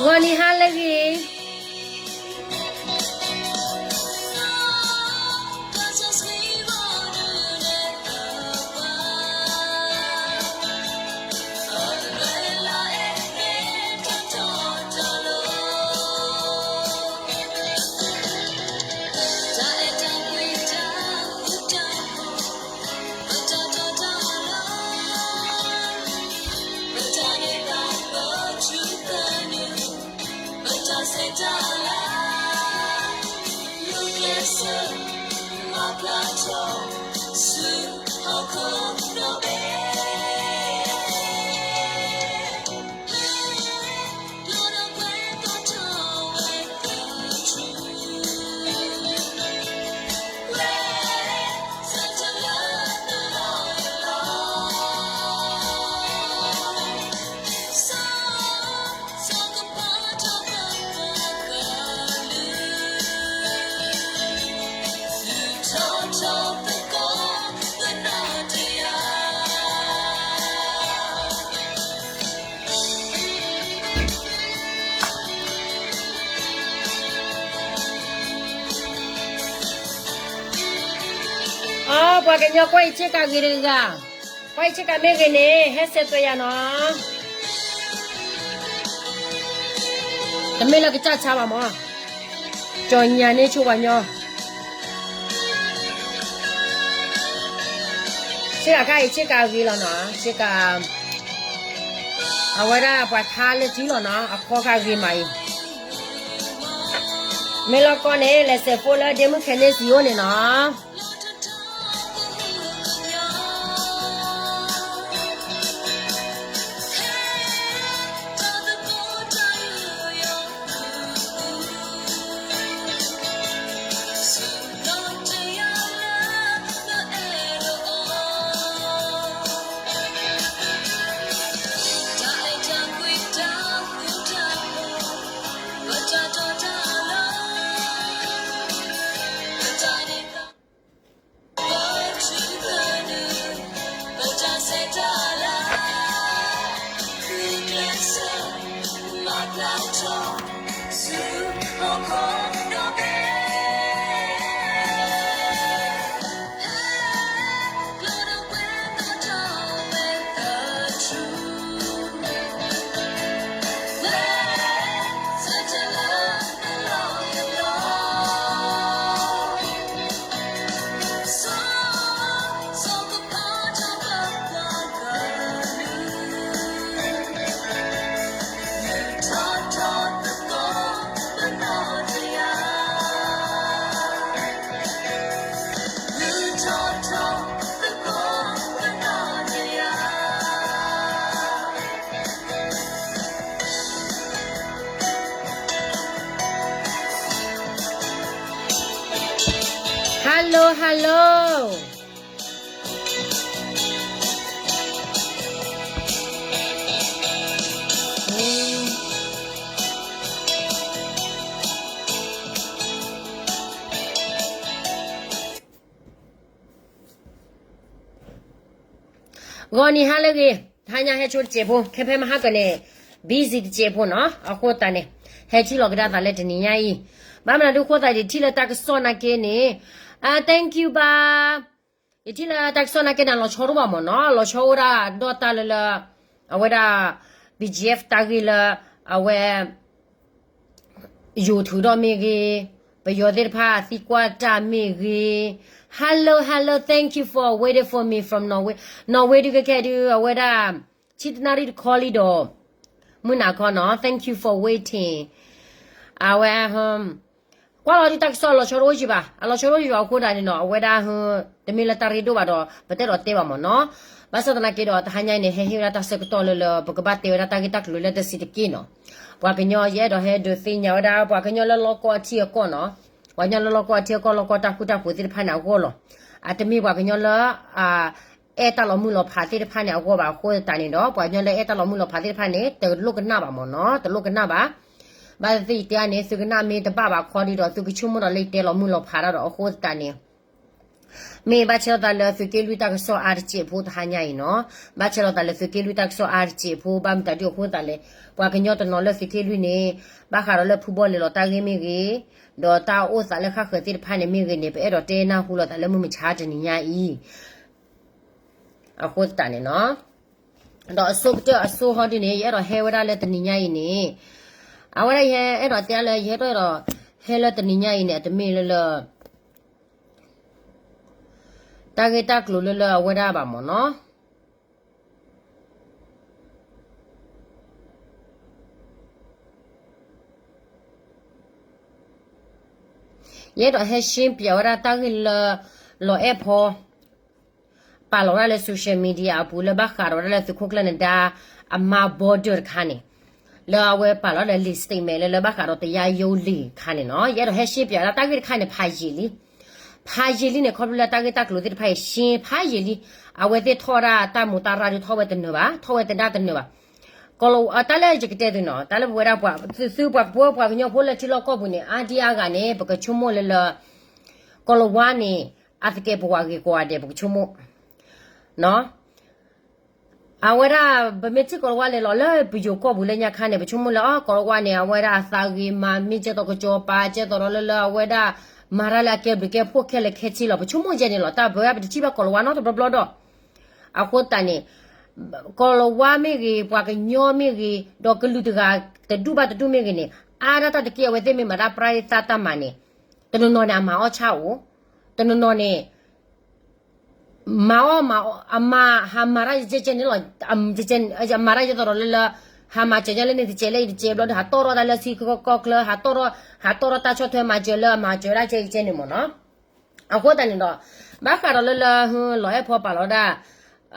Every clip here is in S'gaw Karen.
ဂီၤနံၤဟါလၢအဂ့ၤ. အိ ပှၤကညီကွၢ်ယဆ့ကၤဂ့ၤတဂၤ, ကွၢ်ယဆ့ကၤမ့ၢ်ဂ့ၤန့ၣ် ဟဲဆဲးသွဲၣ်ယၤနီၤ. တမ့ၢ်လၢကစၢ်ဆါဘၣ်မၢ်, ကၠီၤညါန့ၣ်ဆိပှၤညီ ဆ့ကၤခါအံၤဆ့ကၤဂ့ၤလီၤနီၤ, ဆ့ကၤ အဝဲဒၣ်ပှၤထါလၢထံလီၤနီၤ, အခီခါဂ့ၤမးအံၤ. မ့ၢ်လီၤကီန့ၣ် လဲၤဆဲးဖိလၢဒ့မုၣ်ခဲန့ၣ်စံးအိၣ်န့ၣ်နီၤ. Hello, hello. ဂီၤနံၤဟါလၢအဂ့ၤ, တဟါညါဟဲဆိတစဲးဖိ, ခဲဖဲမဟါကၢန့ၣ် busy တစဲးဖိနီၤ, အဃိသတးန့ၣ် ဟဲထံၣ်လီၤကဒါသးလၢတနံၤညါအံၤ, ဘၣ်မနုၤဒုးဃိသးဒ် ထံၣ်လၢတၢ်ကစီၣ်နာ်က့န့ၣ်, အ thank you ဘၣ်, ယထံၣ်လၢတၢ်ကစီၣ်နာ်က့န့ၣ် လီၤဆီတအိၣ်ဘၣ်မၢ်နီၤ, လီၤဆီအိၣ်ဒၣ်ဒီးတၢ်လၢလၢ အဝဲဒၣ် BGF တၢ်ဂ့ၢ်လၢ အဝဲ ယိၤထုးထီၣ်မ့ၢ်ဂ့ၤ, ပယီၤသ့ၣ်တဖၣ်သံကွၢ်တၢ်မ့ၢ်ဂ့ၤ, Hello, hello, thank you for waiting for me from Norway, Norway ဒုးကဲကဲဒုး အဝဲဒၣ် ဆံတနၣ်ရံၣ်တခီလံဒီး မုၢ်နၤခီနီၤ, thank you for waiting, အဝဲ ကွၢ်လီၤဒုးတၢ်ကစီၣ်အလီၤဆီတအိၣ်ယံၤဘၣ်, အလီၤဆီတအိၣ်ယံၤဘၣ်အဃိဒၣ်န့ၣ်နီၤ, အဝဲဒၣ် တမ့ၢ်လၢတၢ်ရ့ဒိၣ်ဘၣ်ဒီး ပတဲဒီးတဲဘၣ်မၢ်နီၤ, ဘၣ်ဆၣ်သနာ်က့ဒီး တဟါညါအံၤန့ၣ် ဟဲဟ့ၣ်ဝဲဒၣ်တၢ်ဆၢကတီၢ်လၢလၢ ပကဘၣ်တဲဝဲဒၣ်တၢ်ဂ့ၢ်တၢ်ကျိၤလၢတဆံးတက့ၢ်နီၤ, ပှၤကညီယအဲၣ်ဒိးဟဲဒုးသ့ၣ်ညါဝဲဒၣ် ပှၤကညီလၢလီၢ်ကီၢ်အထံအကီၢ်နီၤ, ပှၤကညီလၢလီၢ်ကီၢ်အထံအကီၢ် လီၢ်ကီၢ်တၢ်ဃူတၢ်ဖိးသ့ၣ်တဖၣ်န့ၣ်အဂီၢ်လီၤ, အတမ့ၢ်ပှၤကညီလၢ အဲၣ်တၢ်လီၤမုၢ်လီၤဖးသ့ၣ်တဖၣ်န့ၣ်အဂီၢ်ဘၣ်အဃိသတးန့ၣ်ဒီး ပှၤကညီလၢအဲၣ်တၢ်လီၤမုၢ်လီၤဖးသ့ၣ်တဖၣ်န့ၣ် တလိၣ်ကနၣ်ဘၣ်မၢ်နီၤ, တလိၣ်ကနၣ်ဘၣ်, ဘၣ်သ့ၣ်သ့ၣ်တဲန့ၣ် သုကနၣ်မ့ၢ်တဘၣ်ဘၣ်ခီဒုးဒီး သုကဆိကမိၣ်ဒီးလၢယတဲလီၤမုၢ်လီၤဖးတၢ်ဒီးအဃိသတးန့ၣ် မ့ၢ်ဘၣ်ဆဲးလီၤသးလၢသုးက့လွံၢ်တၢ်ကစီၣ်အါတစဲးဖိတဟါညါအံၤနီၤ, ဘၣ်ဆဲးလီၤသးလၢသုးက့လွံၢ်တၢ်ကစီၣ်အါတစဲးဖိ ဘၣ်မတၤဒုအဃိသတးလဲၣ်, ပှၤကညီတနီၤလၢသုးက့လွံၢ်န့ၣ် ဘၣ်ဃးဒီးလၢဖုဘီလဲၤလီၤတၢ်ဂ့ၢ်မ့ၢ်ဂ့ၤ, ဒီးတၢ်အိၣ်သးလၢဃၣ်ဃၢၤသ့ၣ်တဖၣ်န့ၣ်မ့ၢ်ဂ့ၤန့ၣ် ပအဲၣ်ဒိးတဲနၢ်ဟူလိာ်သးလၢမုၢ်မဆါတနံၤညါအံၤ အဃိသတးန့ၣ်နီၤ, ဒီးအဆိကတၢၢ်အဆိဟီဒုန့ၣ် ယအဲၣ်ဒိးဟဲဝဲဒၣ်လၢတနံၤညါအံၤန့ၣ်, အဝဲဒၣ်ယဟဲအဲၣ်ဒိးတဲလၢ ယဟဲဒိးအဲၣ်ဒိးဟဲလၢတနံၤညါအံၤန့ၣ် အတမ့ၢ်လၢလၢ တၢ်ဂ့ၢ်တၢ်ကျိၤလၢလၢအဝဲဒၣ်ဘၣ်မ့ၢ်နီၤ. ယအဲၣ်ဒိးဟဲရှင်းပြဝဲဒၣ်တၢ်ဂ့ၢ်လၢ လီၤအဲၣ်ဖီ ပာ်လီၤဝဲဒၣ်လၢ social media အပူၤ လၢဘၣ်ဃးဒီးဝဲဒၣ်လၢသုးခိၣ်ကျၢၢ်နဒါအမါ border တခါန့ၣ်, လၢအဝဲပာ်လီၤဒီးလံာ် statement လၢလၢဘၣ်ဃးဒီး တရားရုံးလံာ် တခါန့ၣ်နီၤ. ယအဲၣ်ဒိးဟဲရှင်းပြဝဲဒၣ်တၢ်ဂ့ၢ်တခါန့ၣ် ဖးယံာ်လံ, ဖးယံာ်လံန့ၣ် ခီဖျိလၢတၢ်ဂ့ၢ်တၢ်ကျိၤသ့ၣ်တဖၣ်အံၤ ရှင်း ဖးယံာ်လံ. အဝဲသ့ၣ်ထီၣ်ဝဲဒၣ်တၢ်မူးတၢ်ရၢ်ဒုးထီၣ်ဝဲတနၢၤဘၣ်, ထီၣ်ဝဲတဒၣ်တနၢၤဘၣ်. ကီၤလၤဝါ တၢ်လၢယကတဲသုနီၤ, တၢ်လၢပဝဲဒၣ်ပှၤ သုသုပှၤကပိာ် ပှၤကညီဖိလၢထံလီၢ်ကီၢ်ပူၤန့ၣ် အါဒံအါဂၤန့ၣ် ပကဆိကမိၣ်လၢလၢ ကီၤလၤဝါန့ၣ် အသကဲးပဝးဂ့ၤကိးဂၤဒဲး ပကဆိကမိၣ် အဝဲဒၣ် ပမ့ၢ်ထံၣ်ကီၤလၤဝါလဲၤလီၤလၢပယိၤကီၢ်ပူၤလၢညါခါန့ၣ် ပဆိကမိၣ်လၢ အီ ကီၤလၤဝါန့ၣ် အဝဲဒၣ်အသးဂ့ၤမး မ့ၢ်ကဲသိးကစီၤပၤ ကဲသိးဒီးလၢလၢအဝဲဒၣ် မၤတၢ်လၢအကဲဘျုးကဲဖှိၣ်ခဲလၢာ်ခဲဆ့လီၤ. ပဆိကမိၣ်ယဲန့ၣ်လီၤ. တၢ်ပဝဲဒၣ်ပတထံၣ်ဘၣ်ကီၤလၤဝါနီတဘျီဘျီဒီး အဃိသတးန့ၣ် ကီၤလၤဝါမ့ၢ်ဂ့ၤ ပှၤကညီမ့ၢ်ဂ့ၤ ဒီးကလုာ်တဂၤတဒူၣ်ဘၣ်တဒူၣ်မ့ၢ်ဂ့ၤန့ၣ် အါဒၣ်တၢ်တက့ၢ် အဝဲသ့ၣ်မ့ၢ်မၤတၢ်ပြၢသၣ်တၢ်မၤန့ၣ် တနီၤနီၤန့ၣ် အမၤအီၣ်ဆၣ်အိၣ်, တနီၤနီၤန့ၣ် မၤအီၣ်မၤအီၣ် အမၤဟးမၤတၢ်ယကဲကဲန့ၣ်လီၤ. မၤတၢ်ယဲသိးဒီးလၢလၢ ဟးမၤစၢၤညါလၢန့ၣ်တကဲလၢအံၤတကဲဘျီဒီး ဟးတီၢ်ထီၣ်တၢ်လၢထံကီၢ်ချၢ ဟးတီၢ်ထီၣ် ဟးတီၢ်ထီၣ်တၢ်ဆီၣ်ထွဲမၤစၢၤလၢအမၤစၢၤဒၣ်ကဲကဲန့ၣ်မ့ၢ်နီၤ. အဃိသတးန့ၣ်ဒီး ဘၣ်ဃးဒီးလၢလၢ လီၤအဲၣ်ဖီပာ်လီၤဒၣ်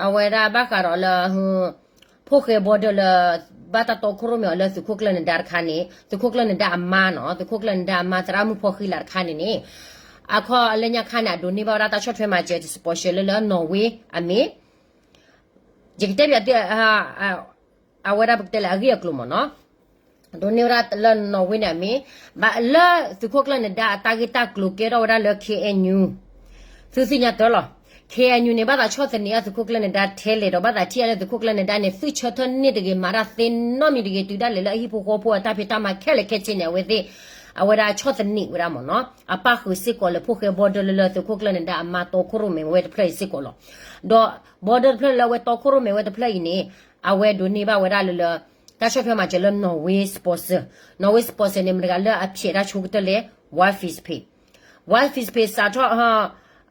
အဝဲဒၣ်ဘၣ်ဃးဒီးလၢ ဖိၣ်ဃဲ border လၢ ဘၣ်တၢ်တီခိၣ်ရိၣ်မဲအီၤလၢသုးခိၣ်ကျၢၢ်နဒါတခါန့ၣ် သုးခိၣ်ကျၢၢ်နဒါအမါနီၤ သုးခိၣ်ကျၢၢ်နဒါအမါ သရၣ်မုၣ်ဖီဃံလးတခါန့ၣ်န့ၣ် အခီလၢညါခါန့ၣ် အဒိးန့ၢ်ဘၣ်ဝဲဒၣ်တၢ်ဆီၣ်ထွဲမၤစၢၤ sponsor လၢလၢ Norway အမ့ၢ် ယကတဲပျးသု အဝဲဒၣ်ပကတဲလၢအဂ့ၢ်အကျိၤမ့ၢ်နီၤ ဒိးန့ၢ်ဝဲဒၣ်လၢ Norway န့ၣ်အမ့ၢ် ဘၣ်လၢသုးခိၣ်ကျၢၢ်နဒါအတၢ်ဂ့ၢ်တၢ်ကျိၤကဲထီၣ်ဝဲဒၣ်လၢ K N U သုသ့ၣ်ညါတၢ်လီၤ. K N U န့ၣ် ဘၣ်သးဆီၣ်သနံးအသုးခိၣ်ကျၢၢ်နဒါထဲလဲၣ်ဒီး ဘၣ်သးထံၣ်အလၢသုးခိၣ်ကျၢၢ်နဒါန့ၣ် သုဆၢထၢၣ်န့ၢ်တဂ့ၤ မၤတၢ်သ့နီတမံၤတဂ့ၤ တုၤဒၣ်လဲာ်လၢအဟံၣ်ဖိဃီဖိအတၢ်ဖံးတၢ်မၤခဲလၢာ်ခဲဆ့န့ၣ် အဝဲသ့ၣ် အဝဲဒၣ်ဆီၣ်သနံးဝဲဒၣ်မ့ၢ်နီၤ အပၣ်ဃုာ်စ့ၢ်ကီးလၢဖိၣ်ဃဲ border လၢလၢသုးခိၣ်ကျၢၢ်နဒါအမါတီခိၣ်ရိၣ်မဲဝဲတဖျၢၣ်အံၤစ့ၢ်ကီးလီၤ. ဒီး border တဖျၢၣ်လၢအဝဲတီခိၣ်ရိၣ်မဲဝဲတဖျၢၣ်အံၤန့ၣ် အဝဲဒိးန့ၢ်ဘၣ်ဝဲဒၣ်လၢလၢ တၢ်ဆီၣ်ထွဲမၤစၢၤလၢ Norway sponsor, Norway sponsor န့ၣ် မတၤတဂၤလၢအဖျဲးတၢ်ဆိကတၢၢ်လဲၣ် Wild Fishpay, Wild Fishpay စးထီၣ်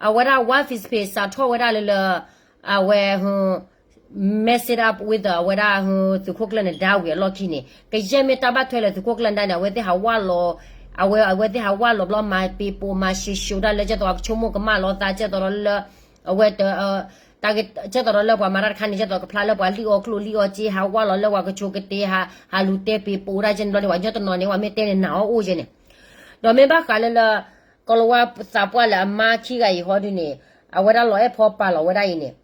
အဝဲဒၣ် Wild Fishpay စးထီၣ်ဝဲဒၣ်လၢလၢ အဝဲ mess it up with အဝဲဒၣ် သုးခိၣ်ကျၢၢ်နဒါဝံၤအလီၢ်ခံန့ၣ် ကယဲၢ်မ့ၢ်တၢ်ဘၣ်ထွဲလၢသုးခိၣ်ကျၢၢ်နဒါန့ၣ် အဝဲသ့ၣ်ဟးဝးလီၤ အဝဲ အဝဲသ့ၣ်ဟးဝးလီၤဘျီ မၤပ့ၤပိာ်မၤရှဲရှဲဒၣ်လၢ ကဲသိးကဆိကမိၣ်ကမၣ်လီၤသး ကဲသိးဒီးလၢ အဝဲ ကဲသိးဒီးလၢပှၤမၤတၢ်တခါန့ၣ် ကဲသိးကဖျါလၢပှၤ လံၣ်အီၤကျိၣ်လံၣ်အီၤစ့ ဟးဝးလီၤလၢပှၤကဆိကတ့ ဟးလူၤတဲပ့ၤပိာ်ဒၣ်ကဲန့ၣ်ဘျီန့ၣ် ပှၤကညီတနီၤန့ၣ် ပှၤမ့ၢ်တဲန့ၣ် နာ်အီၤအိၣ်ကဲန့ၣ် ဒီးမ့ၢ်ဘၣ်ဃးလၢလၢ ကီၤလၤဝါသးပှၢ်လၢအမါခံဂၤအံၤဟီဒုန့ၣ် အဝဲဒၣ်လီၤအဲၣ်ဖီပာ်လီၤဝဲဒၣ်အံၤန့ၣ်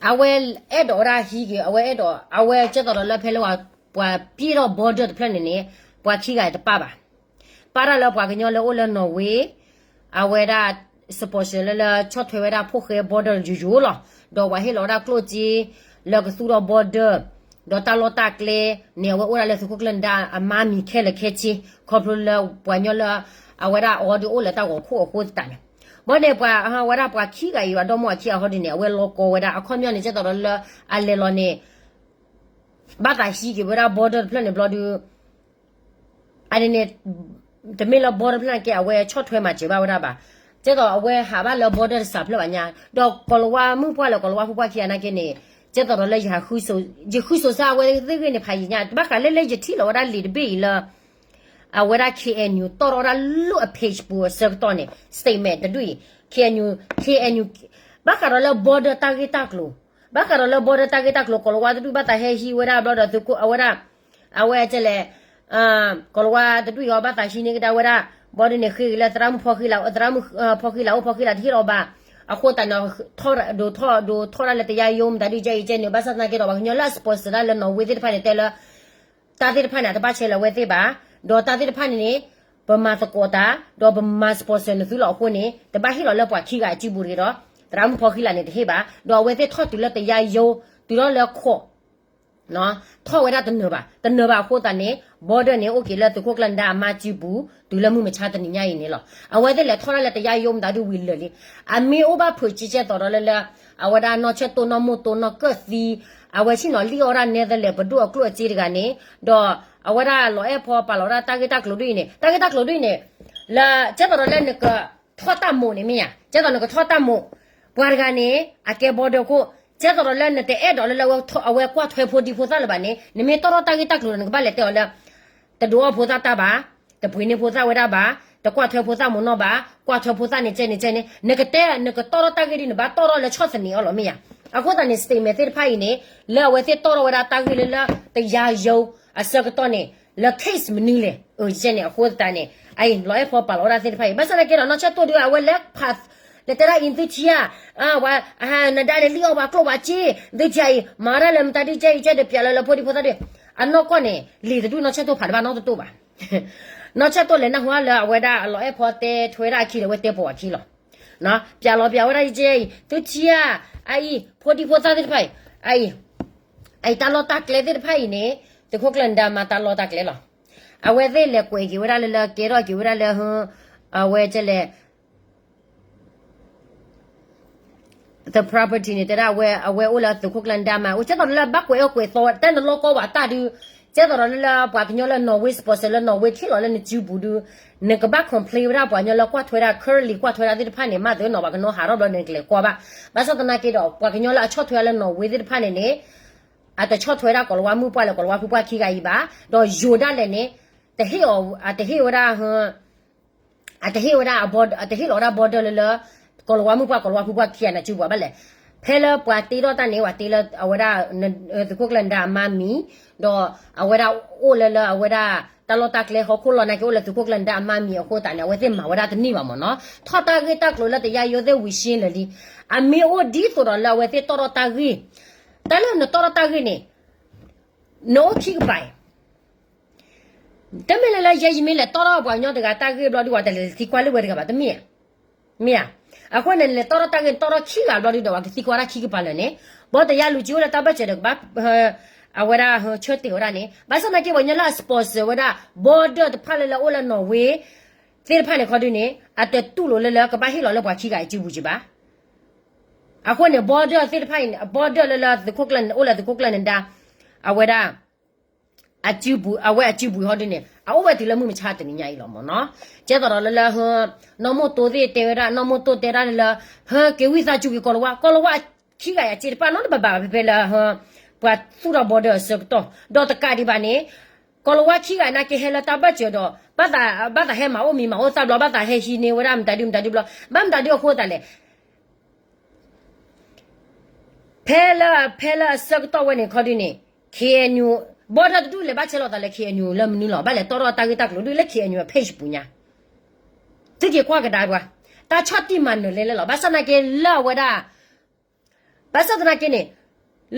အဝဲအဲၣ်ဒိးဝဲဒၣ်ဟံးက့ၤ အဝဲအဲၣ်ဒိး အဝဲကဲသိးဒီးလၢဖဲလၢပှၤ ပှၤပျဲၢ်ထီၣ် border တဖျၢၣ်န့ၣ်န့ၣ် ပှၤခံဂၤတပၣ်ဘၣ် ပၣ်တၢ်လၢပှၤကညီလၢအိၣ်လၢ Norway အဝဲဒၣ် sponsor လၢလၢဆီၣ်ထွဲဝဲဒၣ်ဖိၣ်ဃဲ border ယိယိလီၤ. ဒီးပှၤဟ့ၣ်လီၤဝဲဒၣ်ကျိၣ်စ့ လၢကသူၣ်ထီၣ် border ဒီးတၢ်လီၢ်တၢ်ကျဲန့ၣ် အဝဲအိၣ်ဒၣ်လၢသုးခိၣ်ကျၢၢ်နဒါအမါမံၤခဲလၢာ်ခဲဆ့ ခီဖျိလၢပှၤကညီလၢ အဝဲဒၣ်အီၤဒုးအိၣ်လၢတၢ်ဂီၤခိၣ်အဃိသတးန့ၣ် ဘၣ်န့ၣ်ပှၤ အဝဲဒၣ်ပှၤခံဂၤအံၤ အဒီမါခံဂၤဟီဒုန့ၣ် အဝဲလီၤကီဝဲဒၣ် အခီပညီန့ၣ် ကဲသိးဒီးလၢ အလဲၤလီၤန့ၣ် ဘၣ်သးဟံးက့ၤဝဲဒၣ် border တဖျၢၣ်န့ၣ်ဘျီဒု အန့ၣ်န့ၣ် တမ့ၢ်လၢ border တဖျၢၣ်န့ၣ်ကဲ အဝဲဆီၣ်ထွဲမၤစၢၤဘၣ်ဝဲဒၣ်ဘၣ်. ကဲသိးအဝဲဟးဘၣ်လၢ border တစးဖျၢၣ်ဘၣ်ညါ ဒီးကီၤလၤဝါမုၣ်ပှၢ်လၢကီၤလၤဝါဖိပှၢ်ခံဂၤနာ်က့န့ၣ် ကဲသိးဒီးလၢ ယဃုစိၤဆါအဝဲသ့ၣ်ဂ့ၢ်န့ၣ် ဖးယံာ်ညါ ဘၣ်ဃးလၢလၢယထံၣ်လီၤဝဲဒၢလံာ်တဘ့ၣ်အံၤလၢ အဝဲဒၣ် K N U တီၣ်ထီၣ်ဝဲဒၣ်လၢအ page ပူၤအဆၢကတီၢ်န့ၣ် statement တဒူၣ်အံၤ K N U K N U ဘၣ်ဃးဒီးလၢ border တၢ်ဂ့ၢ်တၢ်ကျိၤ ဘၣ်ဃးဒီးလၢ border တၢ်ဂ့ၢ်တၢ်ကျိၤ ကီၤလၤဝါတဒူၣ်ဘၣ်သးဟဲဟံးဝဲဒၣ်ဘျီဒီးသုးခိၣ်အဝဲဒၣ် အဝဲကဲလဲၣ် ကီၤလၤဝါတဒူၣ်အံၤအီၤဘၣ်သးဟံးန့ၢ်ကဒါဝဲဒၣ် ဘျီဒုန့ၣ်ဃ့ဂ့ၤလၢသရၣ်မုၣ်ဖီဃံလၤ သရၣ်မုၣ်ဖီဃံလၤအိၣ်ဖီဃံလၤတဟ့ၣ်လီၤဘၣ်. အဃိသတးန့ၣ် ဒိးထီၣ်ဒိးထီၣ်ဒိးထီၣ်ဒၣ်လၢတယါယိမတၤဒုကဲအံၤကဲန့ၣ် ဘၣ်ဆၣ်သနာ်က့ဒီး ပှၤကညီလၢအ sponsor ဒၣ်လၢ Norway သ့ၣ်တဖၣ်န့ၣ် တဲလၢ တၢ်သ့ၣ်တဖၣ်န့ၣ် အတဘၣ်ဆဲးလၢအဝဲသ့ၣ်ဘၣ်. ဒီးတၢ်သ့ၣ်တဖၣ်န့ၣ်န့ၣ် ပမၤသကိးတၢ် ဒီးပမၤ sponsor နသုလီၤအဃိန့ၣ် တဘၣ်ဟ့ၣ်လီၤလၢပှၤခံဂၤအစုပူၤတဂ့ၤဒီး သရၣ်မုၣ်ဖီဃံလၤန့ၣ်တဟ့ၣ်ဘၣ်. ဒီးအဝဲသ့ၣ်ထီၣ်တုၤလၢတယါယိ တုၤထီၣ်လၢခိး ထီၣ်ဝဲဒၣ်တနၢၤဘၣ်, တနၢၤဘၣ်အဃိသတးန့ၣ် border န့ၣ် အိၣ်က့ၤလၢသုးခိၣ်ကျၢၢ်နဒါအမါစုပူၤ တုၤလၢမုၢ်မဆါတနံၤညါအံၤန့ၣ်လီၤ. အဝဲသ့ၣ်လဲၤထီၣ်ဒၣ်လၢတယါယိမတၤဒုဝံၤလၢာ်လံ. အမ့ၢ်အိၣ်ဘၣ်ဖုးကၠ့ကၠဲသိးဒီးလၢလၢ အဝဲဒၣ်နီၢ်ဆၢၣ်တိၢ်နီၢ်မိၢ်တိၢ်နီၢ်ကၢၣ်သံ အဝဲဆ့ၣ်နီၤလံၣ်အီၣ်ဝဲဒၣ်နဲသလဲးပဒိၣ်အကျိၣ်အစ့တဂၤန့ၣ် ဒီးအဝဲဒၣ်လီၤအဲၣ်ဖီပာ်လီၤဝဲဒၣ်တၢ်ဂ့ၢ်တၢ်ကျိၤဒ်အံၤန့ၣ် တၢ်ဂ့ၢ်တၢ်ကျိၤဒ်အံၤန့ၣ် လၢကၠဲသိးဒီးလၢနကထီၣ်တၢ်မိၣ်န့ၣ်မ့ၢ်ဧါ, ကၠဲသိးနကထီၣ်တၢ်မိၣ် ပှၤတဂၤန့ၣ် အကဲ border ခိၣ် ကၠဲသိးဒီးလၢနတအဲၣ်ဒိးလၢလၢ အဝဲကွၢ်ထွဲဖိဒံဖိသၣ်လၢၤဘၣ်န့ၣ် နမ့ၢ်တီၣ်ထီၣ်တၢ်ဂ့ၢ်တၢ်ကျိၤဒီး နကဘၣ်လဲၤတဲအီၤလၢ တဒုးအီၣ်ဖိသၣ်တၢ်ဘၣ်, တပှ့ၤန့ၢ်ဖိသၣ်ဝဲဒၣ်ဘၣ်, တကွၢ်ထွဲဖိသၣ်မိၢ်နီၢ်ဘၣ်, ကွၢ်ထွဲဖိသၣ်န့ၣ်ကဲန့ၣ်ကဲန့ၣ် နကတဲ နကတီၣ်ထီၣ်တၢ်ဂ့ၢ်ဒ် နဘၣ်တီၣ်ထီၣ်လၢဆီၣ်သနံးအီၤလီၤမ့ၢ်ဧါ. အဃိသတးန့ၣ် statement သ့ၣ်တဖၣ်အံၤန့ၣ် လၢအဝဲသ့ၣ်တီၣ်ထီၣ်ဝဲဒၣ်တၢ်ဂ့ၢ်လၢလၢ တယါယိ အဆၢကတီၢ်န့ၣ် လၢ case မနုၤလဲၣ် အကဲန့ၣ် အဃိသတးန့ၣ် အအံၤ လီၤအဲၣ်ဖီပာ်လီၤဝဲဒၣ်သ့ၣ်တဖၣ်အံၤ ဘၣ်ဆၣ်သနာ်က့ဒီး နီၢ်ဆၢၣ်တိၢ်ဒုး အဝဲလဲၤဖး လဲၤတဲဒၣ်အံၤ သုထံဧါ, ဝဲ နဒါန့ၣ်လံၣ်အီၣ်ပှၤကျိၣ်ပှၤစ့ သုထံအံၤ မၤဒၣ်လၢမတၤဒ်ကဲအံၤ ကဲဒီးပျဲလီၤလၢဖိဒံဖိသၣ်ဒီး အနီၢ်ကီၢ်န့ၣ် လံာ်တဒူၣ်နီၢ်ဆၢၣ်တိၢ်ဖးတဘၣ်နီတတိၢ်ဘၣ်. နီၢ်ဆၢၣ်တိၢ်လဲၤနၢ်ဟူလၢအဝဲဒၣ်အလီၤအဲၣ်ဖီတဲထွဲဝဲဒၣ်အခံဒီး အဝဲတဲပိာ်အခံလီၤ. ပျဲလီၤပျဲဝဲဒၣ်ယကဲအံၤ သုထံဧါ, အအံၤ ဖိဒံဖိသၣ်သ့ၣ်တဖၣ်အံၤ အအံၤ အအံၤတၢ်လီၢ်တၢ်ကျဲသ့ၣ်တဖၣ်အံၤန့ၣ် သုးခိၣ်ကျၢၢ်နဒါမါတၢ်လီၢ်တၢ်ကျဲလီၤ. အဝဲသ့ၣ်လဲၤကွဲးက့ၤဝဲဒၣ်လၢလၢကဲထီၣ်က့ၤဝဲဒၣ်လၢ အဝဲကဲလဲၣ် the property န့ၣ် တဲဒၣ်အဝဲ အဝဲအိၣ်လၢသုးခိၣ်ကျၢၢ်နဒါမါ အိၣ်ကဲသိးလၢဘၣ်ကွဲးအီၣ်ကွဲးသီ တဲနလီၢ်ကီဝဲတၢ်ဒုး ကဲသိးဒီးလၢလၢပှၤကညီလၢ Norway sponsor လၢ Norway ထံၣ်လီၤလၢနစုပူၤဒုး နကဘၣ် complain ဝဲဒၣ်ပှၤကညီလၢကွၢ်ထွဲဒၣ် currently ကွၢ်ထွဲဒၣ်သ့ၣ်တဖၣ်န့ၣ် မ့ၢ်သုနီၢ်ဘၣ်ကနီၣ်ဟးထီၣ်ဘျီန့ၣ် နကလဲၤကွၢ်ဘၣ်. ဘၣ်ဆၣ်သနာ်က့ဒီး ပှၤကညီလၢအဆီၣ်ထွဲလၢ Norway သ့ၣ်တဖၣ်န့ၣ်န့ၣ် အတဆီၣ်ထွဲဒၣ်ကိၤလၤဝါမုၣ်ပှၢ်လၢကိၤလၤဝါဖိပှၢ်ခံဂၤအံၤဘၣ်, ဒီးယိၤဒၣ်လဲာ်န့ၣ် တဟ့ၣ်အီၤ အတဟ့ၣ်ဝဲဒၣ် အတဟ့ၣ်ဝဲဒၣ် အတဟ့ၣ်လီၤဝဲဒၣ် border လၢလၢ ကိၤလၤဝါမုၣ်ပှၢ် ကိၤလၤဝါဖိပှၢ်ခံဂၤန့ၣ် စုပူၤဘၣ်လဲၣ်. ဖဲလၢပှၤတ့ထီၣ်တၢ်န့ၣ် ပှၤတ့လၢအဝဲဒၣ် သုးခိၣ်ကျၢၢ်နဒါအမါမံၤ, ဒီးအဝဲဒၣ်အိၣ်လၢလၢအဝဲဒၣ် တၢ်လီၢ်တၢ်ကျဲဟီၣ်ခိၣ်လီၤနာ်က့ အိၣ်လၢသုးခိၣ်ကျၢၢ်နဒါအမါမံၤအဃိသတးန့ၣ် အဝဲသ့ၣ်မၤဝဲဒၣ်တန့ၢ်ဘၣ်မ့ၢ်နီၤ. ထီၣ်တၢ်ဂ့ၢ်တၢ်ကျိၤလၢတယါယိသ့ၣ်ဝံၤရှ့လၢာ်လံ. အမ့ၢ်အိၣ်ဒ်သိးဒီးလၢအဝဲသ့ၣ်တီၣ်ထီၣ်တၢ်ဂ့ၢ်, တၢ်လၢနတီၣ်ထီၣ်တၢ်ဂ့ၢ်န့ၣ် နအိၣ်ခံကပၤအံၤ တမ့ၢ်လၢလၢယဲယမ့ၢ်လဲၤ တီၣ်ထီၣ်ပှၤကညီတဂၤတၢ်ဂ့ၢ်ဘျီဒုး ပှၤတလဲၤသံကွၢ်လၢဝဲတဂၤဘၣ် တမ့ၢ်ဧါ. မ့ၢ်ဧါ. အဃိန့ၣ် နလဲၤတီၣ်ထီၣ်တၢ်ဂ့ၢ် နတီၣ်ထီၣ်ခံဂၤဘျီဒုးဒီး ပှၤကသံကွၢ်တၢ်ခံကပၤလၢာ်န့ၣ် ဘီတယါလူၤကၠံအိၣ်လၢတၢ်ဘၢၣ်စၢၤဒီးကဘၣ် အဝဲဒၣ်ဆၢတဲာ်ဝဲဒၣ်န့ၣ် ဘၣ်ဆၣ်သနာ်က့ ပှၤကညီလၢအ sponsor ဝဲဒၣ် border တဖၣ်လၢလၢအိၣ်လၢ Norway သ့ၣ်တဖၣ်န့ၣ်ခီဒုးန့ၣ် အတတူၢ်လိာ်လၢလၢကဘၣ်ဟ့ၣ်လီၤလၢပှၤခံဂၤအစုပူၤက့ၤဘၣ်. အဃိန့ၣ် border သ့ၣ်တဖၣ်အံၤ border လၢလၢသုးခိၣ်ကျၢၢ် အိၣ်လၢသုးခိၣ်ကျၢၢ်နဒါ အဝဲဒၣ် အစုပူၤ အဝဲအစုပူၤဟီဒုးန့ၣ် အအိၣ်ဝဲတုၤလၢမုၢ်မဆါတနံၤညါအံၤလီၤမ့ၢ်နီၤ. ကဲသိးဒီးလၢလၢ နီၢ်မိၢ်တိၢ်သ့ၣ်တဲဝဲဒၣ် နီၢ်မိၢ်တိၢ်တဲဒၣ်လၢလၢ ဟဲက့ၤဝံသးစူၤက့ၤကိၤလၤဝါ ကိၤလၤဝါခံဂၤအံၤအစ့တဖၣ်နီတဘၣ်ဘၣ် ဖဲဖဲလၢ ပှၤသူၣ်ထီၣ် border အဆၢကတီၢ် ဒီးတကးဒံးဘၣ်န့ၣ် ကိၤလၤဝါခံဂၤနာ်က့ဟဲလၢတၢ်ဘၢၣ်စၢၤဒီး ဘၣ်သး ဘၣ်သးဟဲမၤအိၣ်မံၤမၤအိၣ်သၣ်ဘျီ ဘၣ်သးဟဲဟံးန့ၢ်ဝဲဒၣ်မတၤဒုမတၤဒုဘျီ ဘၣ်မတၤဒုအဃိသတးလဲၣ် ဖဲလၢ ဖဲလၢအဆၢကတီၢ်ဝဲန့ၣ်ခီဒုးန့ၣ် KNU border တဒူၣ်လဲၤဘၣ်ဆဲးလီၤသးလၢ KNU လၢမနုၤလီၤ ဘၣ်လဲၤတီၣ်ထီၣ်တၢ်ဂ့ၢ်တၢ်ကျိၤဒုးလၢ KNU အ page ပူၤညါ သုက့ၤကွၢ်ကဒါပှၤ တၢ်ဆီၣ်တံၢ်မၤနၢၤလဲၣ်လဲၣ်လီၤ. ဘၣ်ဆၣ်သနာ်က့လၢအဝဲဒၣ် ဘၣ်ဆၣ်သနာ်က့န့ၣ်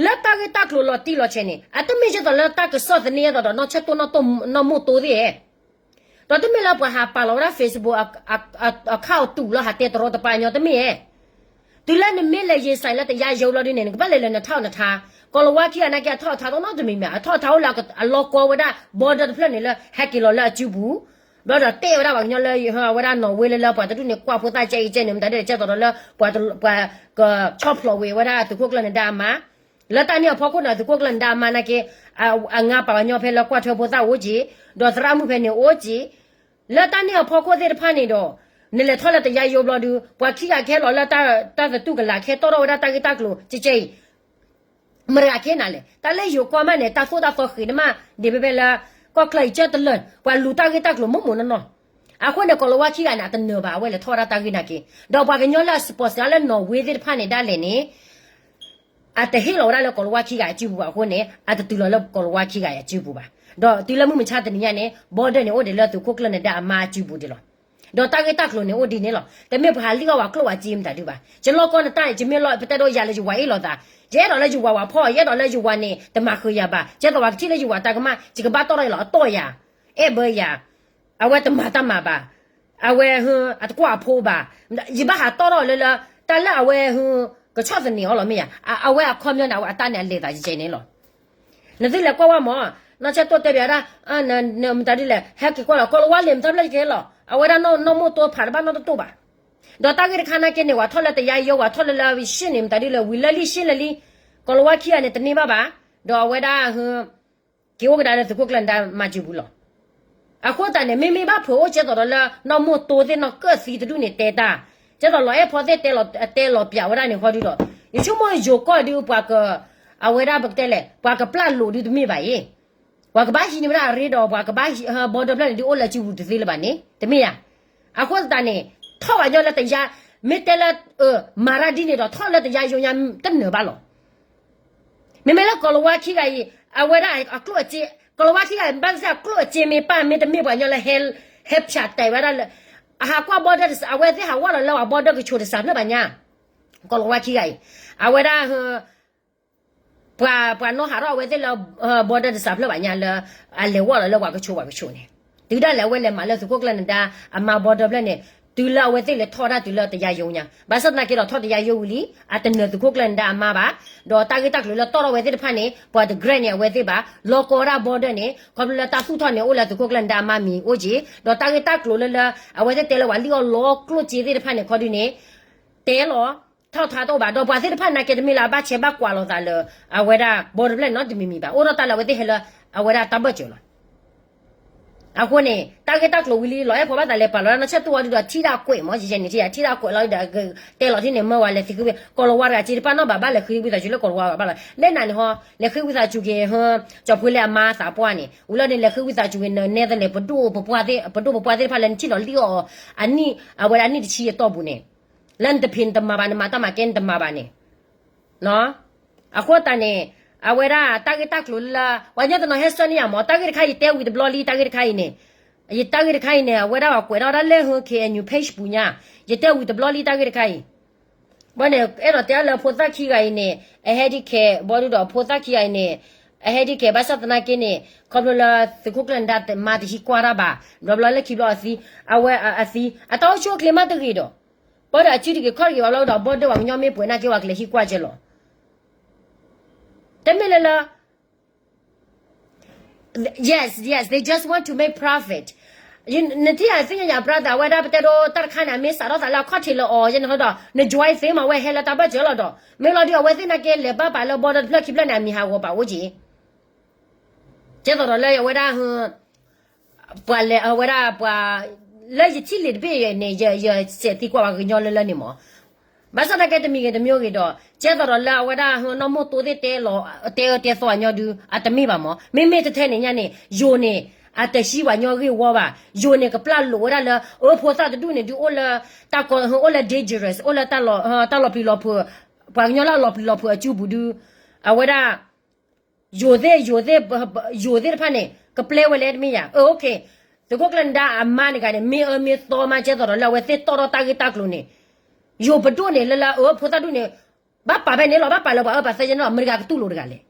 လၢတၢ်ဂ့ၢ်တၢ်ကျိၤလီၤတံၢ်လီၤဆဲးန့ၣ် အတမ့ၢ်ဒ်သိးလၢတၢ်ကစီၣ်သန့ၤအသိးဒီး နီၢ်ဆၢၣ်တိၢ်နီၢ်မိၢ်တိၢ်သ့ၣ်ဧါ ဒီးတမ့ၢ်လၢပှၤဟးပာ်လီၤဝဲဒၣ် Facebook အခါအတူးလၢဟးတဲတရီတပါညီတမ့ၢ်ဧါ. တုၤလၢနမ့ၢ်လဲၤ ရင်ဆိုင် လၢတယါယိဘျီဒုးန့ၣ် နကဘၣ်လဲၤလၢနထီၣ်နထါ ကိၤလၤဝါခံဂၤနာ်က့အထီၣ်အထါတနီတမံၤမ့ၢ် အထီၣ်အထါအိၣ်လၢအလီၤကီဝဲဒၣ် border တဖျၢၣ်န့ၣ်လၢဟဲက့ၤလီၤလၢအစုပူၤ ဘျီဒီးတဲဝဲဒၣ်ပှၤကညီလၢ အဝဲဒၣ် Norway လၢလၢပှၤတဒူၣ်န့ၣ် ကွၢ်ဖိသၣ်ကဲအံၤကဲန့ၣ် မတၤဒ်လဲၣ် ကဲသိးဒီးလၢ ပှၤ ပှၤကဆီၣ်ဖျိးဝဲဝဲဒၣ်သုးခိၣ်ကျၢၢ်နဒါအမါ လၢတၢ်န့ၣ်အဖီခိၣ်န့ၣ် သုးခိၣ်ကျၢၢ်နဒါအမါနာ်က့ အငါပှၤကညီဖဲလၢကွၢ်ထွဲဖိသၣ်အိၣ်က့ၤ ဒီးသရၣ်မုၣ်ဖဲန့ၣ်အိၣ်က့ၤ လၢတၢ်န့ၣ်အဖီခိၣ်သ့ၣ်တဖၣ်န့ၣ်ဒီး နလဲၤထီၣ်လၢတယါယိဘျီဒုး ပှၤခံဂၤကဟဲလီၤလၢ တၢ်သတူၢ်ကလာ် ကဟဲတီၣ်ထီၣ်ဝဲဒၣ်တၢ်ဂ့ၢ်တၢ်ကျိၤကဲကဲအံၤ မတၤဂၤကဟဲနၤလဲၣ်. တၢ်လၢယိၤကီၢ်မးန့ၣ် တၢ်သိၣ်တၢ်သီဃ့ၤန့ၣ်မး ဒ်ဖဲဖဲလၢ ကီၢ်ချၢအံၤကၢတလၢာ် ပှၤလူၤတၢ်ဂ့ၢ်တၢ်ကျိၤမ့ၢ်မ့ၢ်နီၢ်နီၢ်. အဃိန့ၣ် ကိၤလၤဝါခံဂၤန့ၣ် အတနၢၤဘၣ် အဝဲလဲၤထီၣ်ဝဲဒၣ်တၢ်ဂ့ၢ်နာ်က့ ဒီးပှၤကညီလၢအ sponsor လၢ Norway သ့ၣ်တဖၣ်န့ၣ်ဒၣ်လဲာ်န့ၣ် အတဟ့ၣ်လီၤဝဲဒၣ်လၢကိၤလၤဝါခံဂၤအစုပူၤဘၣ်အဃိန့ၣ် အတတုၤလီၤလၢကိၤလၤဝါခံဂၤအစုပူၤဘၣ်. ဒီးတုၤလၢမုၢ်မဆါတနံၤညါန့ၣ် border န့ၣ် အိၣ်ဒံးလၢသုးခိၣ်ကျၢၢ်နဒါအမါအစုပူၤဒံးလီၤ. ဒီးတၢ်ဂ့ၢ်တၢ်ကျိၤန့ၣ်အိၣ်ဒ်န့ၣ်လီၤ. တမ့ၢ်ပှၤဟးလံၣ်အီၣ်ပှၤကျိၣ်ပှၤစ့မတၤဒုးဘၣ်. ယလီၢ်ကီၢ်နတၢ်န့ၣ် ယမ့ၢ်လီၤပတဲဒိယၤလၢယဝၤအ့ၣ်လိာ်သး, ယအဲၣ်ဒိးလၢယဝၤဝၤဖီၣ်, ယအဲၣ်ဒိးလၢယဝၤန့ၣ် တမၤဃုာ်ယၤဘၣ်. ကဲသိးပှၤကထံၣ်လၢယဝၤတၢ်ကမၣ် ယကဘၣ်တီၣ်ထီၣ်ယလီၤအတီၢ်ယၤ, အဲၣ်ဘၢယၤ, အဝဲတမၤတၢ်မၤဘၣ်, အဝဲ အတကွၢ်အဖိဘၣ်, ယဘၣ်ဟးတီၣ်ထီၣ်လၢလၢ တၢ်လၢအဝဲ ကဆီၣ်သနံးအီၤလီၤမ့ၢ်ဧါ, အဝဲအခီပညီန့ၣ် အဝဲအတၢ်န့ၣ်အလဲၤသးယကဲန့ၣ်လီၤ. နသုလဲၤကွၢ်ဝဲမၢ်, နီၢ်ဆဲးတိၣ်တဲဘၣ်ဒၣ်, မတၤဒ်လဲၣ် ဟဲက့ၤကွၢ်လီၤ ကီၤလၤဝါလံာ်မတၤဖျၢၣ်ယကဟဲလီၤ, အဝဲဒၣ်နီၢ်မိၢ်တိဖးတဘၣ်နီတတိၢ်ဘၣ်. ဒီးတၢ်ဂ့ၢ်တခါနာ်က့န့ၣ် ဝဲထီၣ်လၢတယါယိ ဝဲထီၣ်လၢလၢရှ့ၣ်န့ၣ် မတၤဒ်လဲၣ် ဝံၤလၢလံရှ့ၣ်လၢလံ, ကီၤလၤဝါခံဂၤန့ၣ် တန့ၢ်ဘၣ်ဘၣ်, ဒီးအဝဲဒၣ် က့ၤအိၣ်ကဒါလၢသုးခိၣ်ကျၢၢ်နဒါမါစုပူၤလီၤ. အဃိသတးန့ၣ် မ့မ့ၢ်ဘၣ်ဖုးအိၣ်ကဲသိးဒီးလၢ နီၢ်မိၢ်တိသ့ၣ်နီၢ်ကၢၣ်သံတဒူၣ်န့ၣ်တဲတၢ်, ကဲသိးလီၤအဲၣ်ဖီသ့ၣ်တဲလီၤပၠးဝဲဒၣ်န့ၣ်ဃီဒုဒီး, ယဆိကမိၣ်ယိၤကီၢ်ဒုပှၤက, အဝဲဒၣ်ပကတဲလဲၣ် ပှၤကပျၢ်လိာ်ဒုတမ့ၢ်ဘၣ်အံၤ, ပှၤကဘၣ်ဟံးန့ၢ်ဝဲဒၣ်အရ့ဒီး ပှၤကဘၣ်ဟံး ဘီဒၢဖျၢၣ်န့ၣ် ဒုးအိၣ်လၢစုပူၤတသ့လၢၤဘၣ်န့ၣ် တမ့ၢ်ဧါ. အဃိသတးန့ၣ် ထီၣ်ပှၤကညီလၢတယါ, မ့ၢ်တဲလၢ မၤရၢဒ်န့ၣ်ဒီး ထီၣ်လၢတယါယိညါတနၢၤဘၣ်လီၤ. မ့မ့ၢ်လၢကီၤလၤဝါခံဂၤအံၤ အဝဲဒၣ်အကျိၣ်အစ့, ကီၤလၤဝါခံဂၤအံၤ ဘၣ်သ့ၣ်သ့ၣ်အကျိၣ်အစ့မ့ၢ်ပၢ် မ့တမ့ၢ်ပှၤကညီလၢ ဟဲဖၠးတဲာ်ဝဲဒၣ်လၢ အဟးကွၢ်ဘီဒၢတစး အဝဲသ့ၣ်ဟးဝဲလီၤလၢပှၤဘီဒၢကဆိးတစးဖျၢၣ်ဘၣ်ညါ, ကီၤလၤဝါခံဂၤအံၤ, အဝဲဒၣ် ပှၤ ပှၤနီၣ်ဟးထီၣ်အဝဲသ့ၣ်လၢ ဘီဒၢတစးဖျၢၣ်ဘၣ်ညါလၢ အလဲၤဝဲလီၤလၢပှၤကဆိးပှၤကဆိးန့ၣ်, တုၤဒၣ်လဲာ်အဝဲလဲၤမၤလၢသုးခိၣ်ကျၢၢ်နဒါအမါဘီဒၢဖျၢၣ်န့ၣ်, တုၤလၢအဝဲသ့ၣ်လဲၤထီၣ်ဒၣ်တုၤလၢတယါယိညါ, ဘၣ်ဆၣ်သနာ်က့ဒီးထီၣ်တယါယိဝံၤလံ, အတနၢၤသုးခိၣ်ကျၢၢ်နဒါအမါဘၣ်, ဒီးတၢ်ဂ့ၢ်တၢ်ကျိၤလၢတီၣ်ထီၣ်ဝဲသ့ၣ်တဖၣ်န့ၣ် ပှၤတ grant န့ၢ်အဝဲသ့ၣ်ဘၣ်, လီၤကီဝဲဒၣ်ဘီဒၢန့ၣ် ခီဖျိလၢတၢ်သူၣ်ထီၣ်န့ၣ် အိၣ်လၢသုးခိၣ်ကျၢၢ်နဒါအမါမံၤအိၣ်က့ၤ, ဒီးတၢ်ဂ့ၢ်တၢ်ကျိၤလၢလၢ အဝဲသ့ၣ်တဲလၢပှၤလံၣ်အီၣ်လီကျိၣ်စ့သ့ၣ်တဖၣ်န့ၣ် ခီဒုန့ၣ် တဲလီၤ ထီၣ်ထါတအိၣ်ဘၣ်, ဒီးပှၤသ့ၣ်တဖၣ်နာ်က့တမ့ၢ်လၢအဘၣ်ဆဲးဘၣ်ကွၢ်လိာ်သးလၢ အဝဲဒၣ်ဘီဒၢဖျၢၣ်န့ၣ်နီတမံၤမံၤဘၣ်, အိၣ်ဒီးတၢ်လၢအဝဲသ့ၣ်ဟဲလၢ အဝဲဒၣ်တၢ်ဘၢၣ်စၢၤလီၤ. အဃိန့ၣ် တၢ်ဂ့ၢ်တၢ်ကျိၤဝံၤလံ လီၤအဲၣ်ဖီဘၣ်သးလဲၤပာ်လီၤဒၣ်နီၢ်ဆဲးတိၣ်ဝံၤဒုဒီး ထံၣ်ဒၣ်ကွဲးမၢ် ယဲန့ၣ် ထံၣ်ဒၣ်ကွဲးလီၤဒီး တဲလီၤထံၣ်န့ၣ် မၢဝဲလဲၤသံဃုဝံသးစူၤ ကီၤလၤဝါတဂၤစ့တဖၣ်နီၣ်ဘၣ်ဘၣ်လဲၤဃ့ဝံသးစူၤလၢကီၤလၤဝါဘၣ်လီၤ, လဲၣ်နၤန့ၣ်ဟီ လဲၤဃ့ဝံသးစူၤက့ၤ ကၠီၤဖိလ့အမါသးပှၢ်န့ၣ် ဝံၤလီၤန့ၣ် လဲၤဃ့ဝံသးစူၤက့ၤ နဲသလဲၣ် ပဒိၣ်ပပှၢ်သ့ၣ်တဖၣ်လၢနထံၣ်လီၤလံၣ်အီၤ အနံၣ် အဝဲဒၣ်နံၣ်တဆံအတီၢ်ပူၤန့ၣ် လၢနတဖံးနတမၤဘၣ် နမၤတၢ်မၤကဲနတမၤဘၣ်န့ၣ် အဃိသတးန့ၣ် အဝဲဒၣ်တၢ်ဂ့ၢ်တၢ်ကျိၤလၢ ပှၤကညီတနီၤဟဲဆှၢန့ၢ်ယၤမၢ် တၢ်ဂ့ၢ်တခါအံၤ ယတဲဝံၤတဘျီလံ တၢ်ဂ့ၢ်တခါအံၤန့ၣ်, ယတၢ်ဂ့ၢ်တခါအံၤန့ၣ် အဝဲဒၣ်ပှၤကွဲးထီၣ်ဒၣ်လၢ KNU page ပူၤညါ, ယတဲဝံၤတဘျီလံ တၢ်ဂ့ၢ်တခါအံၤ, ဘၣ်န့ၣ် အဲၣ်ဒိးတဲလၢဖိသၣ်ခံဂၤအံၤန့ၣ် အဟဲဒ်ခဲ ဘီဒုဒီးဖိသၣ်ခံဂၤအံၤန့ၣ် အဟဲဒ်ခဲ ဘၣ်ဆၣ်သနာ်က့န့ၣ် ခီဖျိလၢသုးခိၣ်ကျၢၢ်နဒါမါတဟံးကွၢ်တၢ်ဘၣ် ဘျီဘျီလၢခံဘျီအသံ အဝဲအသံ အတၢ်အိၣ်ဆူၣ်အိၣ်ချ့မးတဂ့ၤဒီး ဘၣ်ဒီးအစုတဂ့ၤခီၣ်တဂ့ၤဘၣ်ဘျီဒီး ဘီဒုပှၤကညီမ့ၢ်ပှဲၤနာ်က့ ပှၤကလဲၤဟံးကွၢ်ကဲလီၤ တမ့ၢ်လၢလၢ yes yes they just want to make profit, နထံၣ်ယၤသ့ၣ်ညါယၤ brother အဝဲဒၣ်ပတဲဒိတၢ်တခါန့ၣ် အမ့ၢ်စးထီၣ်သးလၢအခီၣ်ထံးလၢအီၤယဲန့ၣ်ဒီး န join သ့မး အဝဲဟဲလၢတၢ်ဘၢၣ်စၢၤလီၤဒီး မ့ၢ်လီၤဒုးအဝဲသ့ၣ်နာ်က့လဲၤဘၣ်ပာ်လၢဘီဒၢတဖျၢၣ်ခံဖျၢၣ်န့ၣ် အမံၤဟးဂီၤပာ်အိၣ်က့ၤ ကဲသိးဒီးလၢအဝဲဒၣ် ပှၤလဲၤအဝဲဒၣ်ပှၤ လၢယထံၣ်လံာ်တဘ့ၣ်န့ၣ် ယစဲးသံကွၢ်ပှၤကညီလၢလၢန့ၣ်မး, ဘၣ်ဆၣ်သနာ်က့တမံၤဂ့ၤတမံၤဂ့ၤဒီး ကဲသိးဒီးလၢအဝဲဒၣ်နီၢ်မိၢ်တိသ့ၣ်တဲလီၤ တဲအၢတဲသီအညီဒု အတမ့ၢ်ဘၣ်မး, မ့မ့ၢ်တထဲန့ၣ်ညါန့ၣ် ယိၤန့ၣ် အတဟံးပှၤကညီဂ့ၢ်ဝီဘၣ်, ယိၤန့ၣ် ကပျၢ်လိာ်ဝဲဒၣ်လၢ အၢဖိသၣ်တဒူၣ်န့ၣ် ဒုးအိၣ်လၢ တၢ်ကီ အိၣ်လၢ dangerous အိၣ်လၢတၢ်လီၤပျံၤလီၤဖုး ပှၤကညီလၢအလီၤပျံၤလီၤဖုးအစုပူၤဒု အဝဲဒၣ် ယိၤသ့ၣ် ယိၤသ့ၣ် ယိၤသ့ၣ်တဖၣ်န့ၣ် ကပျဲဝဲလဲၣ်တမ့ၢ်ယၤ အၢ okay, သုးခိၣ်ကျၢၢ်နဒါအမါန့ၣ်ဂၤန့ၣ် မ့ၢ်အၢမ့ၢ်သီမး ကဲသိးဒီးလၢအဝဲသ့ၣ်တီၣ်ထီၣ်တၢ်ဂ့ၢ်တၢ်ကျိၤန့ၣ် ယိၤပဒိၣ်န့ၣ် လၢလၢအၢဖိသၣ်ဒူၣ်န့ၣ် ဘၣ်ပာ်ဖဲန့ၣ်လီၤ ဘၣ်ပာ်လၢပှၤအၢပှၤသီယဲန့ၣ်လီၤ မတၤတဂၤကတူၢ်လိာ်တဂၤလဲၣ်,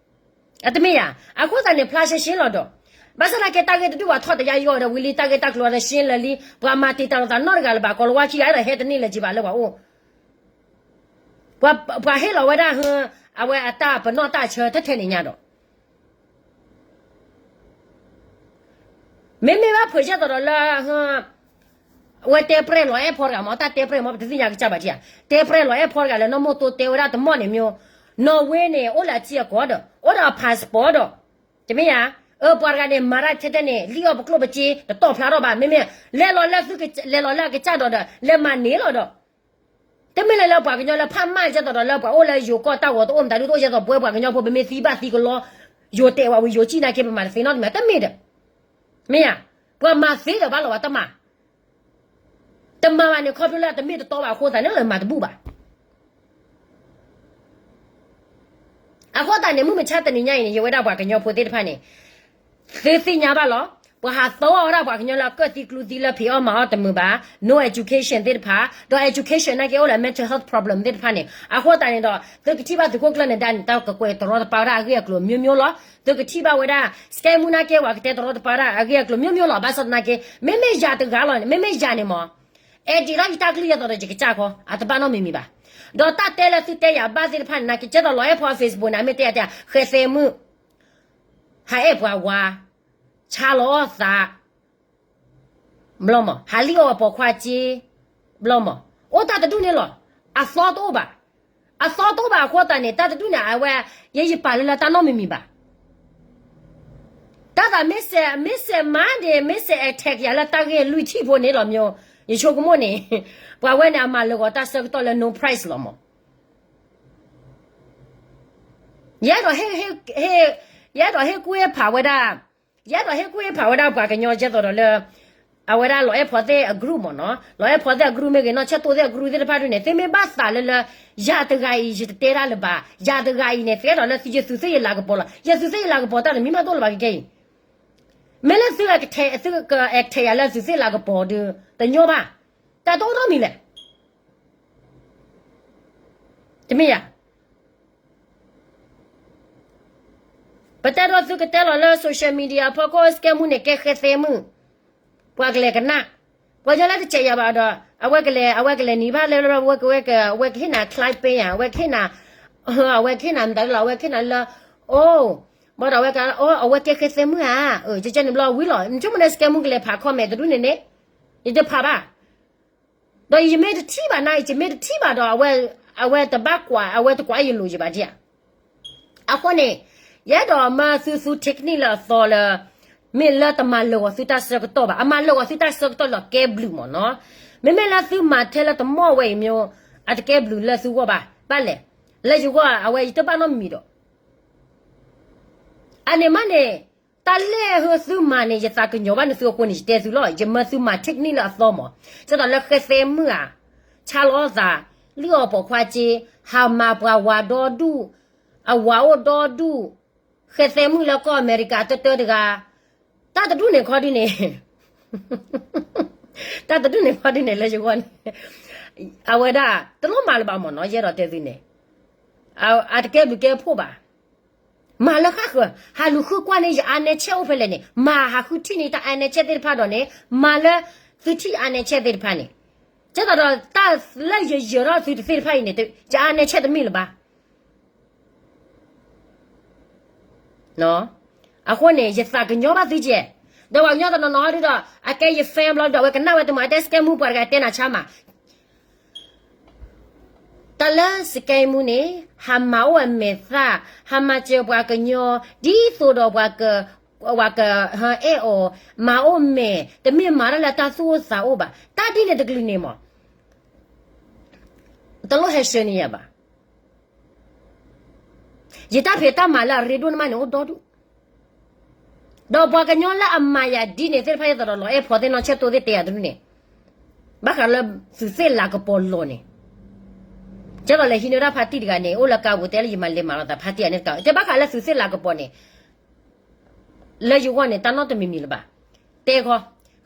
အတမ့ၢ်ယၤ အဃိသတးန့ၣ် ဖျါရှဲရှဲလီၤဒီး ဘၣ်ဆၣ်သနာ်က့တၢ်ဂ့ၢ်တဒူၣ်ပှၤထီၣ်တယါယီၤဒီး ဝံၤလံတၢ်ဂ့ၢ်တၢ်ကျိၤဒီးရှဲလၢာ်လံ ပှၤမၤတံာ်တာ်လိာ်သးနီတဂၤလၢၤဘၣ် ကီၤလၤဝါခံဂၤဒီးဟဲတန့ၢ်လၢၤက့ၤဘၣ်လၢပှၤအိၣ် ပှၤဟ့ၣ်လီၤဝဲဒၣ် အဝဲအတၢ်ပနီၣ်တၢ်ဆၢထဲထဲန့ၣ်ညါဒီး မ့မ့ၢ်ဘၣ်ဖုးကဲသိးဒီးလၢ အဝဲတဲပြဲၢ်လီၤအဲၣ်ဖီတဂၤမး တၢ်တဲပြဲၢ်မး ပတသ့ၣ်ညါကစၢ်ဘၣ်ထံၣ်ဧါ, တဲပြဲၢ်လီၤအဲၣ်ဖီတဂၤလၢနီၢ်မိၢ်တိတဲဝဲဒၣ်တမီၢ်န့ၣ်မ့ၢ် နီၣ်ဝ့န့ၣ် အိၣ်လၢအထံအကီၢ်ဒီး အိၣ်ဒီးအ passport ဒီး တမ့ၢ်ဧါ, အၢ ပှၤတဂၤန့ၣ် မၤတၢ်ထဲထဲန့ၣ် လံၣ်အီၣ်ပကျိၣ်ပစ့ တတီၢ်ဖျါထီၣ်ဘၣ် မ့မ့ၢ် လဲၤလီၤလၢသု လဲၤလီၤလၢအကစၢ်ဒီးဒီး လဲၤမၤန့ၢ်လီၤဒီး တမ့ၢ်လၢလၢပှၤကညီလၢဖးမၢ်ကဲသိးဒီးလၢပှၤအိၣ်လၢယိၤကီၢ်တၢ်ဂီၤတအိၣ်မတၤဒုတအိၣ်ကဲသိး ပဝဲပှၤကညီဖိပမ့ၢ်သံဘၣ်သံကလီ ယိၤတဲာ်ဝဲဝံၤယိၤကံၣ်နာ်က့ပမၤတသ့နီတမံၤ တမ့ၢ်ဒီး မ့ၢ်ဧါ, ပှၤမၤသ့ဒီးဘၣ်လီၤဝဲတမၤ တမၤဘၣ်န့ၣ် ခီဖျိလၢအတမ့ၢ်တတီဘၣ်အဃိသတးန့ၣ်လီၤ မၤတဘူၣ်ဘၣ်. အဃိသတးန့ၣ် မုၢ်မဆါတနံၤညါအံၤန့ၣ် ယဝဲဒၣ်ပှၤကညီဖိသ့ၣ်တဖၣ်န့ၣ် သုသ့ၣ်ညါဘၣ်လီၤ. ပှၤဟးသီဝဲဒၣ်ပှၤကညီလၢအကၢၣ်သံကျူသံလၢဖံးအီၣ်မၤအီၣ်တမုာ်ဘၣ်, no education သ့ၣ်တဖၣ်, ဒီး education နာ်က့အိၣ်လၢ mental health problem သ့ၣ်တဖၣ်န့ၣ် အဃိသတးန့ၣ်ဒီး သုကထံၣ်ဘၣ်သုးခိၣ်ကျၢၢ်န့ၣ်ဒၣ်န့ၣ် တၢ်ကကွဲးတရီတပါဝဲဒၣ်အဂ့ၢ်အကျိၤ မျိုးမျိုး လီၤ. သုကထံၣ်ဘၣ်ဝဲဒၣ် စကဲမူ နာ်က့ ပှၤကတဲတရီတပါဝဲဒၣ်အဂ့ၢ်အကျိၤ မျိုးမျိုး လီၤ. ဘၣ်ဆၣ်သနာ်က့ မ့မ့ၢ်ယၤတဂၤလီၤန့ၣ် မ့မ့ၢ်ယၤန့ၣ်မး အဲၣ်ဒိးယတၢ်ကလုၢ်ယဲသိးဒီးယကစၢ်ခီ အတဘၣ်နီတမံၤမံၤဘၣ်. ဒီးတၢ်တဲလၢသုတဲယၤဘၣ်သ့ၣ်တဖၣ်န့ၣ် နာ်က့ ကဲသိးလီၤအဲၣ်ဖီ Facebook န့ၣ် မ့ၢ်တဲယၤတဲ ဃဲသဲမုၣ် ဟးအဲၣ်ပှၤဝါ, ဆါလီၤအီၣ်သး, ဘျီမး ဟးလံၣ်အီၣ်ပိာ်ခွါစ့, ဘျီမး အိၣ်တၢ်တဒူၣ်န့ၣ်လီၤ. အသီတအိၣ်ဘၣ်. အသီတအိၣ်ဘၣ်အဃိသတးန့ၣ် တၢ်တဒူၣ်န့ၣ် အဝဲ ယဲယပာ်လၢလၢတၢ်နီတမံၤမံၤဘၣ်. တၢ်သးမ့ၢ်စဲး မ့ၢ်စဲးမၤန့ၣ် မ့ၢ်စဲး attack ယၤလၢတၢ်ဂ့ၢ်လွံၢ်ထံၣ်ဖိန့ၣ်လီၤ မျိုး, ယဆိကမိၣ်န့ၣ် ပှၤဝဲန့ၣ် အမၤလၢာ်ဂီၤတၢ်ဆၢကတီၢ်လၢ no price လီၤမး. ယအဲၣ်ဒိးဟ့ၣ် ယအဲၣ်ဒိးဟ့ၣ်ကူၣ်ဟ့ၣ်ဖးဝဲဒၣ်, ယအဲၣ်ဒိးဟ့ၣ်ကူၣ်ဟ့ၣ်ဖးဝဲဒၣ်ပှၤကညီကဲသိးဒီးလၢ အဝဲဒၣ်လီၤအဲၣ်ဖီသ့ၣ်အ group မးနီၤ, လီၤအဲၣ်ဖီသ့ၣ်အ group မ့ၢ်ဂ့ၤ နီၢ်ဆဲၣ်တိသ့ၣ်အ group သ့ၣ်တဖၣ်ဒုန့ၣ် သုမ့ၢ်ဘၣ်သးလၢလၢ ယၤတဂၤအံၤ ယတတဲတၢ်လၢၤဘၣ်, ယၤတဂၤအံၤန့ၣ် သုအဲၣ်ဒိးလၢသုယသူးသ့ၣ်ယလၤကပီၤလီၤ. ယသူးသ့ၣ်ယလၤကပီၤတၢ်န့ၣ် မံမးတအိၣ်လၢၤဘၣ်ကကဲအံၤ, မ့ၢ်လၢသု သုကအဲၣ်ထဲးယၤလၢသုးသ့ၣ်လၤကပီၤဒီး တညီဘၣ်, တၢ်တအိၣ်နီတမံၤလဲၣ်. တမ့ၢ်ယၤ ပတဲဒီးသုကတဲလီၤလၢ social media ဖီခိၣ် စကဲမူ န့ၣ် ကဲဃဲသဲမုၣ်, ပှၤကလဲၤကနၣ်, ပှၤကညီလၢတစဲးယၤဘၣ်ဒီး အဝဲကလဲၤ အဝဲကလဲၤနံၤဘၣ်လၢ အဝဲကဝဲ အဝဲကဟ့ၣ်နၤ client ပ့ယၤ အဝဲကဟ့ၣ်နၤ, အဝဲကဟ့ၣ်နၤမတၤဒ်လီၤ အဝဲကဟ့ၣ်နၤလၢ အိၣ်, ဘၣ်ဒီးအဝဲက အဝဲကဲဃဲသဲမုၣ်ဧါ, ကကဲန့ၣ်ဘျီဝံၤလီၤ နဆိကမိၣ်န့ၣ် စကဲမူ ကလဲၤဖး comment တဒူၣ်န့ၣ်န့ၣ်, ယတဖးဘၣ် ဒီးယမ့ၢ်တထံၣ်ဘၣ်နၤအံၤ ယမ့ၢ်တထံၣ်ဘၣ်ဒီး အဝဲတဘၣ်ကွၢ် အဝဲတကွၢ်ယလိၤယဘၣ်ဒံးဧါ. အဃိန့ၣ် ယအဲၣ်ဒိးမၢသုသူ technique လၢအသီလၢ မ့ၢ်လၢတမၤလၢာ်ဂီၤသုတၢ်ဆၢကတီၢ်ဘၣ်, အမၤလၢာ်ဂီၤသုတၢ်ဆၢကတီၢ်လၢအကဲဘျုးမးနီၤ. မ့မ့ၢ်လၢသုမၤထဲလၢတမီၢ်ဝဲအံၤ မျိုး အတကဲဘျုးလၢသုဂီၢ်ဘၣ်, ဘၣ်လဲၣ်, လၢယဂီၢ် အဝဲယတဘၣ်နီတမံၤဒီး အန့ၣ်မးန့ၣ်, တၢ်လၢဟၢသုမၤန့ၣ် ယသးကညီၤဘၣ်န့ၢ်သုအဃိန့ၣ် ယတဲသုလီၤ, ယမၢသုမၤ technique လၢအသီမး, ကဲသိးလၢဃဲသဲမုၣ်ဧါ, ဆါလီၤအီၣ်သး, လံၣ်အီၣ်ပိာ်ခွါစ့, ဟးမၤပှၤဝၤဒီဒူၣ်, အဝၤအိၣ်ဒီဒူၣ်, ဃဲသဲမုၣ်လၢကီၢ်အမဲရကၤတၢတၢတဂၤ, တၢ်တဒူၣ်န့ၣ်ခီဒုန့ၣ် တၢ်တဒူၣ်န့ၣ်ခီဒုန့ၣ် လၢယဂီၢ်န့ၣ် အဝဲဒၣ် တလိၣ်မၤလၢၤဘၣ်မးနီၤ, ယအဲၣ်ဒိးတဲသုန့ၣ်, အတကဲဘျုးကဲဖှိၣ်ဘၣ်, မၤလၢဃၣ်ဃၢၤ, ဟးလူၤဃုကွၢ်န့ၢ်ယအါနဲဆဲးအိၣ်ဖဲလဲၣ်န့ၣ်, မၤဟးဃုထံၣ်န့ၢ်တၢ်အါနဲဆဲးသ့ၣ်တဖၣ်ဒီးန့ၣ်, မၤလၢသုထံၣ်အါနဲဆဲးသ့ၣ်တဖၣ်န့ၣ်, ကဲသိးဒီးတၢ်လၢယယၢၤထီၣ်သုတသ့ၣ်တဖၣ်အံၤန့ၣ် ယအါနဲဆဲးတမ့ၢ်လၢၤဘၣ် အဃိန့ၣ် ယသးကညီၤဘၣ်သုကဲ, ဒီးပှၤကညီတနီၤနီၤဟီဒုဒီး အကဲယ fan ဘျီဒီး အဝဲကနၣ်ဝဲတမံၤ အတဲစကဲမူ ပှၤတဂၤတဲနၤဆါမး, တၢ်လၢစကဲမူန့ၣ် ဟးမၤအိၣ်အမဲာ်သၣ်, ဟးမၤစၢၤပှၤကညီ, ဒ်သိးဒီးပှၤက, ပှၤကဟဲအဲၣ်အီၤ, မၤအိၣ်မဲာ်, တမ့ၢ်မၤတၢ်လၢတၢ်သူၣ်အိၣ်သးအိၣ်ဘၣ်, တၢ်ဒ်န့ၣ်တကလုာ်န့ၣ်မး တလိၣ်ဟဲဆှၢန့ၢ်ယၤဘၣ်. ယတၢ်ဖံးတၢ်မၤလၢအရ့ဒိၣ်န့ၣ်မးန့ၣ် အိၣ်ဒီဒူၣ်, ဒီးပှၤကညီလၢအမၤယၤဒ်န့ၣ်သ့ၣ်တဖၣ် ယသးဒီးလီၤအဲၣ်ဖီသ့ၣ်နီၢ်ဆဲၣ်တိသ့ၣ်တဲယၤတဒူၣ်န့ၣ်, ဘၣ်ဃးလၢသုးသ့ၣ်လၤကပီၤလီၢ်န့ၣ်, ကဲသိးလၢဟံးန့ၢ်ဝဲဒၣ်ဖါတံၢ်တဂၤန့ၣ် အိၣ်လၢကါပူၤတဲလၢယမၤလဲၤမၤလိာ်သးဖါတံၢ်အန့ၣ်တကး, တဲဘၣ်ဃးလၢသုးသ့ၣ်လၤကပီၤန့ၣ် လၢယဂီၢ်န့ၣ် တၢ်နီတမံၤမံၤလၢၤဘၣ်. တဲခီ,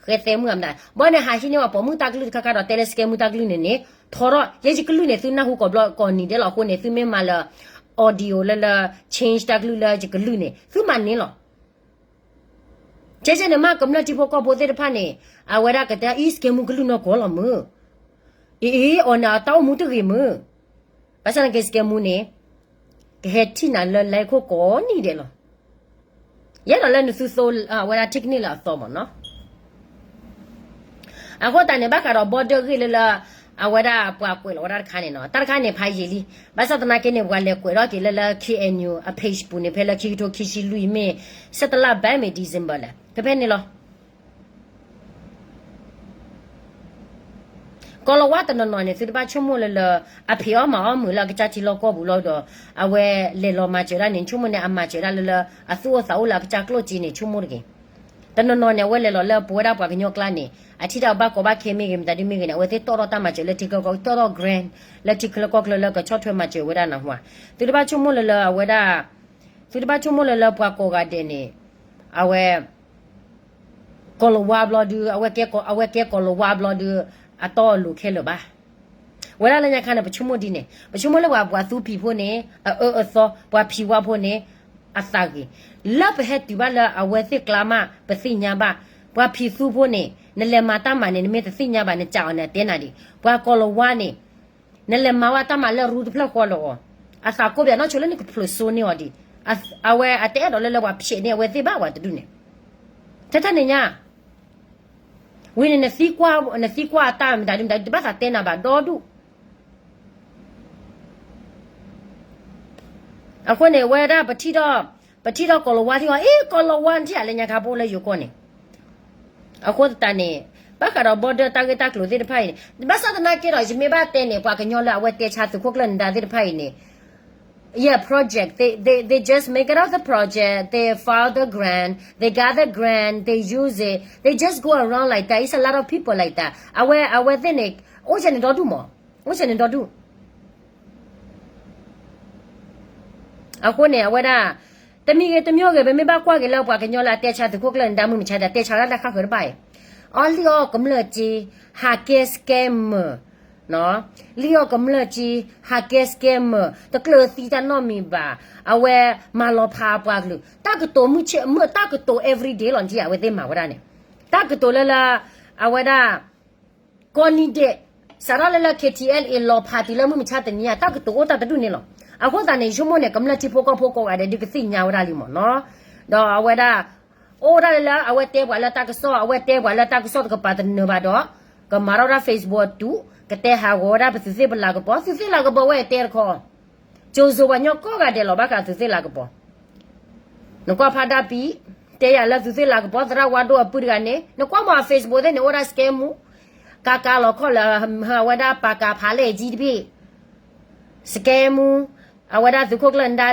ဃဲသဲမုၣ်အမတၤ, ဘီန့ၣ်ဟးဟံးန့ၢ်ဝဲပိာ်မုၣ်တၢ်ကလုၢ်တခါခါဒီး တဲလၢစကဲမူတၢ်ကလုၢ်န့ၣ်န့ၣ်, ထီထီၣ် ယဲယကလုၢ်န့ၣ် သုနၢ်ဟူကိးဘျီကိးနံၤဒဲးလီၤအဃိန့ၣ် သုမ့ၢ်မၤလၢ audio လၢလၢ change တၢ်ကလုၢ်လၢယကလုၢ်န့ၣ် သုမၤန့ၢ်လီၤ. ကဲကဲန့ၣ်မး ကမျၢၢ်ထံဖိကီၢ်ဖိသ့ၣ်တဖၣ်န့ၣ် အဝဲဒၣ်ကတဲအံၤ စကဲမူကလုၢ်နီၢ်ကီၢ်လီၤမုၢ်, အံၤ အံၤ အီၤန့ၣ်အတၢ်အိၣ်မူတဂ့ၤမုၢ်, ဘၣ်ဆၣ်သနာ်က့စကဲမူန့ၣ် ကဟဲထံၣ်နၤလၢ live ခိၣ်ကိးနံၤဒဲးလီၤ. ယအဲၣ်ဒိးလၢနသုသိအဝဲဒၣ် technique လၢအသီမးနီၤ. အဃိသတးန့ၣ် ဘၣ်ဃးဒီး border ဂ့ၢ်လၢလၢ အဝဲဒၣ်ပှၤကွဲးလီၤဝဲဒၣ်တခါန့ၣ်နီၤ, တၢ်တခါန့ၣ် ဖးယံာ်လံ, ဘၣ်ဆၣ်သနာ်က့န့ၣ် ပှၤလဲၤကွဲးထီၣ်က့ၤလၢလၢ K N U အ page ပူၤန့ၣ် ဖဲလၢခံကထိခံဆံလွံၢ်မ့ၢ် ဆဲးတလါဘဲမ့ၢ် December လဲၣ် ဖဲဖဲန့ၣ်လီၤ. ကီၤလၤဝါတနီၤနီၤန့ၣ် သုတဘၣ်ဆိကမိၣ်လၢလၢ အဖံးအီၣ်မၤအီၣ်မုာ်လၢအကစၢ်ထံလီၢ်ကီၢ်ပူၤလီၤဒီး အဝဲလဲၤလီၤမၤစၢၤဒၣ်န့ၣ် ဆိကမိၣ်န့ၣ် အမၤစၢၤဒၣ်လၢလၢ အသူၣ်အိၣ်သးအိၣ်လၢအကစၢ်ကျိၣ်စ့န့ၣ် ဆိကမိၣ်တဂ့ၤ. တနီၤနီၤန့ၣ် အဝဲလဲၤလီၤလၢပဝဲဒၣ်ပှၤကညီကျါန့ၣ် အထံၣ်တၢ်ဘၣ်ကီဘၣ်ခဲမ့ၢ်ဂ့ၤ မတၤဒုမ့ၢ်ဂ့ၤန့ၣ် အဝဲသ့ၣ်တီၣ်ထီၣ်တၢ်မၤစၢၤလၢထံချၢကီၢ် တီၣ်ထီၣ် grant လၢထံချၢကီၢ်ချၢလၢကဆီၣ်ထွဲမၤစၢၤဝဲဒၣ်နၢ်ဟူဧါ. သုတဘၣ်ဆိကမိၣ်လၢလၢအဝဲဒၣ် သုတဘၣ်ဆိကမိၣ်လၢလၢပှၤကိးဂၤဒဲးန့ၣ် အဝဲ အ ကီၤလၤဝါဘျီဒုး အဝဲကဲကီၤလၤဝါဘျီဒုး အတီအလိၤခဲလၢာ်ဘၣ်. ဝဲဒၣ်လၢညါခါန့ၣ် ပဆိကမိၣ်ဒ်န့ၣ် ပဆိကမိၣ်လၢပှၤ ပှၤသူဖံးဖိန့ၣ် အအၢအသီ ပှၤဖံးဝါဖိန့ၣ် အသးဂ့ၤ, လၢပဟဲတုၤဘၣ်လၢအဝဲသ့ၣ်ကျါမး ပသ့ၣ်ညါဘၣ်. ပှၤဖံးသူဖိန့ၣ် နလဲၤမၤတၢ်မၤန့ၣ် နမ့ၢ်တသ့ၣ်ညါဘၣ် နစံးအီၤန့ၣ် အတဲနၤဒံး. ပှၤကီၤလၤဝါန့ၣ် နလဲၤမၤဝဲတၢ်မၤလၢရူတဖျၢၣ်ဃီလီၤအီၤ, အသးကိးပယီၤနီၢ်ဆိလၢနကဖျိးစိန့ၢ်အီၤဒံး. အဝဲအတအဲၣ်ဒိးလၢလၢပှၤဖျဲးန့ၢ်အဝဲသ့ၣ်ဘၣ်ဝဲတဒူၣ်န့ၣ်, ထဲထဲန့ၣ်ညါ, ဝံၤန့ၣ် နသံကွၢ်အတၢ်မတၤဒုမတၤဒု တဘၣ်သးတဲနၤဘၣ်ဒီဒူၣ်. အဃိန့ၣ် ဝဲဒၣ် ပထံၣ်ထီၣ်ကီၤလၤဝါထံအီၤ အ့ ကီၤလၤဝါထံၣ်ဧါ လၢညါခါဖိလၢယိၤကီၢ်န့ၣ်. အဃိသတးန့ၣ် ဘၣ်ဃးဒီး border တၢ်ဂ့ၢ်တၢ်ကျိၤသ့ၣ်တဖၣ်အံၤန့ၣ် ဘၣ်ဆၣ်သနာ်က့ဒီး ယမ့ၢ်ဘၣ်တဲန့ၣ် ပှၤကညီလၢအဝဲတဲဆါသုးခိၣ်ကျၢၢ်နဒါသ့ၣ်တဖၣ်အံၤန့ၣ် yeah, project. They, they, they just make it out the project. They file the grant. They got the grant. They use it. They just go around like that. It's a lot of people like that. အဝဲ အဝဲသ့ၣ်န့ၣ် အိၣ်စဲန့ၣ်ဒီဒူၣ်မး. အိၣ်စဲန့ၣ်ဒီဒူၣ်. အဃိန့ၣ် အဝဲဒၣ် တမံၤဂ့ၤတမံၤဂ့ၤ ပမ့ၢ်ဘၣ်ကွၢ်က့ၤလၢပှၤကညီလၢအတဲဆါသုးခိၣ်ကျၢၢ်နဒါမုၢ်မဆါတၢ် တဲဆါဒၣ်လၢဃၣ်ဃၢၤတဘၣ်အံၤ, အီလံၣ်အီၣ်ကမျၢၢ်စ့ ဟးကဲ scammer, လံၣ်အီၣ်ကမျၢၢ်စ့ ဟးကဲ scammer တကျၢၤသံတၢ်နီတမံၤဘၣ်, အဝဲမၤလီၤဖးပှၤကလုာ် တၢ်ကတိၤမုၢ်ဆ့ၣ်မုၢ် တၢ်ကတိၤ everyday လီၤ နထံၣ်အဝဲသ့ၣ်မၤဝဲဒၣ်န့ၣ်, တၢ်ကတိၤလၢလၢ အဝဲဒၣ် ကိးနံၤဒဲး စးထီၣ်လၢလၢ K T L A လီၤဖးတုၤလၢမုၢ်မဆါတနံၤညါ တၢ်ကတိၤအိၣ်တၢ်တဒူၣ်န့ၣ်လီၤ. အဃိသတးန့ၣ် ယဆိကမိၣ်န့ၣ် ကမျၢၢ်ထံဖိကီၢ်ဖိကိးဂၤဒဲးဒုးကသ့ၣ်ညါဝဲဒၣ်လံမ့ၢ်နီၤ, ဒီးအဝဲဒၣ် အိၣ်ဒၣ်လၢလၢအဝဲတဲပှၤလၢတၢ်ကစီၣ် အဝဲတဲပှၤလၢတၢ်ကစီၣ်တကပၤတနၢၤဘၣ်ဒီး ကမၤထီၣ်ဝဲဒၣ် Facebook အတုၤ ကတဲဟးဂီၤဝဲဒၣ်ပသုးသ့ၣ်ပလၤကပီၤ သုးသ့ၣ်လၤကပီၤဝဲတဲတခီ ကၠိၤစိၤပှၤကညီကိးဂၤဒဲးလီၤ ဘၣ်ဃးသုးသ့ၣ်လၤကပီၤ နကွၢ်ဖးဒၣ်ပံၤ တဲယၤလၢသုးသ့ၣ်လၤကပီၤ သရၣ်ဝါဒိၣ်အပုၢ်တဂၤန့ၣ် နကွၢ်မ့ၢ် Facebook သ့ၣ်န့ၣ် အိၣ်ဒၣ် scam မူ ကါကါလီၤခီၣ်လၢ အဝဲဒၣ်ပာ်ကၤဖးလဲၣ်ကၠံတဘ့ၣ် scam မူ အဝဲဒၣ်သုးခိၣ်ကျၢၢ်နဒါ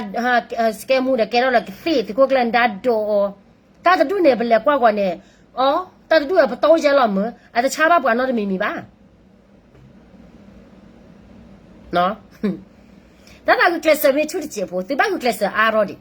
scam မူဒီးကဲထီၣ်လၢကသ့ၣ်သုးခိၣ်ကျၢၢ်နဒါဒိးအီၤ တၢ်တဒူၣ်န့ၣ် ပလဲၤကွၢ်ဂီၤန့ၣ် အီ တၢ်တဒူၣ်အပတီၢ်ယဲလီၤမၢ် အတဆါဘၣ်ပှၤနီတမံၤမံၤဘၣ် တၢ်သးဂုာ်ကျဲးစၢးမ့ၢ်ဆူၣ်တစဲးဖိ သုဘၣ်ဂုာ်ကျဲးစၢးအါထီၣ်ဒံး,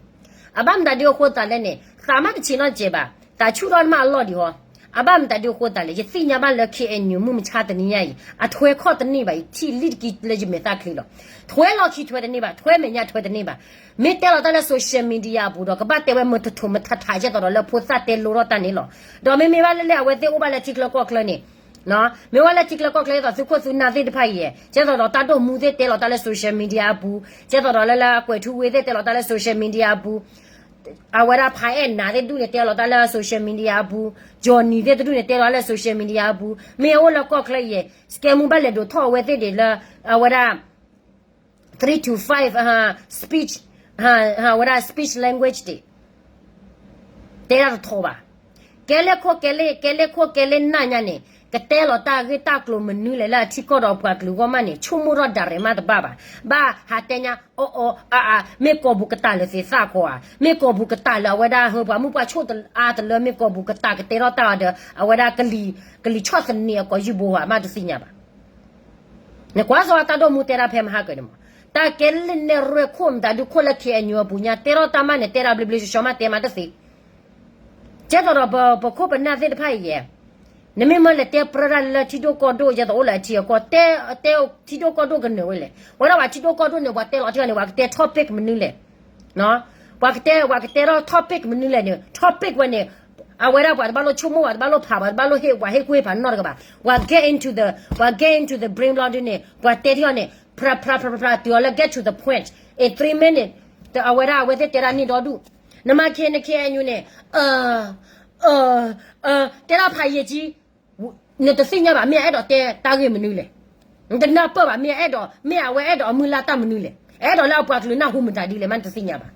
အဘၣ်မတၤဒုအဃိသတးလဲၣ်န့ၣ် သးမ့ၢ်တဆံးနီတစဲးဘၣ်, သးဆူၣ်ထီၣ်မးအလီၢ်ဒံးဟီ, အဘၣ်မတၤဒုအဃိသတးလဲၣ် ယသ့ၣ်ညါဘၣ်လၢ K N U မုၢ်မဆါတနံၤညါအံၤ အထွဲခီၣ်တန့ၢ်ဘၣ်အံၤ ထံၣ်လံတကံလၢယမဲာ်သၣ်ချံလီၤ, ထွဲလီၢ်ခံထွဲတန့ၢ်ဘၣ် ထွဲမဲာ်ညါထွဲတန့ၢ်ဘၣ်, မ့ၢ်တဲလီၤတၢ်လၢ social media အပူၤဒီး ကဘၣ်တဲဝဲမုာ်ထူၣ်ထူၣ်မုာ်ထးထး ကဲသိးဒီးလၢဖိသၣ်တဲလိထီၣ်တၢ်န့ၣ်လီၤ, ဒီးမ့မ့ၢ်ဘၣ်လၢလၢအဝဲသ့ၣ်အိၣ်ဘၣ်လၢထံချၢကီၢ်ချၢန့ၣ် မ့ၢ်ဝဲလၢထံချၢကီၢ်ချၢ ဒ်သိးသုးခိၣ်သုးနၢ်သ့ၣ်တဖၣ်အံၤ, ကဲသိးဒီးတၢ်ဒိၣ်မူသ့ၣ်တဲလီၤတၢ်လၢ social media အပူၤ, ကဲသိးဒီးလၢလၢအကွဲးထူဝ့သ့ၣ်တဲလီၤတၢ်လၢ social media အပူၤ, အဝဲဒၣ်ဖးအဲၣ်နၤသ့ၣ်ဒူၣ်န့ၣ်တဲလီၤတၢ်လၢ social media အပူၤ, Johnny သ့ၣ်တဒူၣ်န့ၣ်တဲလီၤလၢ social media အပူၤ, မ့ၢ်အအိၣ်လၢကီၢ်ချၢအံၤ scam မူဘၣ်လဲၤဒိးထီၣ်အဝဲသ့ၣ်ဒံးလၢ အဝဲဒၣ် three to five speech ဝဲဒၣ် speech language ဒံး တဲဒၣ်တထီဘၣ်. ကဲလၢခိၣ်ကဲလၢ ကဲလၢခိၣ်ကဲလၢနၢ်ညါန့ၣ် ကတဲလီၤတၢ်ဂ့ၢ်တၢ်ကျိၤမနုၤလဲၣ် လၢအထံကီၢ်ဒီးပှၤကလုာ်ဂီၢ်မးန့ၣ် ဆိကမိၣ်ထီၣ်ဒၣ်ရဲၣ်မးတဘၣ်ဘၣ်. ဘၣ်ဟးတဲညါ အီအီအါအါ မ့ၢ်ကိာ်ပူၤကတၢၢ်လၢသ့ၣ်သၣ်ခီဧါ, မ့ၢ်ကိာ်ပူၤကတၢၢ်လၢအဝဲဒၣ်ဟၢပှၤမုၣ်ပှၢ်ဆိၣ်အါတလၢ မ့ၢ်ကိာ်ပူၤကတၢၢ်ကတဲထီၣ်တၢ်အီၤဒီး အဝဲဒၣ်ကလံၤ ကလံၤဆီၣ်သနံးအကိာ်ယူၢ်ဘိဧါ မးတသ့ၣ်ညါဘၣ်. နကွၢ်စီၤတၢ်ဒိၣ်မူတဲဒၣ်ဖဲမဟါကၢၤန့ၣ်မး, တၢ်ကဲလၢနဲၣ်ရွဲၣ်ခိၣ်မတၤဒုခိၣ်လၢ K N U အပူၤညါ တဲထီၣ်တၢ်မးန့ၣ် တဲဒၣ်ဘျ့ဘျ့ဆှီဆှီမး တဲမးတသ့. ကဲသိးဒီးပခိၣ်ပနၢ်သ့ၣ်တဖၣ်အံၤယဲၢ်, နမ့ၢ်မၢလဲၤတဲပြၢတၢ်လၢထံဒိၣ်ကီၢ်ဒိၣ် ယဲသိးအိၣ်လၢအထံအကီၢ်, တဲ တဲထံဒိၣ်ကီၢ်ဒိၣ်ကနၢၤဝဲလဲၣ်. ဝဲဒၣ်ပှၤထံဒိၣ်ကီၢ်ဒိၣ်န့ၣ် ပှၤတဲလီၤထံန့ၣ် ပှၤကတဲ topic မနုၤလဲၣ်. ပှၤကတဲ ပှၤကတဲထီၣ် topic မနုၤလဲၣ်န့ၣ် topic ဝဲန့ၣ် အဝဲဒၣ်ပှၤတဘၣ်လိၣ်ဆိကမိၣ် ပှၤတဘၣ်လိၣ်ဖး ပှၤတဘၣ်လိၣ်ဟ့ၣ် ပှၤဟ့ၣ်ကူၣ်ဟ့ၣ်ဖးနီတကပၤ, ပှၤ get into the, ပှၤ get into the brain ဘျီဒုန့ၣ် ပှၤတဲထီၣ်န့ၣ် ဖြးဖြးဖြးဖြး တုၤအီၤလၢ get to the point, in three minutes အဝဲဒၣ်အဝဲသ့ၣ်တဲဒၣ်န့ၣ်ဒီဒူၣ်, နမၤ K N K N U န့ၣ် အ အ အ တဲဒၣ်ဖးယံာ်ကံ နတသ့ၣ်ညါဘၣ် မ့ၢ်အအဲၣ်ဒိးတဲတၢ်ဂ့ၢ်မနုၤလဲၣ်. နတနၢ်ပၢၢ်ဘၣ် မ့ၢ်အအဲၣ်ဒိး မ့ၢ်အဝဲအဲၣ်ဒိးအမုၢ်လၢ်တၢ်မနုၤလဲၣ်. အဲၣ်ဒိးလၢအပှၤကလုာ်နၢ်ဟူမတၤဒ်လဲၣ် မးနတသ့ၣ်ညါဘၣ်.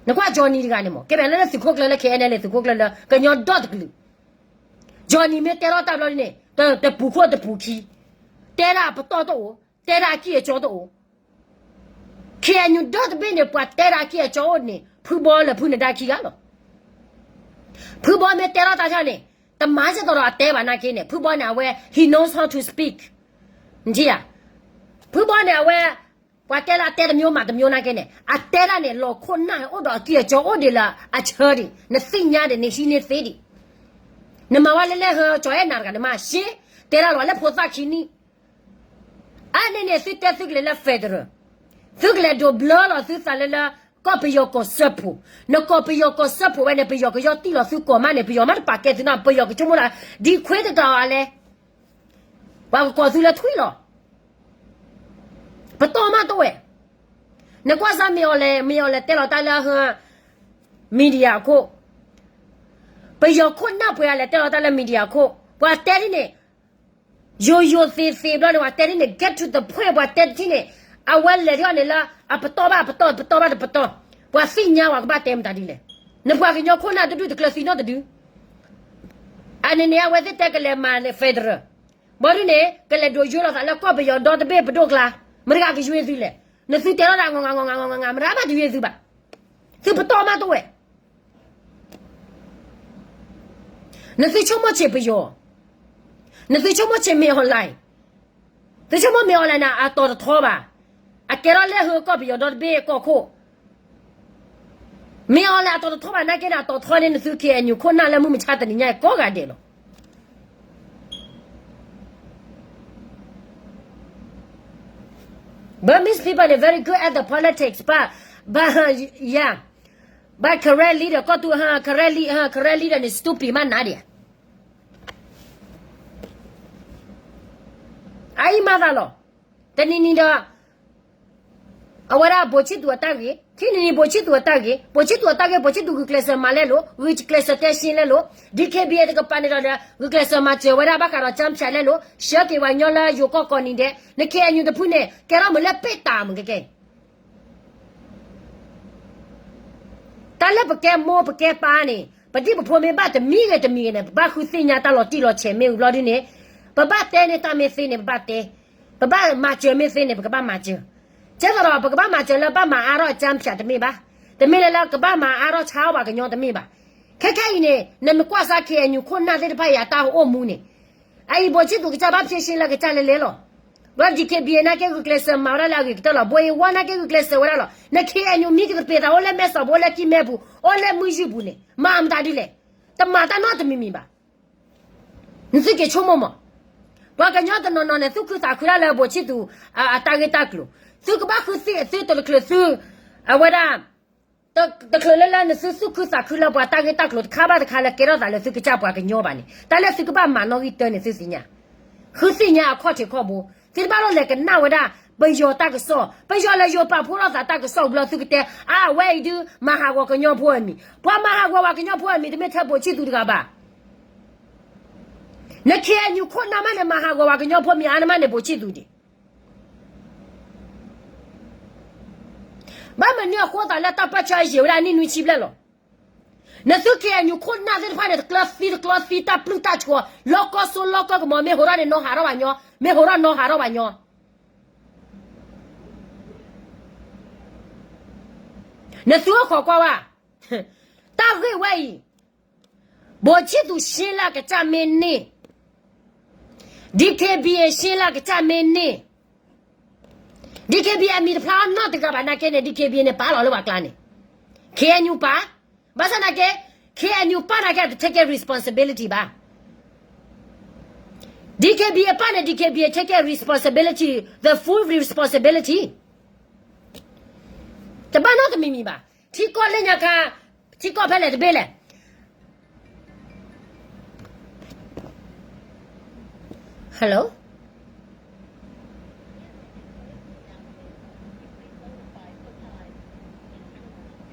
နကွၢ် Johnny တဂၤန့ၣ်မး ကဲဘၣ်လၢလၢသုးခိၣ်ကျၢၢ်လၢ K N L A သုးခိၣ်ကျၢၢ်လၢကညီဒီတကလုာ်, Johnny မ့ၢ်တဲထီၣ်တၢ်ဘျီဒ်န့ၣ် တပူၤခိၣ်တပူၤခံ, တဲဒၣ်အပတီၢ်တအိၣ်, တဲဒၣ်အကံၢ်အစီတအိၣ် K N U ဒီတဘ့ၣ်န့ၣ် ပှၤတဲဒၣ်အကံၢ်အစီအိၣ်န့ၣ် ဖုဘီလၢဖုနဒါခံဂၤလီၤ. ဖုဘီမ့ၢ်တဲထီၣ်တၢ်တခါန့ၣ် တမၤစ့ၢ်ကီးဒီးအတဲဘၣ်နာ်က့န့ၣ် ဖုဘီန့ၣ် အဝဲ he knows how to speak နထံၣ်ဧါ. ဖုဘီန့ၣ် အဝဲ ပှၤတဲလၢအတဲတမျိုးမၤတမျိုးနာ်က့န့ၣ် အတဲဒၣ်န့ၣ် လီၤခိၣ်နၢ်အိၣ်ဒီးအကံၢ်အစီအိၣ်ဒံးလၢအဆၢဒံး နသ့ၣ်ညါဒံး နဟံးန့ၢ်သ့ဒံး. နမၤဝဲလၢလဲၣ်ဟၢ ကၠီၤအဲၣ်နၤတဂၤ နမၤရှဲ, တဲဒၣ်လီၤလၢဖိသၣ်ခံနံၣ်, အါန့ၢ်န့ၣ် သုတဲသုကလဲၤလၢ federal, သုကလဲၤဒိးဘျၢလီၤသုသးလၢလၢ ကီၢ်ပယီၤကီၢ်စၢဖှိၣ်, နကီၢ်ပယီၤကီၢ်စၢဖှိၣ်ဝဲန့ၣ် ပယီၤကယီတံၢ်လီၤသုကီၢ်မးန့ၣ် ပယီၤမးတပာ်ကဲသုနီၤ ပယီၤကဆိကမိၣ်လၢ ဒံခွ့တတီၤအလဲၣ် ပှၤကကိးသုလၢထွံၣ်လီၤ. ပတီၢ်မးတဝဲၢ်, နကွၢ်စၢ်မ့ၢ်အီၤလဲၣ် မ့ၢ်အီၤလဲၣ်တဲလီၤတၢ်လၢ media အခိၣ်, ပယီၤခိၣ်နၢ်ပှဲၤအလဲၣ်တဲလီၤတၢ်လၢ media အခိၣ်, ပှၤတဲဒ်န့ၣ် ယိယိသ့သ့ဘျီန့ၣ် ပှၤတဲဒ်န့ၣ် get to the point ပှၤတဲတထံၣ်န့ၣ်, အဝဲလဲၤဒ်အီၤန့ၣ်လၢ အပတီၢ်ဘၣ်ပတီၢ် ပတီၢ်ဘၣ်တပတီၢ်, ပှၤသ့ၣ်ညါဝဲကဘၣ်တဲမတၤဒ်လဲၣ်, နပှၤကညီခိၣ်နၢ်တဒူၣ်တကျၢၤသံနီတဒု အန့ၣ်န့ၣ် အဝဲသ့ၣ်တဲကလဲၤမၤလၢ federal, ဘၣ်ဒ်န့ၣ် ကလဲၤဒိးယိလီၤသးလၢကီၢ်ပယီၤဒီတဘ့ၣ်ပဒိၣ်ကျါ, မတၤဂၤကယွ့သုလဲၣ်, နသုတဲထီၣ်ဒၣ် င င င င မတၤဘၣ်တယွ့သုဘၣ်, သုပတီၢ်မးတဝဲၢ်, နသုဆိကမိၣ်ဆံးပယီၤ, နသုဆိကမိၣ်ဆံးမ့ၢ်အီၤလဲၣ် သုဆိကမိၣ်မ့ၢ်အီၤလဲၣ်န့ၣ် အတီၤတထီဘၣ်, အကဲထီၣ်လၢဟၢကီၢ်ပယီၤဒီတဘ့ၣ်ကီၢ်ခိၣ်, မ့ၢ်အီၤလဲၣ်အတီၤတထီဘၣ်နာ်က့န့ၣ် အတီၤထီန့ၣ် နသု K N U ခိၣ်နၢ်လၢမုၢ်မဆါတနံၤညါကိးဂၤဒဲးလီၤ. Burmese people န့ၣ် very good at the politics, but, but, yeah, but Karen leader ကီၢ်သူ Karen leader န့ၣ် stupid မးနၤဒံးဧါ. အအံၤမၤသးလီၤ. တနံၤနံၤဒီး အဝဲဒၣ် ဗိုလ်ချစ်သူ အတၢ်ဂ့ၤ, ခံနံၤနံၤ ဗိုလ်ချစ်သူ အတၢ်ဂ့ၤ, ဗိုလ်ချစ်သူ အတၢ်ဂ့ၤ, ဗိုလ်ချစ်သူ ဂုာ်ကျဲးစၢးမၤလဲၣ်လိၤ, ဂုာ်ကျဲးစၢးတဲရှင်းလဲၣ်လိၤ, D K B A တကပၤန့ၣ်ဒီး ဂုာ်ကျဲးစၢးမၤစၢၤဝဲဒၣ်ဘၣ်ဃးဒီး ကၠၢဖၠးလဲၣ်လိၤ, ဆှၢက့ၤပှၤကညီလၢယိၤကီၢ်ကိးနံၤဒဲး, န K N U တဖုန့ၣ် ကဲထီၣ်မုာ်လၢပ့ၢ်တၢ်မုာ်ကဲကဲ တၢ်လၢပကဲမိၢ်ပကဲပၢ်န့ၣ် ပဒံၣ်ပဖိမ့ၢ်ဘၣ်တမံၤဂ့ၤတမံၤဂ့ၤန့ၣ် ပဘၣ်ဃုသ့ၣ်ညါတၢ်လီၤတံၢ်လီၤဆဲးမ့ၢ်ဝံၤဘျီဒ်န့ၣ်, ပဘၣ်တဲန့ၢ်တၢ်မ့ၢ်သ့န့ၣ် ပဘၣ်တဲ, ပဘၣ်မၤစၢၤမ့ၢ်သ့န့ၣ် ပကဘၣ်မၤစၢၤ. ကဲသိးဒီး ပကဘၣ်မၤစၢၤလၢဘၣ်မၤအါထီၣ်ကၠၢဖၠးတမ့ၢ်ဘၣ်. တမ့ၢ်လၢလၢကဘၣ်မၤအါထီၣ်ဆါအီၣ်ပှၤကညီတမ့ၢ်ဘၣ်. ခဲခဲအံၤန့ၣ် နမ့ၢ်ကွၢ်စၢ် K N U ခိၣ်နၢ်သ့ၣ်တဖၣ်အံၤအတၢ်အိၣ်မူန့ၣ် အအံၤ ဗိုလ်ချစ်သူ ကစၢ်ဘၣ်ဖြေရှင်းလၢကစၢ်လဲၤလဲၤလီၤ. ဘျီ D K B A နာ်က့ဂုာ်ကျဲးစၢးမၤဝဲဒၣ်လၢအဂ့ၤကတၢၢ်လီၤ. ဘိအ့ဝါနာ်က့ဂုာ်ကျဲးစၢးဝဲဒၣ်လီၤ. န K N U မံကတပ့ၤသးအိၣ်လၢမဲစီၣ်ပူၤ အိၣ်လၢကံၢ်မဲပူၤ အိၣ်လၢမုၢ်ယုၢ်ပူၤန့ၣ် မၤမတၤဒ်လဲၣ်. တမၤတၢ်နီတမံၤမံၤဘၣ်. နသုက့ၤဆိကမိၣ်မး. ပှၤကညီတနီၤနီၤန့ၣ် သူၣ်ခုသးခုဒၣ်လၢ ဗိုလ်ချစ်သူ အတၢ်ဂ့ၢ်တၢ်ကျိၤ, သုကဘၣ်ဃုသ့ၣ်အသုတချုးသု အဝဲဒၣ် တချုးလၢလၢနသုသူၣ်ခုသးခုလၢပှၤတၢ်ဂ့ၢ်တၢ်ကျိၤတခါဘၣ်တခါလၢကဲထီၣ်သးလၢသုကစၢ်ပှၤကညီဘၣ်န့ၣ် တၢ်လၢသုကဘၣ်မၤနီၣ်ဂံၢ်တၢန့ၣ်သုသ့ၣ်ညါ, ဃုသ့ၣ်ညါအခီၣ်ထံးခီၣ်ဘိ, သုတဘၣ်လီၤလဲၤကနၣ်ဝဲဒၣ် ပယီၤတၢ်ကစီၣ်, ပယီၤလဲၤယိၤပာ်ဖှိၣ်ထီၣ်သးတၢ်ကစီၣ်ဘျီသုကတဲ, အါ အဝဲအံၤဒုး မၤဟးဂီၤကညီဖိအမံၤ, ပှၤမၤဟးဂီၤပှၤကညီဖိအမံၤ တမ့ၢ်ထဲ ဗိုလ်ချစ်သူ တဂၤဘၣ်. န K N U ခိၣ်နၢ်မးန့ၣ် မၤဟးဂီၤပှၤကညီဖိမံၤအါန့ၢ်မးန့ၣ် ဗိုလ်ချစ်သူ ဒံး ဘၣ်မနုၤအဃိသးလၢတၢ်ပၢဆှၢအယံာ်ဝဲဒၣ်နံၣ်နွံဆံဘျဲၣ်လီၤ. နသု K N U ခိၣ်နၢ်သ့ၣ်တဖၣ်န့ၣ် တကျၢၤသံတကျၢၤသံ တၢ်ပျုၢ်တၢ်ဆိး, လီၢ်ကီၢ်စိလီၢ်ကီၢ်ကမီၤ မ့ၢ်ဟိးထီၣ်န့ၣ် နီၢ်ဟးထီၣ်ဘၣ်ညီ, မ့ၢ်ဟိးထီၣ်နီၢ်ဟးထီၣ်ဘၣ်ညီ. နသုအိၣ်ခိးကွၢ်ဝဲ, တၢ်ဂ့ၢ်ဝဲအံၤ, ဗိုလ်ချစ်သူ ရှင်းလၢအကစၢ်မ့ၢ်န့ၢ်, D K B A ရှင်းလၢအကစၢ်မ့ၢ်န့ၢ်, D K B A အမံၤတဖျါအီၤနီတဂၤဘၣ်နာ်က့န့ၣ် D K B A န့ၣ် ပာ်လီၤလၢပှၤကျါန့ၣ်, K N U ပာ်, ဘၣ်ဆၣ်နာ်က့ K N U ပာ်နာ်က့ တ take responsibility ဘၣ်. D K B A ပာ်န့ၣ် D K B A take responsibility, the full responsibility. တဘၣ်နီတမံၤမံၤဘၣ်. ထံကီၢ်လၢညါခါ, ထံကီၢ်ဖဲလဲၣ်တဘ့ၣ်လဲၣ်. Hello?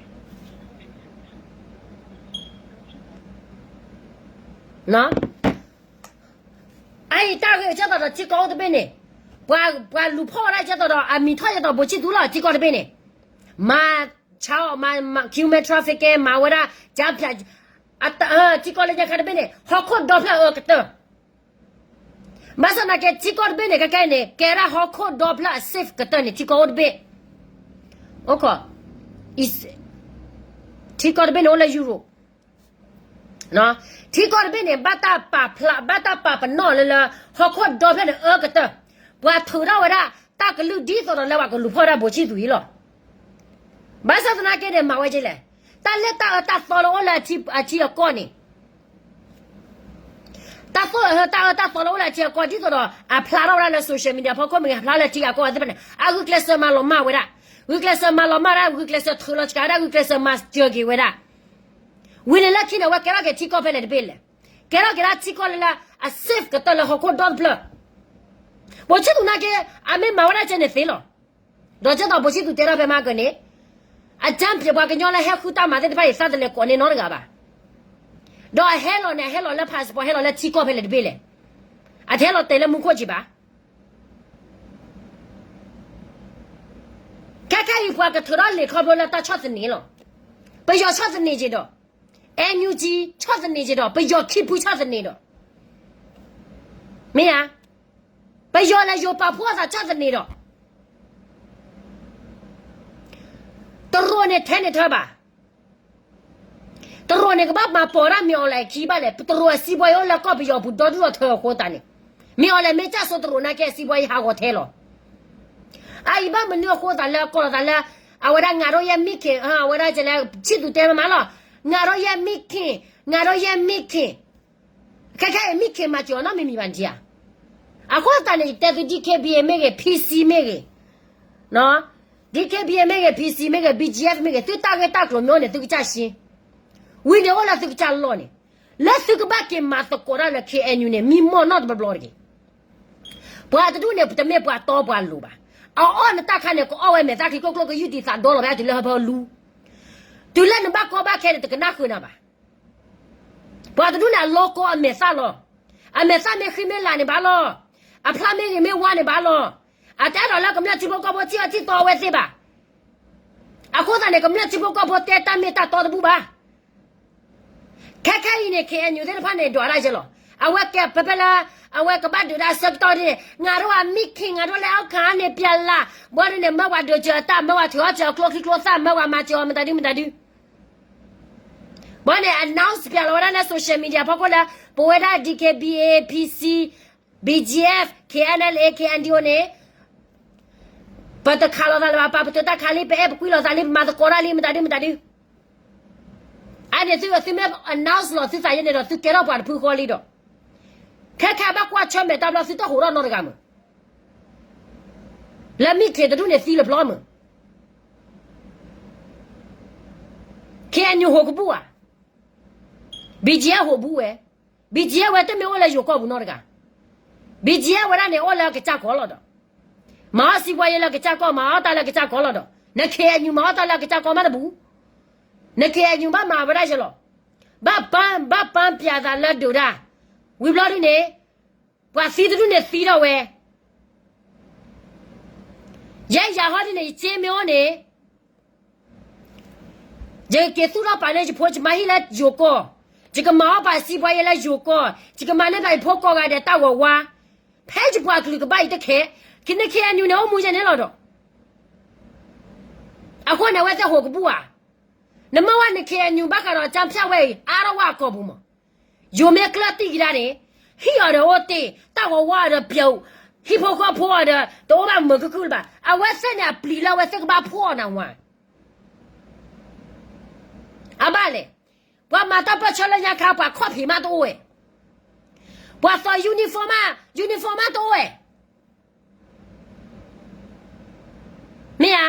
အအံၤတၢ်ဂ့ၢ်ကဲသိးဒီးထံကီၢ်အိၣ်တဘ့ၣ်န့ၣ်, ပှၤလူၤဖီၣ်ဝဲဒၣ်ကဲသိးဒီး အမံၤထီၣ်ကဲသိး ဗိုလ်ချစ်သူ လီၤ ထံကီၢ်တဘ့ၣ်န့ၣ်, မၤဆါအီၣ် human trafficking မၤဝဲဒၣ် ကၠၢဖၠး, ထံကီၢ်လၢညါခါတဘ့ၣ်န့ၣ် ဟီၣ်ခိၣ်ဒီဖျၢၣ်အၢကတၢၢ် ဘၣ်ဆၣ်သနာ်က့ ထံကီၢ်တဘ့ၣ်န့ၣ် ခဲကဲအံၤန့ၣ် ကဲဒၣ်ဟီၣ်ခိၣ်ဒီဖျၢၣ်အ safe ကတၢၢ်န့ၣ် ထံကီၢ်အိၣ်တဘ့ၣ်, အိၣ်ခိး, ထံကီၢ်တဘ့ၣ်န့ၣ်အိၣ်လၢ Europe, ထံကီၢ်တဘ့ၣ်န့ၣ် ဘၣ်တၢ်ပာ်ဖျါ ဘၣ်တၢ်ပာ်ပနီၣ်လၢလၢ ဟီၣ်ခိၣ်ဒီဖျၢၣ်န့ၣ်အၢကတၢၢ်, ပှၤထုးထီၣ်ဝဲဒၣ် တၢ်ကလုၢ်ဒ်သိးဒီးလၢပှၤကလူၤဖီၣ်ဝဲဒၣ် ဗိုလ်ချစ်သူ အံၤလီၤ. ဘၣ်ဆၣ်သနာ်က့န့ၣ် မၤဝဲကလဲၣ်, တၢ်လၢတၢ်အၢတၢ်သီလၢအိၣ်လၢအထံအကီၢ်န့ၣ် တၢ်သိၣ်အဟၢတၢ်အၢတၢ်သီလၢအိၣ်လၢအထံအကီၢ် ဒ်သိးဒီးအဖျါထီၣ်ဝဲဒၣ်လၢ social media ဖီခိၣ်မ့ၢ်ဂ့ၤ, အဖျါလၢထံဂၤကီၢ်ဂၤသ့ၣ်တဖၣ်န့ၣ် အဂုာ်ကျဲးစၢးမၤလီၤမၢ်ဝဲဒၣ်, ဂုာ်ကျဲးစၢးမၤလီၤမၢ်ဒၣ်, ဂုာ်ကျဲးစၢးထုးလီၤစှၤဒၣ်, ဂုာ်ကျဲးစၢးမၤစၢၤက့ၤဝဲဒၣ်. ဝံၤန့ၣ်လၢခံန့ၣ် အဝဲကဲထီၣ်က့ၤထံကီၢ်ဖဲလဲၣ်တဘ့ၣ်လဲၣ်. ကဲထီၣ်က့ၤဒၣ်ထံကီၢ်လၢလၢအ safe ကတၢၢ်လၢဟီၣ်ခိၣ်ဒီတဖျၢၣ်. ဘိၣ်ဆံသူးနာ်က့ အမ့ၢ်မၤဝဲဒၣ်ကဲန့ၣ်သ့လီၤ. ဒီးကဲသိးဘိၣ်ဆံသူးတဲထီၣ်ဖဲမဟါကၢန့ၣ် အကြမ်းဖျင်းပှၤကညီလၢဟဲဃုတၢ်မၤသ့ၣ်တဖၣ်အံၤ သးတလဲၤကိးန့ၢ်နီတဂၤဘၣ်. ဒီးအဟဲလီၤန့ၣ် အဟဲလီၤလၢ passport ဟဲလီၤလၢထံကီၢ်ဖဲလဲၣ်တဘ့ၣ်လဲၣ်. အတဟဲလီၤတဲာ်လၢမူခိၣ်က့ၤဘၣ်. ခဲခဲအံၤပှၤကထုးထီၣ်လံာ်ခီဖျိလၢတၢ်ဆီၣ်သနံးလီၤ. ပယီၤဆီၣ်သနံးက့ၤဒီး NUG ဆီၣ်သနံးက့ၤဒီး ပယီၤခံဖုဆီၣ်သနံးဒီး မ့ၢ်ဧါ, ပယီၤလၢယိၤပာ်ဖှိၣ်အသးဆီၣ်သနံးဒီး တရူးန့ၣ်ထဲန့ၣ်ထၢဘၣ်. တရူးန့ၣ်ကဘၣ်မၤပိာ်ဒၣ်မ့ၢ်အီၤလဲၣ်ခံဘၣ်လဲၣ်, တရူးအစံးဘှီယိၣ်လၢကီၢ်ပယီၤပူၤဒီဒူၣ်အထၢအဃိသတးန့ၣ်, မ့ၢ်အီၤလဲၣ်မ့ၢ်ကၢ်စိတရူးနာ်က့အစံးဘှီယိၣ်ဟးဂီၤထဲလီၤ. အအံၤဘၣ်မနုၤအဃိသတးလၢကိးလီၤသးလၢ အဝဲဒၣ်ငါတို့ရဲ့မိခင်, အဝဲဒၣ်ကလဲၤ ဆံသူတဲမမးလီၤ, ငါတို့ရဲ့မိခင်, ငါတို့ရဲ့မိခင်, ခဲခဲအံၤ မိခင် မၤစၢၤအီၤနီတမံၤမံၤဘၣ်နထံၣ်ဧါ. အဃိသတးန့ၣ် ယတဲသု DKBA မ့ၢ်ဂ့ၤ, PC မ့ၢ်ဂ့ၤ, DKBA မ့ၢ်ဂ့ၤ, PC မ့ၢ်ဂ့ၤ, BGF မ့ၢ်ဂ့ၤ, သုတၢ်ဂ့ၢ်တၢ်ကျိၤမ့ၢ်အိၣ်န့ၣ် သုကစၢ်ရှင်း, ဝံၤန့ၣ်အိၣ်လၢသုကစၢ်လီၢ်န့ၣ်, လၢသုကဘၣ်က့ၤမၤသကိးတၢ်လၢ KNU န့ၣ် မံမီၢ်နီတဘျီဘျီတဂ့ၤ. ပှၤတဒူၣ်န့ၣ် တမ့ၢ်ပှၤတီပှၤလိၤဘၣ်. အအီၣ်နတၢ်ခါန့ၣ် ကအီၣ်ဝဲမဲာ်သၣ်ချံကျိကျိ ကယူၢ်တံာ်သးဒီလီၤဝဲ တုၤလၢဟၢဖၢလူ, တုၤလၢနဘၣ်ကီဘၣ်ခဲန့ၣ် တကနၣ်ဃုာ်နၤဘၣ်. ပှၤတဒူၣ်န့ၣ် အလီကီအမဲာ်သၣ်လီၤ. အမဲာ်သၣ်မ့ၢ်ဃံမ့ၢ်လၤန့ၣ်ဘၣ်လီၤ. အဖျါမ့ၢ်ဂ့ၤမ့ၢ်ဝါန့ၣ်ဘၣ်လီၤ. အတအဲၣ်ဒိးလၢကမျၢၢ်ထံဖိကီၢ်ဖိထံၣ်အီၣ်ထံၣ်သီအဝဲသ့ၣ်ဘၣ်. အဃိသတးန့ၣ် ကမျၢၢ်ထံဖိကီၢ်ဖိတဲတၢ်မ့ၢ်တၢ်တီတဘူၣ်ဘၣ်. ခဲခဲအံၤန့ၣ် KNU သ့ၣ်တဖၣ်န့ၣ် ဒွးတၢ်ယဲလီၤ. အဝဲကဲဖဲဖဲလၢ အဝဲကဘၣ်ဒုးတၢ်ဆၢကတီၢ်ဒ်န့ၣ် ငါတို့အမိခင် ငါတို့လက်အောက်ခံန့ၣ် ပြန်လာ, ဘၣ်ဒ်န့ၣ် မၢဝဲဒုးစၢၤအတၢ် မၢဝဲထုးအီၣ်စၢၤအကျိချံကျိသၣ် မၢဝဲမၤစၢၤအီၤမတၤဒုမတၤဒု ဘၣ်န့ၣ် announce ပၠးလီၤဝဲဒၣ်လၢ social media ဖီခိၣ်လၢ ပဝဲဒၣ် DKBA, PC, BGF, KNLA, KNDO န့ၣ် ပတခးလိာ်သးလၢၤဘၣ်, ပာ်ပတုာ်တၢ်ခးလံ, ပအဲၣ်ပကွံလိာ်သးလံ, ပမၤသကိးတၢ်လံ, မတၤဒုမတၤဒု. အန့ၣ်သု သုမ့ၢ် announce လီၤသုသးယဲန့ၣ်ဒီး သုကဲထီၣ်ပှၤတဖုဃီလံဒီး, ခဲခဲဘၣ်ကွၢ်ဆၢၣ်မဲာ်တၢ်ဘျီ သုတဟူးထီၣ်နီတဂၤမုၢ်, လၢမ့ၢ် KNU တဒူၣ်န့ၣ်သံလၢပျီမုၢ် KNU ဟူးကဘူၣ်ဧါ, BGF ဟူးဘူးဝဲ, BGF ဝဲတမ့ၢ်အိၣ်လၢယိၤကီၢ်ပူၤနီတဂၤ, BGF ဝဲဒၣ်န့ၣ် အိၣ်လၢကစၢ်ကီၢ်လီၤဒီး, မၤအီၣ်စံးဘှီယဲလၢကစၢ်ကီၢ်, မၤအီၣ်တၢ်လၢကစၢ်ကီၢ်လီၤဒီး, န KNU မၤအီၣ်တၢ်လၢကစၢ်ကီၢ်မးတဘူး, န KNU ဘၣ်မၤဝဲဒၣ်ယဲလီၤ, ဘၣ်ပၢ်, ဘၣ်ပၢ်ပၠးသးလၢဒုးတၢ်, ဝံၤဘျီဒ်န့ၣ်, ပှၤသံတဒူၣ်န့ၣ်သံထီၣ်ဝဲ, ယဲယၤဟီဒ်န့ၣ် ယစ့မ့ၢ်အိၣ်န့ၣ် ယက့ၤသူၣ်ထီၣ်ပာ်န့ၢ်ယဖိယမါဟံၣ်လၢယိၤကီၢ်, ယကမၤအီၣ်ပာ်စံးဘှီယဲလၢယိၤကီၢ်, ယကမၤန့ၢ်ပာ်ယဖိကိးဂၤဒဲးတၢ်ဂီၤဝါ, ဖဲယပှၤကလုာ်ကဘၣ်အံၤတခဲ, ကန့ၣ် KNU န့ၣ် အိၣ်မူယဲန့ၣ်လီၤဒီး, အဃိန့ၣ် အဝဲသ့ၣ်ဟူးကဘူၣ်ဧါ, နမ့ၢ်ဝဲန့ၣ် KNU ဘၣ်ဃးဒီး ကၠၢဖၠၣ်ဝဲအံၤ အါထီၣ်ဝဲအကီၢ်ပူၤမး, ယိၤမ့ၢ်ကျၢၢ်တံၢ်ကဒါန့ၣ်, ဟံၣ်အီၤဒီးအိၣ်တ့ၢ်, တၢ်ဂီၤဝါအီၤဒီးပျဲ, ဟံၣ်ဖိဃီဖိအီၤဒီး တအိၣ်ဘၣ်မုာ်ကုၢ်ကုၢ်လၢၤဘၣ်, အဝဲသ့ၣ်န့ၣ် အပျံၤလၢအဝဲသ့ၣ်ကဘၣ်ဖှီၣ်အီၤနၤဝါ အဘၣ်လဲၣ်, ပှၤမၤတၢ်ပၢၢ်ဆၢလၢညါခါ ပှၤခီၣ်ဖံးမးတအိၣ်ဝဲ, ပှၤသိး uniform မး, uniform မးတအိၣ်ဝဲ, မ့ၢ်ဧါ,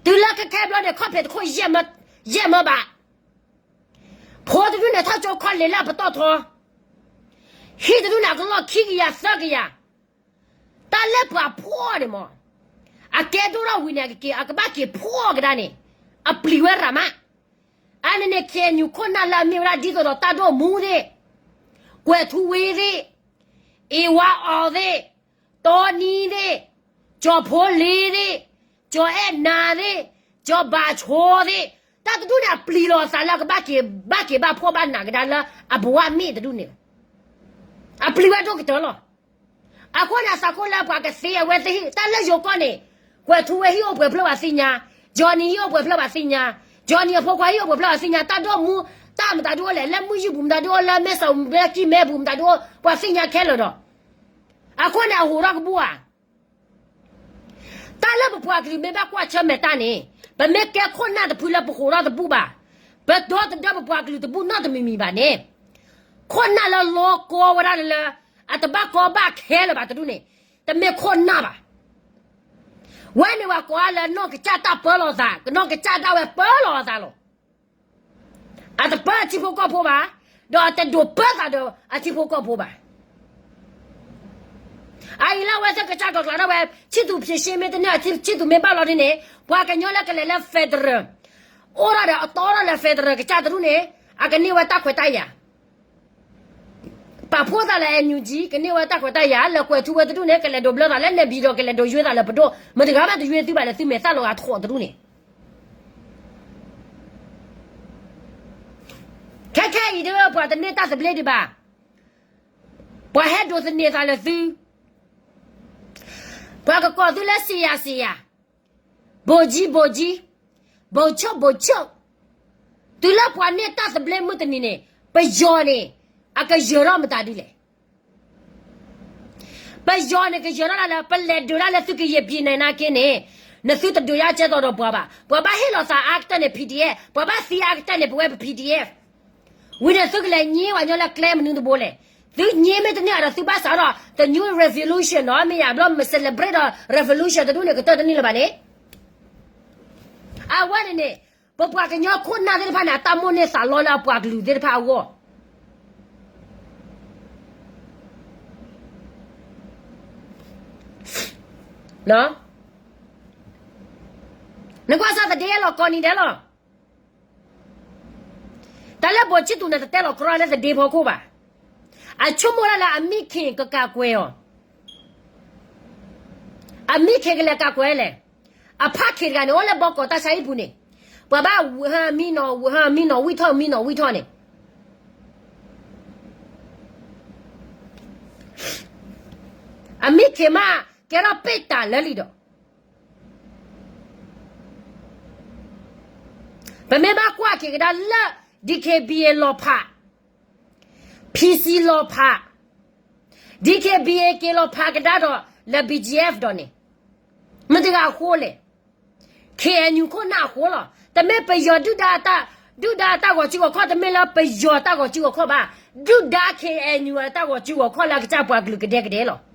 တုၤလၢခဲခဲဘျီန့ၣ် ခီၣ်ဖံးတခိၣ်ယဲၢ်မၢဘၣ်, ဖိတဒူၣ်န့ၣ် ထီၣ်ကၠိခီၣ်လ့ၤလၢအပတီၢ်ထီ, ဟံၣ်တဒူၣ်န့ၣ် အကလီၢ်ခံကယၤသၢကယၤ, တၢ်လၢပှၤဖှီၣ်န့ၣ်မး, အကဲဒိၣ်ထီၣ်ဝံၤန့ၣ် အကက့ၤ အကဘၣ်က့ၤဖှီၣ်ကဒါန့ၣ်, အပျံၤဝဲရၤမး, အန့ၣ်န့ၣ် KNU ခိၣ်နၢ်လၢအမ့ၢ်ဝဲဒၣ်ဒ်သိးဒီးတၢ်ဒိၣ်မူသ့ၣ်, ကွဲၤထူဝ့သ့ၣ်, အ့ဝါအီၤသ့ၣ်, တီနံသ့ၣ်, ကၠီၤဖိလ့သ့ၣ်, ကၠီၤအဲၣ်နၤသ့ၣ်, ကၠီၤဘၣ်ဆိသ့ၣ်, တၢ်တဒူၣ်န့ၣ် အပျံၤလီၤအသးလၢအကဘၣ်က့ၤ ဘၣ်က့ၤဘၣ်ဖှီၣ်ဘၣ်နးကဒါလၢအဘဝမ့ၢ်တဒူၣ်န့ၣ်, အပျံၤဝဲဒိၣ်ကတၢၢ်လီၤ. အဃိန့ၣ် အသးခိၣ်လၢပှၤကသ့အဝဲသ့ၣ်ဟံၣ် တၢ်လၢယိၤကီၢ်န့ၣ်, ကွဲၤထူဝ့ဟံၣ်အိၣ်ပှဲၤဖျၢၣ်ပှၤသ့ၣ်ညါ, ကၠီၤနံၤဟံၣ်အိၣ်ပှဲၤဖျၢၣ်ပှၤသ့ၣ်ညါ, ကၠီၤနံၤအဖိခွါဟံၣ်အိၣ်ပှဲၤဖျၢၣ်ပှၤသ့ၣ်ညါ, တၢ်ဒိၣ်မူ တၢ်မတၤဒုအိၣ်လဲၣ်, လၢမုၢ်ယုၢ်ပူၤမတၤဒုအိၣ်, လၢမဲၢ်စီၤမူၤ လၢကံၢ်မဲပူၤမတၤဒုအိၣ်, ပှၤသ့ၣ်ညါခဲလၢာ်ဒီး, အဃိန့ၣ် အဟူးထီၣ်ကဘူၣ်ဧါ တၢ်လၢပပှၤကလုာ်မ့ၢ်ဘၣ်ကွၢ်ဆၢၣ်မဲာ်တၢ်န့ၣ်, ပမ့ၢ်ကဲခိၣ်နၢ်တဖုလၢပဟူးထီၣ်တဘူၣ်ဘၣ်, ပဒီသဒၢပပှၤကလုာ်တဘူၣ်နီတမံၤမံၤဘၣ်န့ၣ်, ခိၣ်နၢ်လၢလီၤကီဝဲဒၣ်လၢ အတဘၣ်ကီဘၣ်ခဲလၢၤဘၣ်တဒူၣ်န့ၣ် တမ့ၢ်ခိၣ်နၢ်ဘၣ်. ဝဲန့ၣ်ပှၤကိးလၢနီၢ်ကစၢ်တၢ်ပၢလီၤသး ကနီၢ်ကစၢ်ဒၣ်ဝဲပၢလီၤအသးလီၤ. အတပၢအထံဖိကီၢ်ဖိဘၣ်, ဒီးအတဒိးပၢသးဒီးအထံဖိကီၢ်ဖိဘၣ်. အအံၤလၢအဝဲသ့ၣ်ကစၢ်ကီးကျးဒၣ်ဝဲ ဆံၣ်သူးဖံးရှ့မ့ၢ်တန့ၢ် ဆံၣ်သူးမ့ၢ်ဘၣ်လီၤဒ်န့ၣ် ပှၤကညီလၢကလဲၤလၢ federal အိၣ်ထီၣ်ဒီးအတီထီၣ်လၢ federal ကစၢ်တဒူၣ်န့ၣ် အကန့ၢ်ဝဲတၢ်ခွဲးတၢ်ယာ် ပာ်ဖှိၣ်သးလၢ NUG ကန့ၢ်ဝဲတၢ်ခွဲးတၢ်ယာ် လဲၤကွဲးထူဝဲတဒူၣ်န့ၣ် ကလဲၤဒိးဘျၢသးလၢ နဲၣ်ဘံဒီး ကလဲၤဒိးယွ့သးလၢပဒိၣ် မတဂၤဘၣ်တယွ့သုဘၣ်လၢသုမဲာ်သၣ်လီၤဂာ်ထီၣ်တဒူၣ်န့ၣ် ခဲခဲအံၤဒ်ပှၤတန့ၢ်တၢ်သဘျ့ဒံးဘၣ်, ပှၤဟဲဒိးသန့ၤသးလၢသု, ပှၤကကိးသုလၢစံယၤစံယၤ, ဘိၣ်ကၠံဘိၣ်ကၠံ, ဘိၣ်ဆိၣ်ဘိၣ်ဆိၣ်, တုၤလၢပှၤန့ၢ်တၢ်သဘျ့မုၢ်တနံၤန့ၣ် ပယီၤန့ၣ် အကယၢၤထီၣ်မတၤဒ်လဲၣ် ပယီၤန့ၣ်ကယၢၤထီၣ်ဒၣ်လၢ ပလဲၤဒုးဒၣ်လၢသုကယဲၢ်ဘံၣ်နံၣ်နာ်က့န့ၣ် နသုတဒုးယါကဲသိးဒီးပှၤဘၣ်. ပှၤဘၣ်ဟ့ၣ်လီၤသးအါကတၢၢ်န့ၣ် PDF, ပှၤဘၣ်သံအါကတၢၢ်န့ၣ် ပဝဲပ PDF. ဝံၤန့ၣ်သုကလဲၤည့ပှၤကညီလၢကျဲမနုၤတဘိလဲၣ်. သုည့မ့ၢ်တန့ၢ်ဒီးသုဘၣ်စးထီၣ် the new revolution နီၤ မ့ၢ်ယၤဘျီ မ့ၢ် celebrate ဒီး revolution တဒူၣ်န့ၣ် ကတၢၢ်တန့ၢ်လၢၤဘၣ်န့ၣ် အဝဲန့ၣ်န့ၣ် ပပှၤကညီခိၣ်နၢ်သ့ၣ်တဖၣ်န့ၣ် အတၢ်မိၣ်န့ၢ်သးလီလၢအပှၤကလုာ်သ့ၣ်တဖၣ်အဂီၢ် နကွၢ်စၢ်သဒ့လီၤကိးနံၤဒဲးလီၤ. တၢ်လၢဘိၣ်ဆံၣ်သူးန့ၣ် တတဲလီၤကြီလၢသဒ့ဖီခိၣ်ဘၣ်. အဆိကမိၣ်ဒၣ်လၢအမံၣ်ခ့ကကးကွဲၤအီၤ, အမံၣ်ခ့ကလဲၤကးကွဲၤလဲၣ်. အဖးခ့တဂၤန့ၣ် အိၣ်လၢဘီကီးတၢ်ဆါဟံၣ်ပူၤန့ၣ်, ပှၤဘၣ်ဝံၤဟါမံနီၤ ဝံၤဟါမံနီၤ ဝံၣ်ထီၣ်မံနီၤ ဝံၣ်ထီၣ်န့ၣ်, အမံၣ်ခ့မး ကဲထီၣ်ပ့ၢ်တၢ်လၢလံဒီး ပမ့ၢ်ဘၣ်ကွၢ်က့ၤကဒါလၢ DKBA လီၤဖး, PC လီၤဖး, DKBA က့ၤလီၤဖးကဒါဒီးလၢ BGF ဒီးန့ၣ်, မတၤတဂၤအဃိလဲၣ်. KNU ခိၣ်နၢ်အဃိလီၤ. တမ့ၢ်ပယီၤဒုၣ်ဒါ, ဒုၣ်ဒါတၢ်ဂီၤစုဂီၤခီၣ် တမ့ၢ်လၢပယီၤတၢ်ဂီၤစုဂီၤခီၣ်ဘၣ်. ဒုၣ်ဒါ KNU အတၢ်ဂီၤစုဂီၤခီၣ်လၢအကစၢ်ပှၤကလုာ်ကဒဲကဒဲလီၤ.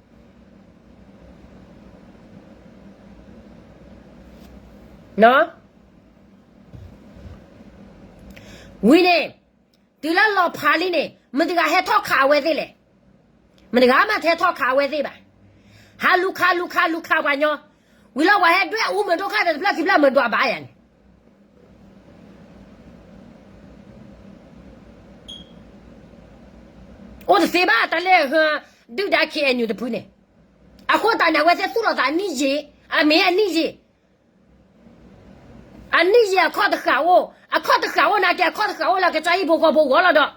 ဝံၤန့ၣ်, တုၤလၢလီၤဖးလံန့ၣ် မတၤတဂၤဟဲထီၣ်ခးအဝဲသ့ၣ်လဲၣ်. မတၤတဂၤမးဟဲထီၣ်ခးအဝဲသ့ၣ်ဘၣ်. ဟးလူၤခးလူၤခးလူၤခးပှၤညီ, ဝံၤလီၤပှၤဟဲဒွဲၣ်အူမုာ်ဒိၣ်ခါဒီးတဖျၢၣ်ခံဖျၢၣ်မုာ်ဒွးဘၣ်ယၤန့ၣ် အိၣ်တသ့ဘၣ်တၢ်လၢ ဒုၣ်ဒါ KNU တဖုန့ၣ်, အဃိသတးန့ၣ် အဝဲသ့ၣ်သူၣ်လီၤသးအနံၣ်ယံာ်, အမ့ၢ်အနံၣ်ယံာ်, အနံၣ်ယံာ်အခီၣ်တဃာ်အိၣ်, အခီၣ်တဃာ်အိၣ်နာ်က့ အခီၣ်တဃာ်အိၣ်လၢကစၢ်ဟံၣ်ဖိဃီဖိဂီၢ်လီၤဒီး,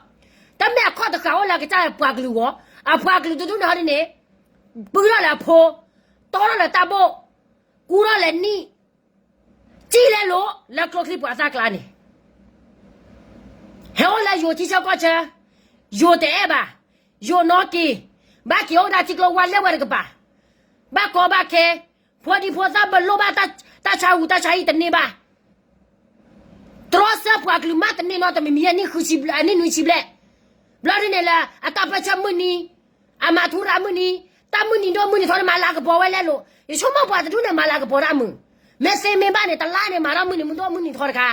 တမ့ၢ်အခီၣ်တဃာ်အိၣ်လၢကစၢ်ပှၤကလုာ်ဂီၢ်, အပှၤကလုာ်တဒူၣ်န့ၣ်ဟီဒ်န့ၣ်, ပုၢ်ထီၣ်လၢအဖိ, တီထီၣ်လၢတၢ်ဘိၣ်, ကူထီၣ်လၢနံၣ်, စံၣ်လဲၤလိာ်လၢကျိချံပှၤသၣ်ကျါန့ၣ် ဟဲအိၣ်လၢယိၤထံဆၢကီၢ်ဆၢ, ယိၤတအဲၣ်ဘၣ်, ယိၤနီၣ်က့ၤ, ဘၣ်က့ၤအိၣ်ဒၣ်ထံကျိဝါလဲၢ်ဝဲတကပၤ, ဘၣ်ကီဘၣ်ခဲ, ဖိဒံဖိသၣ်ဘၣ်လိၣ်ဘၣ်တၢ်ဆါဟူတၢ်ဆါဟံၣ်တန့ၢ်ဘၣ်, တြီဆၢပှၤကလုာ်မးတန့ၢ်နီတမံၤမံၤ အနံၣ်ဃုဆံဘျဲၣ်, အနံၣ်နွံဆံဘျဲၣ်, ဘျီဒ်န့ၣ်လၢ အတၢ်ပၢၢ်ဆၢမုၢ်နံၤ, အမၤထူရၤမုၢ်နံၤ, တၢ်မုၢ်နံၤဒိၣ်မုၢ်နံၤထီန့ၣ် မၤလၤကပီၤဝဲလဲၣ်လိၤ, ယဆိကမိၣ်ပှၤတဒူၣ်န့ၣ် မၤလၤကပီၤတၢ်မုၢ်, မ့ၢ်သ့မ့ၢ်ဘၣ်န့ၣ် တလါန့ၣ် မၤထီၣ်မုၢ်နံၤမုၢ်ဒိၣ်မုၢ်နံၤထီတခါ,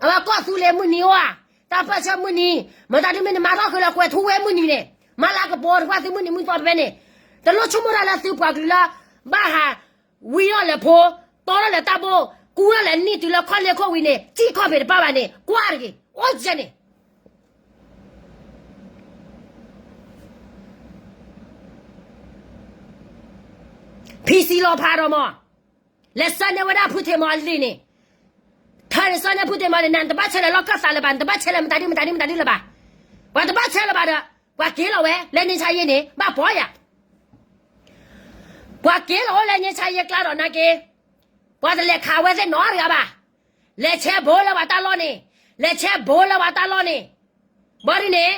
အဝဲကီၢ်သူလ့ၤမုၢ်နံၤအိၣ်ဧါ, တၢ်ပၢၢ်ဆၢမုၢ်နံၤ, မတၤဒ်မ့ၢ်န့ၣ် မၤထီၣ်ဃုာ်လၢကွဲၤထူဝဲမုၢ်နံၤန့ၣ်, မၤလၤကပီၤတပှၢ်သုမုၢ်နံၤမုၢ်သီတဖဲန့ၣ်, တလိၣ်ဆိကမိၣ်တၢ်လၢသုပှၤကလုာ်လၢ ဘၣ်ဟး ဝံထီၣ်လၢဖိ, တီထီၣ်လၢတၢ်ဘိၣ်, ကူထီၣ်လၢနံၣ်တုၤလၢခီၣ်လ့ၢ်ခိၣ်ဝံၤန့ၣ် စံၣ်ခီၣ်ဖံးတပၣ်ဘၣ်န့ၣ် ကွၢ်တဂ့ၤ, အိၣ်ကဲန့ၣ် ဖံစံလီၤဖးဒီးမး, လဲၤဆှၢန့ၢ်ဝဲဒၣ်ဖုထံးမီၤအလံာ်န့ၣ်, ထၢန့ၣ်ဆှၢန့ၢ်ဖုထံးမီၤန့ၣ် နတဘၣ်ဆၢလၢလီၢ်ခၢၣ်သးလၢၤဘၣ်, နတဘၣ်ဆၢလၢမတၤဒ်မတၤဒ်မတၤဒ်လၢၤဘၣ်, ပှၤတဘၣ်ဆၢလၢၤဘၣ်ဒီး ပှၤက့ၤလီၤဝဲလၢန့ၣ်ဆါယ့န့ၣ် ဘၣ်ပီၤယၤ ပှၤက့ၤလီၤအိၣ်လၢန့ၣ်ဆါယ့ကျါဒီးနာ်က့, ပှၤတလဲၤခးဝဲသ့ၣ်နီတဂၤဘၣ်, လဲၤဆဲးဘိလၢပှၤတၢ်လီၢ်န့ၣ်, လဲၤဆဲးဘိလၢပှၤတၢ်လီၢ်န့ၣ်, ဘၣ်ဒ်န့ၣ်,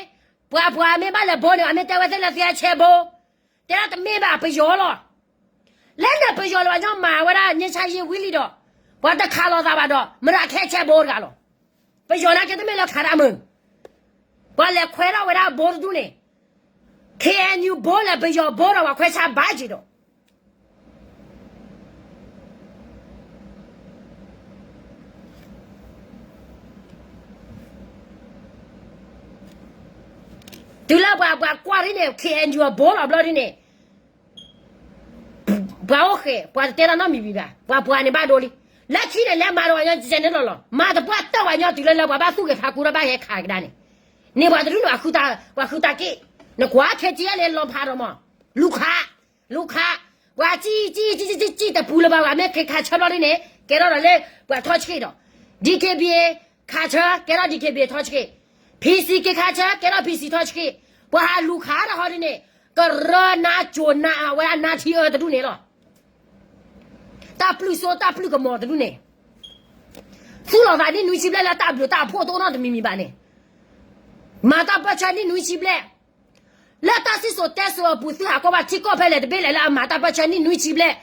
ပှၤပှၤမ့ၢ်ဘၣ်လဲၤဘိန့ၣ် အမ့ၢ်တဲဝဲသ့ၣ်လၢသုဟဲဆဲးဘိ, တဲဒၣ်တမ့ၢ်ဘၣ်ပယီၤလီၤ, လၢန့ၣ်ပယီၤလၢပှၤညီမၤဝဲဒၣ်န့ၣ်ဆါယ့ဝံၤလံဒီး, ပှၤတခးလိာ်သးဘၣ်ဒီး မတၤကဟဲဆဲးဘိတဂၤလီၤ, ပယီၤနာ်က့တမ့ၢ်လၢခးတၢ်မုၢ်, ပှၤလဲၤခွဲးထီၣ်ဝဲဒၣ်ဘိတဒူၣ်န့ၣ်, ခ့ၣ်အဲၣ်ယူၣ်ဘိလဲၣ် ပယီၤဘိဒီး ပှၤခွဲးဆါဘၣ်က့ၤဒီး တုၤလၢပှၤ ပှၤကွၢ်ဒ်န့ၣ် ခ့ၣ်အဲၣ်ယူၣ်အဘိလီၤဘျီဒ်န့ၣ်, ပှၤအိၣ်ဃဲၤ ပှၤတတဲတၢ်နီတမံၤဘၣ်, ပှၤပှၤန့ၣ်ဘၣ်ဒိလံ. လၢခံန့ၣ် လဲၤမၤဒီးပှၤကညီကဲန့ၣ်လီၤလီၤ. မၤသပှၢ်တၢၢ်ပှၤကညီတုၤလၢလၢပှၤဘၣ်သူၣ်ဂဲၤဖးကူဒီးဘၣ်ဟဲခးကဒါန့ၣ်, န့ၣ်ပှၤတဒူၣ်န့ၣ် ပှၤဃုတၢ်က့ၣ်, နကွၢ်ခဲကဲလဲၤလီၤဖးဒီးမး, လူၤခး, လူၤခး, ပှၤကံၣ်ကံၣ်ကံၣ်ကံၣ်တပူၤလၢၤဘၣ်, ပှၤမ့ၢ်က့ၤခးဆၢဘျီဒ်န့ၣ် ကဲထီၣ်ဒီးလၢပှၤထီၣ်ဆှံဒီး, DKBA ခးဆၢ ကဲထီၣ် DKBA ထီၣ်ဆှံ, PC က့ၤခးဆၢ ကဲထီၣ် PC ထီၣ်ဆှံ, ပှၤဟးလူၤခးတၢ်ဟီဒ်န့ၣ်, ကရၢနါကိၤနါအဝဲဒၣ်နါထံအၢတဒူၣ်န့ၣ်လီၤ. တၢ်ပျုၢ်စိတၢ်ပျုၢ်ကမီၤတဒူၣ်န့ၣ်, သူၣ်လီၤသးနံၣ်နွံဆံဘျဲၣ်လၢတၢ်ဘျုးတၢ်ဖှိၣ်တအိၣ်နီတမံၤမံၤဘၣ်န့ၣ်, မၤတၢ်ပၢၢ်ဆၢနံၣ်နွံဆံဘျဲၣ်, လၢတၢ်စံၣ်စိၤတဲစိၤအပူၤ သုဟးကွၢ်ဘၣ်ထံကီၢ်ဖဲလဲၣ်တဘ့ၣ်လဲၣ်လၢအမၤတၢ်ပၢၢ်ဆၢနံၣ်နွံဆံဘျဲၣ်,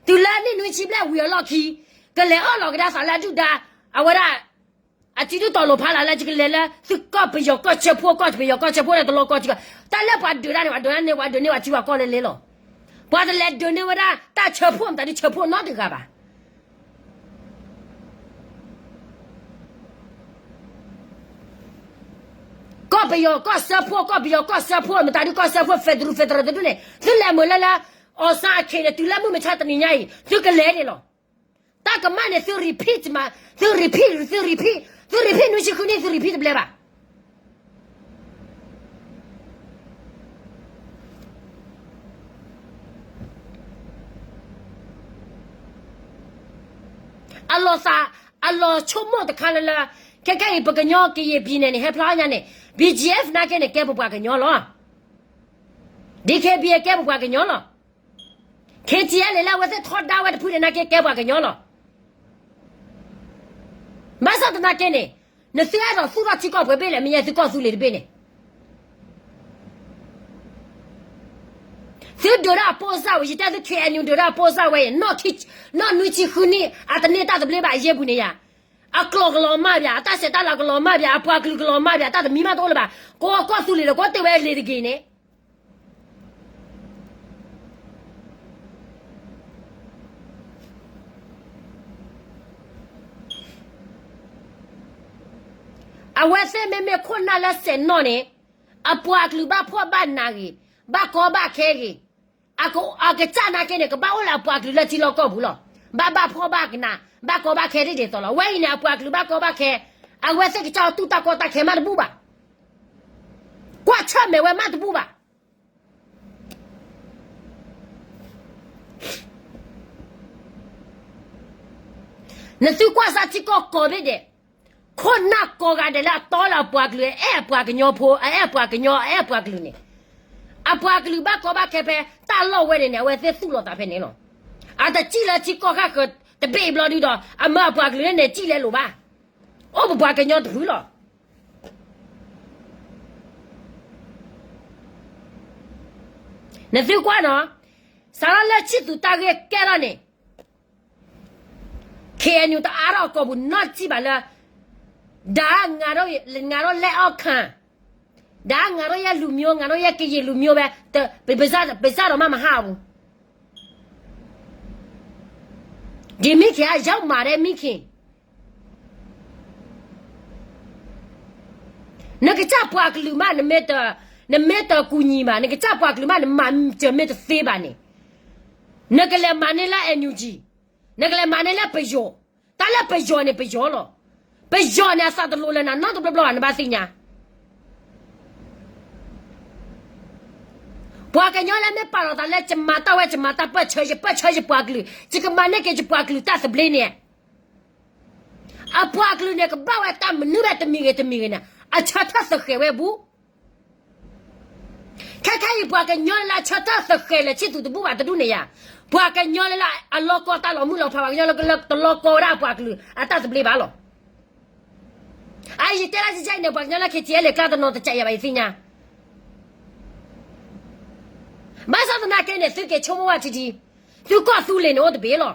တုၤလၢနံၣ်နွံဆံဘျဲၣ်ဝံၤအလီၢ်ခံ, ကလဲၤအၢၣ်လီၤကဒါသးလၢအဒုၣ်ဒါ, အဝဲဒၣ် အစုဒုၣ်တီၤလိၤဖးလၢ်လၢကလဲၤလၢ သုကီၢ်ပယီၤကီၢ်ဆၢဖိ ကီၢ်ပယီၤကီၢ်ဆၢဖိန့ၣ် တလီၤကီၢ်ထံကီၢ်, တၢ်လၢပှၤဒုးတၢ်န့ၣ် ပှၤဒုးတၢ်န့ၣ် ပှၤဒုးန့ၢ်ပှၤထံပှၤကီၢ်လဲၤလဲၤလီၤ. ပှၤတလဲၤဒုးန့ၢ်ဝဲဒၣ်တၢ်ဆၢဖိ မတၤဒုးဆၢဖိနီတဂၤဘၣ်. ကီၢ်ပယီၤကီၢ်စၢဖှိၣ် ကီၢ်ပယီၤကီၢ်စၢဖှိၣ် မတၤဒုးကီၢ်စၢဖှိၣ် federal federal တဒူၣ်န့ၣ် သုလဲၤမုာ်လၢလၢ အောင်ဆန်းအခင်းန့ၣ် တုၤလၢမုၢ်မဆါတနံၤညါအံၤ သုကလဲၤန့ၣ်လီၤ. တၢ်ကမၣ်န့ၣ် သု repeat မး, သု repeat သု repeat, သု repeat နွံဆံဃုနံၣ် သု repeat တဘျဲဘၣ်. အလီၤသး, အလီၤဆိကမိၣ်တခါလၢလၢ, ခဲခဲအံၤ ပကညီကယဲၢ် ပြည်နယ် န့ၣ် ဟဲဖျါညါန့ၣ် BGF နာ်က့န့ၣ် ကဲပပှၤကညီလီၤ. DKBA ကဲပပှၤကညီလီၤ. KTLA လၢအဝဲသ့ၣ်ထီဒါဝဲတဖုန့ၣ် နာ်က့ကဲပှၤကညီလီၤ. ဘၣ်ဆၣ်သနာ်က့န့ၣ်, နသုအဲၣ်ဒိးသူၣ်ထီၣ်ထံကီၢ်ပှဲၤဘ့ၣ်လဲၣ် မ့ၢ်ယဲသုကီၢ်သူလ့ၤတဘ့ၣ်န့ၣ် သုဒုးတၢ်အပိၢ်စၢ်ဝဲ, ယတဲသု KNU ဒုးတၢ်အပိၢ်စၢ်ဝဲအံၤ, နီၢ်နွံဆံဃုနံၣ် အတန့ၢ်တၢ်သဘျ့ဘၣ်အယဲၢ်ပူၤန့ၣ်ယၤ, အကျိၤကလီၤမၢ်ဘၣ်, အတၢ်ဆဲးတၢ်လၤကလီၤမၢ်ဘၣ်, အပှၤကလုာ်ကလီၤမၢ်ဘၣ်, တၢ်တမံၤမးတအိၣ်လၢၤဘၣ်. ကိးကီၢ်သူလ့ၤဒီး ကိးတ့ၢ်ဝဲလ့ၤတဂ့ၤန့ၣ် အဝဲသ့ၣ်မ့မ့ၢ်ခိၣ်နၢ်လၢစဲးနီၣ်န့ၣ်, အပှၤကလုာ်ဘၣ်ဖှီၣ်ဘၣ်နးဂ့ၤ, ဘၣ်ကီဘၣ်ခဲဂ့ၤ, အကစၢ်နာ်က့န့ၣ် ကဘၣ်အိၣ်လၢအပှၤကလုာ်လၢထံလီၢ်ကီၢ်ပူၤလီၤ. ဘၣ်ဘၣ်ဖှီၣ်ဘၣ်ကနး, ဘၣ်ကီဘၣ်ခဲဒ်ဒ်သိးလီၤ. အဝဲအံၤန့ၣ် အပှၤကလုာ်ဘၣ်ကီဘၣ်ခဲ, အဝဲသ့ၣ်ကစၢ်တူၢ်တၢ်ကီတၢ်ခဲမးတဘူၣ်ဘၣ်. ကွၢ်ဆၢၣ်မဲာ်ဝဲမးတဘူၣ်ဘၣ်. နသုကွၢ်စၢ်ထံကီၢ်ကိးဘ့ၣ်ဒဲး, ခိၣ်နၢ်ကိးဂၤဒဲးလၢအတီလၢအပှၤကလုာ် အအဲၣ်အပှၤကညီဖိ အအဲၣ်အပှၤကညီ အအဲၣ်အပှၤကလုာ်န့ၣ်, အပှၤကလုာ်ဘၣ်ကီဘၣ်ခဲဖဲတၢ်လီၢ်ဝဲန့ၣ်န့ၣ် အဝဲသ့ၣ်သူၣ်လီၤသးဖဲန့ၣ်လီၤ. အတစံၣ်လၢထံကီၢ်ဃၣ်ဃၢၤတဘ့ၣ်အံၤဘျီဒုဒီး အမၢအပှၤကလုာ်န့ၣ် စံၣ်လဲလိာ်ဘၣ်. အိၣ်ပပှၤကညီတဖုလီၤ. နသုကွၢ်နီၤ, စးထီၣ်လၢဆံၣ်သူးတၢ်ဂ့ၢ်ကဲထီၣ်န့ၣ်, KNU တအါထီၣ်အကိာ်ပူၤနီတစံၣ်ဘၣ်လၢ, ဒါငါတို့, ငါတို့လက်အောက်ခံ, ဒါငါတို့ရဲ့လူမျိုး, ငါတို့ရဲ့ကရင်လူမျိုးပဲ, ပစံး, ပစံးဒီးမး မဟါပူၤ, ဒီမီၢ်ခ့ အရောက်မှာတဲ့မီၢ်ခ့ နကစၢ်ပှၤကလုာ်မး နမ့ၢ်တကူညီဘၣ်, နကစၢ်ပှၤကလုာ်မး နမၤစၢၤမ့ၢ်တသ့ဘၣ်န့ၣ်, နကလဲၤမၤန့ၢ်လၢ NUG, နကလဲၤမၤန့ၢ်လၢပယီၤ, တၢ်လၢပယီၤန့ၣ် ပယီၤလီၤ. ပယီၤန့ၣ် အသးတလိၤလၢနၤနီတဘျီဘျီဘၣ် နဘၣ်သ့ၣ်ညါ. ပှၤကညီလၢမ့ၢ်ပာ်လီၤသးလၢ ယမၤတၢ်ဝဲ ယမၤတၢ်ပၢၢ်ဆၢ ယပၢၢ်ဆၢယပှၤကလုာ် ယကမၤန့ၢ်က့ၤယပှၤကလုာ်တၢ်သဘျ့န့ၣ်, အပှၤကလုာ်န့ၣ် ကဘၣ်ဝဲတၢ်မနုၤဝဲတမံၤဂ့ၤတမံၤဂ့ၤန့ၣ် အဆၢထၢၣ်သဃဲးဝဲအပူၤ ခဲခဲအံၤ ပှၤကညီလၢအဆၢထၢၣ်သဃဲးလၢဆံၣ်သူးတဘူၣ်ဘၣ်တဒူၣ်န့ၣ်ယါ, ပှၤကညီလၢအလီၢ်ကီတၢ်လီၤမုၢ်လီၤဖး ပှၤကညီလၢတလီၢ်ကီဝဲဒၣ်အပှၤကလုာ်အတၢ်သဘျ့ဘၣ်လီၤ. အအံၤယတဲဒၣ်ကဲအံၤန့ၣ် ပှၤကညီလၢ KTLA ကျါတနီၤတစဲးယၤဘၣ် ယသ့ၣ်ညါ. ဘၣ်ဆၣ်သနာ်က့န့ၣ် သုက့ၤဆိကမိၣ်ဝဲထံထံ, သုကီၢ်သူလ့ၤန့ၣ်အိၣ်တဘ့ၣ်လီၤ.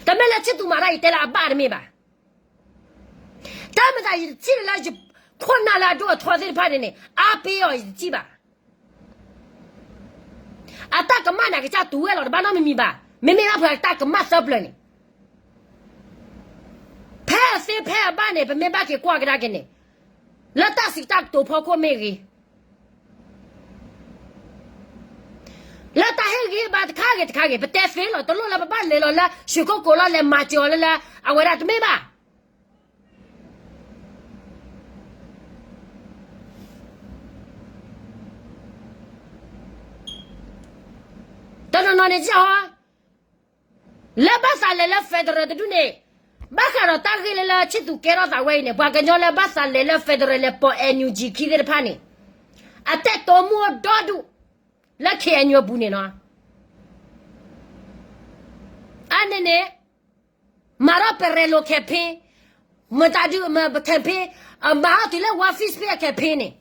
တမ့ၢ်လၢဆံၣ်သူးမၤတၢ်အံၤတဲလၢအဘၣ်တမ့ၢ်ဘၣ်. တၢ်မၤသးယတထံၣ်လၢ ခိၣ်နၢ်လၢအဒိၣ်အထီသ့ၣ်တဖၣ်န့ၣ်န့ၣ် အါပ့အီၤယတထံၣ်ဘၣ်. အတၢ်ကမၣ်နၤကစၢ်တူၢ်ဝဲလီၤတဘၣ်နီတမံၤမံၤဘၣ်. မ့မ့ၢ်ဘၣ်ဖဲတၢ်ကမၣ်သၢပျၢၤန့ၣ် ဖဲအသ့ဖဲအဘၣ်န့ၣ် ပမ့ၢ်ဘၣ်က့ၤကွၢ်ကဒါက့ၤန့ၣ် လၢတၢ်စံးတၢ်ကတိၤဖီခိၣ်မ့ၢ်ဂ့ၤ လၢတၢ်ဟ့ၣ်ဂံၢ်ဘါတခါဂ့ၤတခါဂ့ၤ ပတဲသ့လီၤ. တလိၣ်လၢပဘၣ်လဲၤလီၤလၢ ရွှေကုက္ကိုလီၤ လဲၤမၤစၢၤအီၤလၢလၢ အဝဲဒၣ်တမ့ၢ်ဘၣ်. တနီၤနီၤန့ၣ် လၢဘၣ်သးလဲၤလၢ federal တဒူၣ်န့ၣ် ဘၣ်ဃးဒီးတၢ်ဂ့ၢ်လၢလၢဆံၣ်သူးကဲထီၣ်သးဝဲအံၤန့ၣ် ပှၤကညီလၢဘၣ်သးလဲၤလၢ federal လဲၤပိာ် NUG ခံသ့ၣ်တဖၣ်န့ၣ် အတဲတိမူအိၣ်ဒီဒူၣ် လၢ K N U အပူၤန့ၣ်လီၤ. အန့ၣ်န့ၣ် မၤထီၣ် ပရဲၤလိာ် campaign, မတၤဒုး campaign, မၤထီၣ်တုၤလၢ War Fish Pit အ campaign န့ၣ်,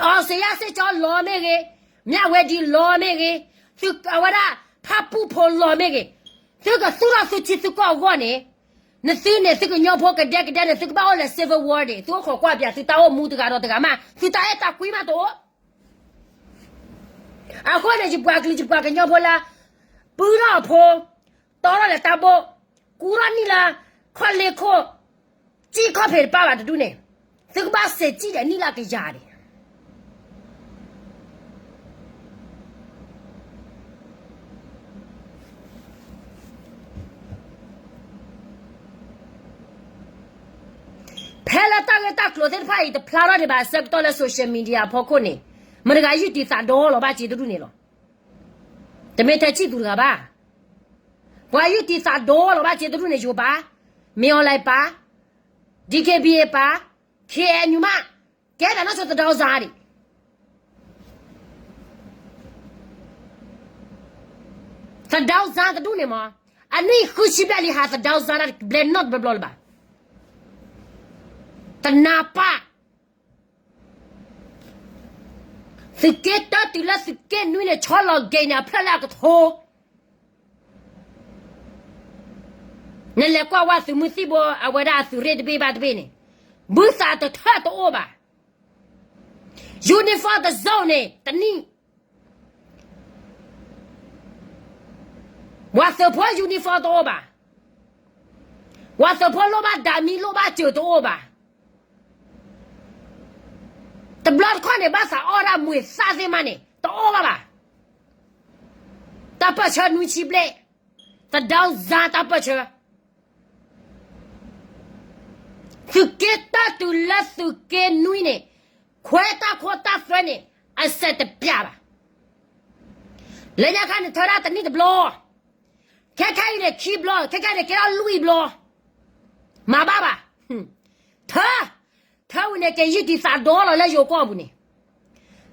အီစ့ယါစ့ၣ်ကၠီလီၤမ့ၢ်ဂ့ၤ, မၠၣ်ဝဲဒံလီၤမ့ၢ်ဂ့ၤ, သုအဝဲဒၣ် ဖၣ်ပူၣ်ဖိလီၤမ့ၢ်ဂ့ၤ, သုကသူၣ်ထီၣ်သုထံသုကီၢ်အဂီၢ်န့ၣ်, နသုန့ၣ် သုကညီဖိကဒဲကဒဲန့ၣ် သုကဘၣ်အိၣ်လၢ civil war န့ၣ် သုအိၣ်ခိးကွၢ်ပၠးသုတၢ်အိၣ်မူတဂၤဒီးတဂၤမး သုတၢ်အဲၣ်တၢ်ကွံမးတအိၣ် အဃိန့ၣ် ယပှၤကလုာ်ယပှၤကညီဖိလၢ ပုၢ်ထီၣ်အဖိ, တီထီၣ်လဲၤတၢ်ဘိၣ်, ကူထီၣ်နံၣ်လၢ ခီၣ်လ့ၢ်ခိၣ်, စံၣ်ခီၣ်ဖံးတပၢ်ဘၣ်တဒူၣ်န့ၣ်, သုကဘၣ်စဲးစံၣ်ဒီးနံၣ်လၢကယၤန့ၣ် ဖဲလၢတၢ်ဂ့ၢ်တၢ်ကျိၤသ့ၣ်တဖၣ်အံၤ တဖျါထီၣ်ဒံးဘၣ် အဆၢကတီၢ်လၢ social media အဖီခိၣ်န့ၣ်, မတၤတဂၤယုၢ်တံာ်သးဒီလီၤဘၣ်စ့တဒူၣ်န့ၣ်လီၤ. တမ့ၢ်ထဲဆံၣ်သူးတဂၤဘၣ်. ပှၤယုၢ်တံာ်သးဒီလီၤဘၣ်စ့တဒူၣ်န့ၣ် ယိၤပၤ, မ့ၢ်အီၤလဲၣ်ပၤ, DKBA ပၤ, KNU မး, ကဲဒၣ်နီၢ်ဆိသဒီစါဒံး သဒီစါတဒူၣ်န့ၣ်မး, အနံၣ်ဃုဆံဘျဲၣ်လံ ဟးသဒီစါတဘျဲၣ်နီတဘျီဘျီလၢၤဘၣ်. တနၢ်ပၢၢ်, သုးက့တၢတုၤလၢသုးက့နွံန့ၣ် ဆီလီၤက့ၤန့ၣ် အဖျၢၣ်လၢအကထိ နလဲၤကွၢ်ဝဲသုးမုၢ်သံၣ်ဘိ အဝဲဒၣ်အသုးရ့ၣ်တဘ့ၣ်ဘၣ်တဘ့ၣ်န့ၣ်, ဘုသးတထၢၣ်တအိၣ်ဘၣ်. Uniform တစိၢ်န့ၣ် တနံၣ်, ပှၤသုးဖိ uniform တအိၣ်ဘၣ်. ပှၤသုးဖိလိၣ်ဘၣ်ဒၣ်မံၤလိၣ်ဘၣ်စၢၤတအိၣ်ဘၣ်. တဘျီတခီၣ်န့ၣ် ဘၣ်သးအီၣ်ဒၣ်မွဲၤသၣ်သ့ၣ်မးန့ၣ် တအိၣ်ဘၣ်ဘၣ်. တၢ်ပၢၢ်ဆၢနွံဆံဘျဲၣ်, သဒီစါတၢ်ပၢၢ်ဆၢ သုးက့တၢတုၤလၢသုးက့နွံန့ၣ်, ခွဲးတၢ်ခိတၢ်သွဲန့ၣ် အစဲးတပျၢ်ဘၣ်. လၢညါခါန့ၣ် ထၢဒၣ်တနံၣ်တဘျီ, ခဲခဲအံၤန့ၣ်ခံဘျီ, ခဲခဲန့ၣ်ကဲထီၣ်လွံၢ်ဘျီ, မၤဘၣ်ဘၣ်. ထၢ, ထၢဝံၤန့ၣ် က့ၤယုၢ်တံာ်သးဒီလီၤလၢယိၤကီၢ်ပူၤန့ၣ်,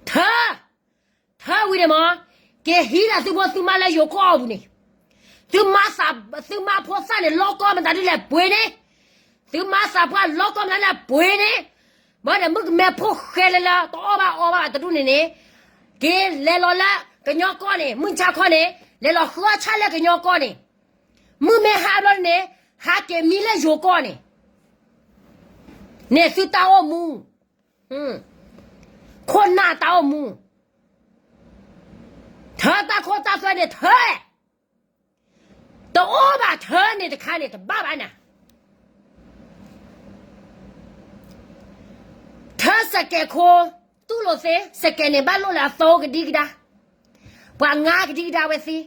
ထၢ ထၢဝံၤန့ၣ်မး, က့ၤဟံးဒီးသုဖိသုမါလၢယိၤကီၢ်အပူၤန့ၣ်, သုမါသး, သုမါဖိသၣ်န့ၣ် လီၢ်ကီၢ်မတၤဒ်လဲၣ်ပှ့ၤန့ၣ်, သုမါသးပှၢ်လီၢ်ကီၢ်မတၤဒ်လဲၣ်ပှ့ၤန့ၣ်, ဘၣ်န့ၣ် မုၣ်ကမဲဖိဃဲလၢလၢ တအီၣ်ဘၣ်အီဘၣ်ဘၣ်တဒူၣ်န့ၣ်န့ၣ်, က့ၤလဲၤလီၤလၢကညီကီၢ်န့ၣ် မုၢ်ဆါခီန့ၣ် လဲၤလီၤဃုအီၣ်ဆၣ်လၢကညီကီၢ်န့ၣ်, မုၢ်မ့ၢ်ဟါဘျီန့ၣ် ဟးက့ၤမံလၢယိၤကီၢ်န့ၣ်, န့ၣ်သုတၢ်အိၣ်မူ ခိၣ်နၢ်တၢ်အိၣ်မူ, ထၢတၢ်ခိတၢ်သွဲန့ၣ်ထၢ, တအိၣ်ဘၣ်ထၢန့ၣ်တခါန့ၣ် တဘၣ်ဘၣ်နၤ, ထၢစကဲးခိ, တူၢ်လိာ်သ့ စကဲးန့ၣ်ဘၣ်လိၣ်လၢအသီကဒံကဒါ, ပှၤငါကဒံကဒါဝဲသ့,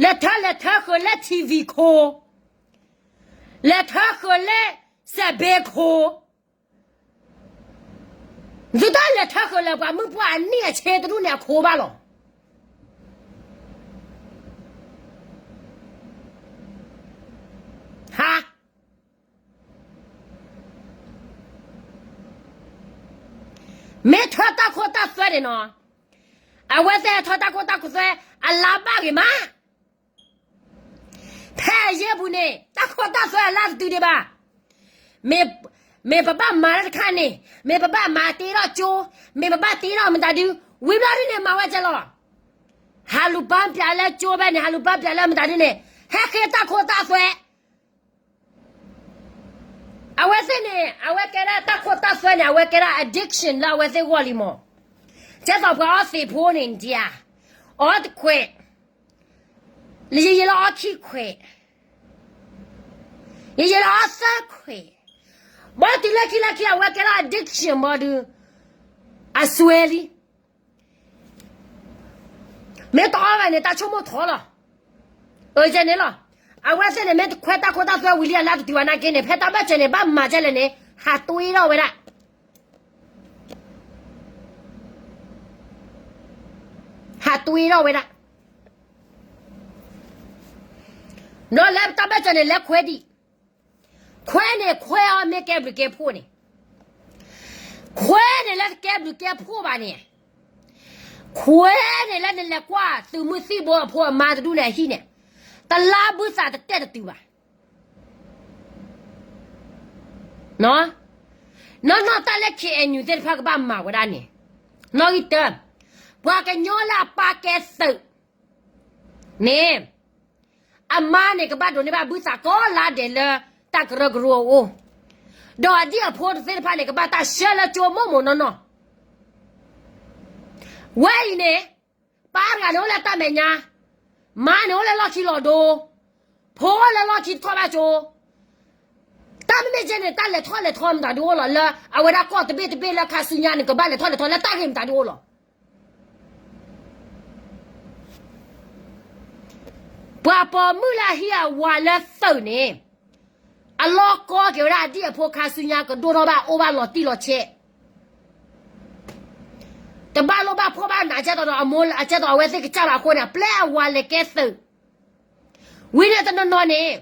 လဲၤထၢလဲၤထၢဃုာ်လၢ ထံၣ်ဝံၣ်ခိ, လဲၤထၢဃုာ်လၢ စဲးဘ့ခိ သုတၢ်လဲၤထၢဃုာ်လၢပှၤမုၢ်ပှၢ်အနံၣ်အဆ့တဒူၣ်န့ၣ်အခိဘၣ်လီၤ. ဟါ, မ့ၢ်ထၢတၢ်ခိတၢ်သွဲန့ၣ်နီၤ, အဝဲသ့ၣ်ထၢတၢ်ခိတၢ်သွဲ အလါဘၣ်ဂ့ၤမး ဖဲအယဲၢ်ပူၤန့ၣ် တၢ်ခိတၢ်သွဲအလါတတုၤဒံးဘၣ်. မ့ၢ်ပဘၣ်မၤတၢ်တခါန့ၣ်, မ့ၢ်ပဘၣ်မၤတ့ထီၣ်ကၠိ, မ့ၢ်ပဘၣ်တ့ထီၣ်မတၤဒု, ဝံၤဘျီဒ်န့ၣ် မၤဝဲကဲလီၤ. ဟးလူၤပၢပၠးလၢကၠိဖဲန့ၣ်, ဟးလူၤပၢပၠးလၢမတၤဒုန့ၣ်, ဟဲဃ့တၢ်ခိတၢ်သွဲ အဝဲသ့ၣ်န့ၣ် အဝဲကဲဒၣ်တၢ်ခိတၢ်သွဲန့ၣ် အဝဲကဲဒၣ် addiction လၢအဝဲသ့ၣ်ဂီၢ်လံမး. ကဲသိးပှၤအီသံးဖိန့ၣ်ဒံးဧါ, အီတခွဲး, ယယလၢအီခံခွဲး, ယယလၢအီသၢခွဲး, ဘၣ်တုၤလၢခံလၢခံ အဝဲကဲထီၣ် addiction ဘၣ်ဒုး အစွဲလံ. မ့ၢ်တအီဘၣ်န့ၣ် တၢ်ဆိကမိၣ်ထီလီၤ. အန့ၣ်လီၤ. အဝဲသ့ၣ်န့ၣ် မ့ၢ်တခွဲးတၢ်ခိတၢ်သွဲဝံၤလံအလၢတတုၤဘၣ်နာ်က့န့ၣ် ဖဲတၢ်ဘၢၣ်စၢၤန့ၣ် ဘၣ်မၤဒ်လဲၣ်န့ၣ် ဟးတွ့ထီၣ်ဝဲဒၣ်, ဟးတွ့ထီၣ်ဝဲဒၣ်. ဒီးလၢတၢ်ဘၢၣ်စၢၤန့ၣ် လဲၤခွဲးဒံး, ခွဲးန့ၣ် ခွဲးအီၤမ့ၢ်ကဲဘျုးကဲဖှိၣ်န့ၣ်, ခွဲးန့ၣ်လၢတကဲဘျုးကဲဖှိၣ်ဘၣ်န့ၣ်, ခွဲးန့ၣ်လၢနလဲၤကွၢ်သုးမုၢ်သံၣ်ဘိအဖိအမါတဒူၣ်န့ၣ်အဟံၣ်န့ၣ်, တလါဘုသးတတဲာ်တတုၤဘၣ်. နီၢ်နီၢ်တၢ်လၢ ခ့ၣ်အဲၣ်ယူၣ် သ့ၣ်တဖၣ်ကဘၣ်မၤဝဲဒၣ်န့ၣ်, နီၣ်ဂံၢ်တၢ, ပှၤကညီလၢအပၢ်ကဲသုးန့ၣ် အမါန့ၣ် ကဘၣ်ဒိးန့ၢ်ဘၣ်ဘုသးကိးလါဒဲးလၢတၢ်ကရၢကရိအအိၣ်, ဒီးအဒံၣ်အဖိသ့ၣ်တဖၣ်န့ၣ် ကဘၣ်တၢ်ဆှၢလၢကၠိမိၢ်မိၢ်နီၢ်နီၢ်. ဝဲအံၤန့ၣ် ပၢ်တဂၤန့ၣ်အိၣ်လၢတၢ်မဲာ်ညါ, မါန့ၣ်အိၣ်လၢလီၢ်ခံလီၤဒိ, ဖိအိၣ်လၢလီၢ်ခံတထီၣ်ဘၣ်ကၠိ, တၢ်မ့ၢ်မ့ၢ်ကဲန့ၣ် တၢ်လဲၤထီၣ်လဲၤထီမတၤဒုးအိၣ်လီၤ, လၢအဝဲဒၣ်ကီၢ်တဘ့ၣ်တဘ့ၣ်လၢခါဆူညါန့ၣ် ကဘၣ်လဲၤထီၣ်လဲၤထီလၢတၢ်ဂ့ၢ်မတၤဒုးအိၣ်လီၤ. ပှၤပိာ်မုၣ်လၢအဟံးအဝၤလၢသုးန့ၣ်, အလီၢ်ကီက့ၤဝဲဒၣ်အဒံၣ်အဖိခါဆူညါ ကဒိၣ်ထီၣ်ဘၣ်အိၣ်ဘၣ်လီၤတံၢ်လီၤဆဲး, တဘၣ်လိၣ်ဘၣ်ဖှီၣ်ဘၣ်နးကဲသိးဒီးအမိၢ်အကဲသိးအဝဲသ့ၣ်ကစၢ်ဘၣ်အဃိန့ၣ် အပျဲၢ်အဝၤလဲၤကဲသုး, ဝံၤန့ၣ်တနီၤနီၤန့ၣ်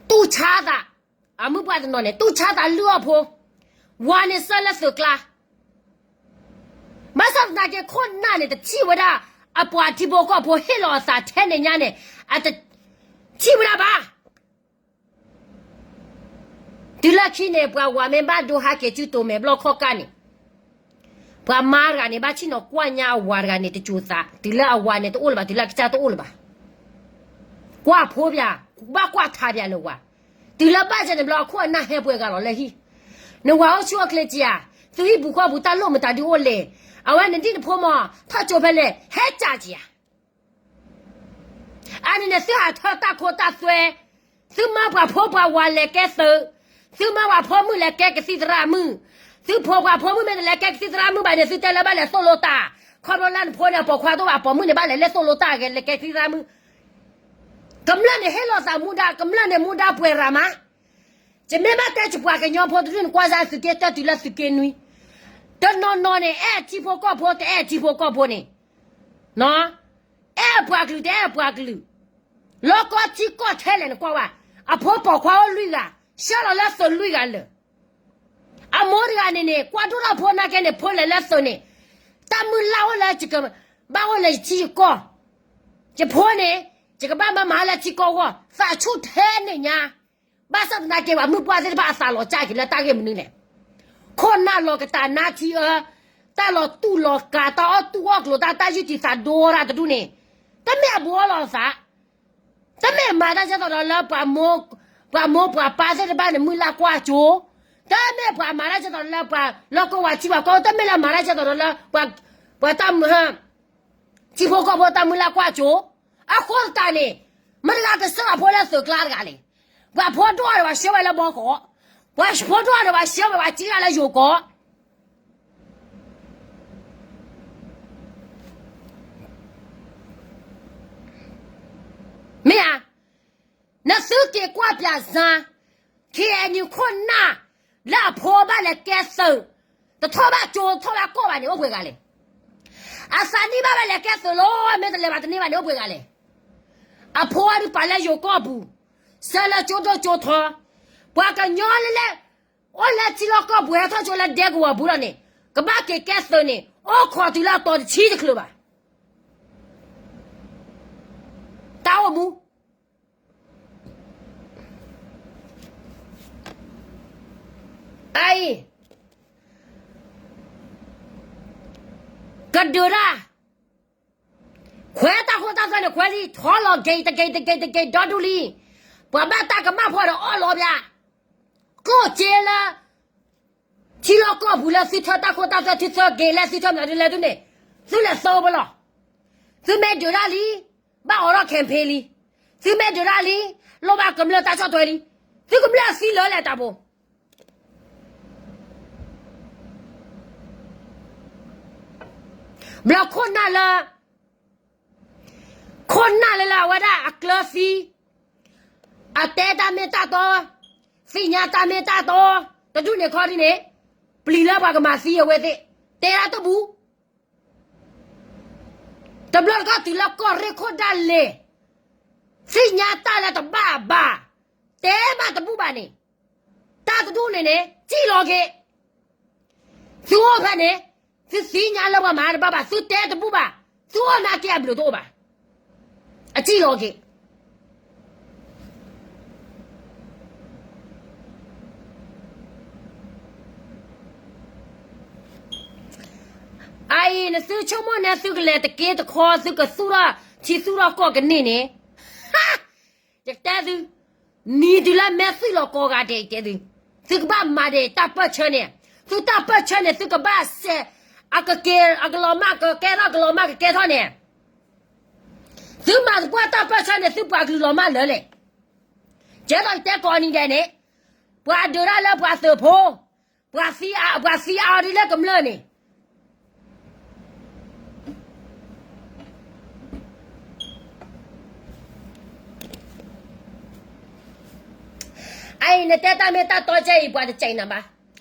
တူၢ်ဆါသး, အမုၢ်ပှၢ်တနီၤန့ၣ် တူၢ်ဆါသးလုၢ်အီၣ်ဖိ, ဝၤန့ၣ်ဆှၢလၢသုးကျါ, ဘၣ်ဆၣ်သနာ်က့ခိၣ်နၢ်န့ၣ် တထံၣ်ဝဲဒၣ် အပှၤထံဖိကီၢ်ဖိဟ့ၣ်လီၤအသးထဲန့ၣ်ညါန့ၣ်, အတထံၣ်ဝဲဒၣ်ဘၣ်. တုၤလၢခံန့ၣ် ပှၤဝၤမ့ၢ်ဘၣ်ဒိဟးက့ၤစုတိၤမဲာ်ဘျီၣ်ခီၣ်ကၢ်န့ၣ်, ပှၤမါတဂၤန့ၣ် ဘၣ်ဆ့ၣ်နီၤကွၢ်ညါအဝၤတဂၤန့ၣ် တစိၤသး, တုၤလၢအဝၤန့ၣ်တအိၣ်လၢၤဘၣ်, တုၤလၢအကစၢ်တအိၣ်လၢၤဘၣ်, ကွၢ်ဖိပၠး, ဘၣ်ကွၢ်ထးပၠးလၢဝၤ, တုၤလၢဘၣ်စဲန့ၣ်ဘျီအခိၣ်အနၢ်ဟဲပှဲၤဂၤလီၤလၢဟံၣ်, နဝၤအိၣ်ဆူၣ်အိၣ်ချ့က့ၤဧါ, သုဟံၣ်ပူၤဃီပူၤတၢ်လိၣ်မတၤဒုးအိၣ်လဲၣ်, အဝဲနဒံၣ်နဖိမး, ထီၣ်ကၠိဖဲလဲၣ်, ဟဲကးက့ၤဧါ. အန့ၣ်န့ၣ် သုဟးထၢတၢ်ခိတၢ်သွဲ, သုမၢပှၤဖိပှၤဝၤလဲၤကဲသုး, သုမၢပှၤဖိမုၣ်လဲၤကဲကသံၣ်သရၣ်မုၣ်, သုဖိပှၤဖိမုၣ်မ့ၢ်တလဲၤကဲကသံၣ်သရၣ်မုၣ်ဘၣ်န့ၣ် သုတဲလၢဘၣ်လဲၤသိၣ်လိတၢ်, ခီဖျိလၢနဖိန့ၣ် အပိာ်ခွါတအိၣ်ဘၣ် အပိာ်မုၣ်န့ၣ် ဘၣ်လဲၤလၢသိၣ်လိတၢ်ဂဲၤလဲၤကဲကသံၣ်သရၣ်မုၣ်, ကမျၢၢ်န့ၣ်ဟ့ၣ်လီၤသးမူဒါ, ကမျၢၢ်န့ၣ်မူဒါပှဲၤရၤမး, ယမ့ၢ်ဘၣ်တဲစပှၤကညီဖိတဒူၣ်န့ၣ် ကွၢ်စၢ်သုးက့တၢတုၤလၢသုးက့နွံ, တနီၤနီၤန့ၣ် အဲၣ်ထံဖိကီၢ်ဖိ တအဲၣ်ထံဖိကီၢ်ဖိန့ၣ်, အဲၣ်ပှၤကလုာ်တအဲၣ်ပှၤကလုာ်, လီၢ်ကီထံကီၢ်ထဲလဲၣ်န့ၣ်ကွၢ်ဝဲ, အဖိပိာ်ခွါအိၣ်လွံၢ်ဂၤ, ဆှၢလီၤလၢသုးလွံၢ်ဂၤလၢာ်, အမိၢ်တဂၤန့ၣ်န့ၣ် ကွၢ်ဒိၣ်ထီၣ်ဖိနာ်က့န့ၣ် ဖိလဲၤလၢသုးန့ၣ်, တၢ်မုၢ်လၢ်အိၣ်လၢယကဘၣ်အိၣ်လၢယထံယကီၢ်, ယဖိန့ၣ်, ယကဘၣ်မၤမၤလၢထံကီၢ်အဂီၢ်, သးဆူၣ်ထဲန့ၣ်ညါ, ဘၣ်ဆၣ်သနာ်က့ ပှၤမုၢ်ပှၢ်သ့ၣ်တဖၣ်အသးလီၤကၢ်က့ၤလၢတၢ်ဂ့ၢ်မနုၤလဲၣ်, ခိၣ်နၢ်လီၤကတၢ်နါထံအၢ, တၢ်လီၤတူၢ်လီၤကာ် တၢ်အီၣ်တူၢ်အီၣ်ကျိၤ တၢ်တၢ်ယုၢ်တံာ်သးဒိတၢ်တဒူၣ်န့ၣ်, တမ့ၢ်အဘူးအီလီၤအသး, တမ့ၢ်မၤတၢ်ကဲသိးဒီးလၢ ပှၤမိၢ်ပှၤပၢ်သ့ၣ်တဖၣ်န့ၣ် မုၢ်လၢ်ကွၢ်ကၠိ, တမ့ၢ်ပှၤမၤတၢ်ကဲသိးဒီးလၢပှၤလီၢ်ကဝီၤထံဝၤကီၢ်, တမ့ၢ်လၢမၤတၢ်ကဲသိးဒီးလၢ ပှၤတၢ်မုၢ် ထံဖိကီၢ်ဖိတၢ်မုၢ်လၢ်ကွၢ်ကၠိ, အဃိသတးန့ၣ်, မတၤတဂၤကဆှၢအဖိလၢသုးကျါတဂၤလဲၣ်, ပှၤဖိဒိၣ်န့ၣ်ပှၤဆှၢဝဲလၢဘီကီး, ပှၤဖိဒိၣ်န့ၣ်ပှၤဆှၢဝဲပှၤစံးဒၣ်လၢယိၤကီး မ့ၢ်ဧါ, နသုက့ၤကွၢ်ပၠးစၢ်, ခ့ၣ်အဲၣ်ယူၣ်ခိၣ်နၢ်, လၢအဖိဘၣ်လဲၤကဲသုး, တထီၣ်ဘၣ်ကၠိတထီၣ်ဘၣ်ကီၢ်ဘၣ်န့ၣ် အိၣ်ပှဲၤဂၤလဲၣ်, အသးနံၣ်ဘၣ်ဘၣ်လဲၤကဲသုးလီၤ, မ့ၢ်တလဲၤဘၣ်တန့ၢ်ဘၣ်န့ၣ် အိၣ်ပှဲၤဂၤလဲၣ်, အဖိအဒုးပာ်လၢယိၤကီၢ်ပူၤ, ဆှၢလၢကၠိဒိၣ်ကၠိထီ, ပှၤကညီလၢလဲၣ်, အိၣ်လၢထံလီၢ်ကီၢ်ပူၤဟဲထီၣ်ကၠိလၢဒဲကဝီၤပူၤလီၤန့ၣ်, ကဘၣ်က့ၤကဲသုးန့ၣ်, အိၣ်ခိးတုၤလၢအတီၤတဆံတချုးဘၣ် တၢ်အိၣ်မူ, အအံၤ, ကဒုးတၢ်, ခွဲးတၢ်ခိတၢ်သွဲန့ၣ် ခွဲးလံ, ထီလီၤက့ၤတက့ၤတက့ၤတက့ၤဒီဒူၣ်လံ, ပှၤဘၣ်တၢ်ကမၣ်ဖီဒီးအီၣ်လီၤပၠး, ကျိၣ်စ့လၢ ထံလီၢ်ကီၢ်ပူၤလၢသုထၢတၢ်ခိတၢ်သွဲ သုထၢက့ၤလၢသုထၢမနုၤဒ်လဲၣ်ဒ်န့ၣ်, သုလဲၤသီပလီၢ်. သုမ့ၢ်ဒုးတၢ်လံ, ဘၣ်အိးထီၣ် campaign လံ. သုမ့ၢ်ဒုးတၢ်လံ, လိၣ်ဘၣ်ကမျၢၢ်တၢ်ဆီၣ်ထွဲလံ. သုကမျၢၢ်သံလၢာ်လဲၣ်တၢ်ဘိ ဘျီခိၣ်နၢ်လၢ ခိၣ်နၢ်လၢလၢအဝဲဒၣ်အကျၢၤသံ, အတဲတၢ်မ့ၢ်တၢ်တီ, သ့ၣ်ညါတၢ်မ့ၢ်တၢ်တီ, တဒူၣ်န့ၣ်ခီဒ်န့ၣ်, ပျံၤလၢပှၤကမၤသံအဝဲသ့ၣ်, တဲဒၣ်တဘူၣ်. တဘျီတခီၣ်တုၤလၢကီၢ်ရ့ၣ်ခိၣ်ဒၣ်လဲာ်, သ့ၣ်ညါတၢ်လၢတဘၣ်အဘၣ်, တဲမးတဘူၣ်ဘၣ်န့ၣ်, တၢ်တဒူၣ်န့ၣ်န့ၣ် စံၣ်လီၤက့ၤ. သုအိၣ်ဖဲန့ၣ်, သုသ့ၣ်ညါလၢပှၤမၤတဘၣ်ဘၣ်, သုတဲတဘူၣ်ဘၣ်, သုအိၣ်နာ်က့အဘျုးတအိၣ်ဘၣ်. အစံၣ်လီၤက့ၤ. အအံၤ နသုဆိကမိၣ်န့ၣ် သုကလဲၤတက့တခီ သုကသူၣ်ထီၣ် ထံသူၣ်ထီၣ်ကီၢ်ကန့ၢ်န့ၣ်, ယတဲသု, နံၤတုၤလၢမဲာ်သွံၣ်လီၤကိးဂၤဒဲး ယတဲသု, သုကဘၣ်မၤဒဲးတၢ်ပၢၢ်ဆၢန့ၣ်, သုတၢ်ပၢၢ်ဆၢန့ၣ် သုကဘၣ်စဲး, အကက့ၤ အကလီၤမၢ်ကကဲထီၣ် ကလီၤမၢ်ကကဲထီၣ်န့ၣ်, သုမၤသပှၢ်တၢ်ပၢၢ်ဆၢန့ၣ် သုပှၤကလုာ်လီၤမၢ်လၢလဲၣ်. ကဲသိးယတဲကိးနံၤဒဲးန့ၣ်, ပှၤဒုးတၢ်လၢပှၤသုးဖိ, ပှၤသံအါ, ပှၤသံအါအီၤဒ်လၢကမျၢၢ်န့ၣ် အအံၤ နတဲတၢ်မ့ၢ်တၢ်တီကဲအံၤ ပှၤတကဲနၤဘၣ်,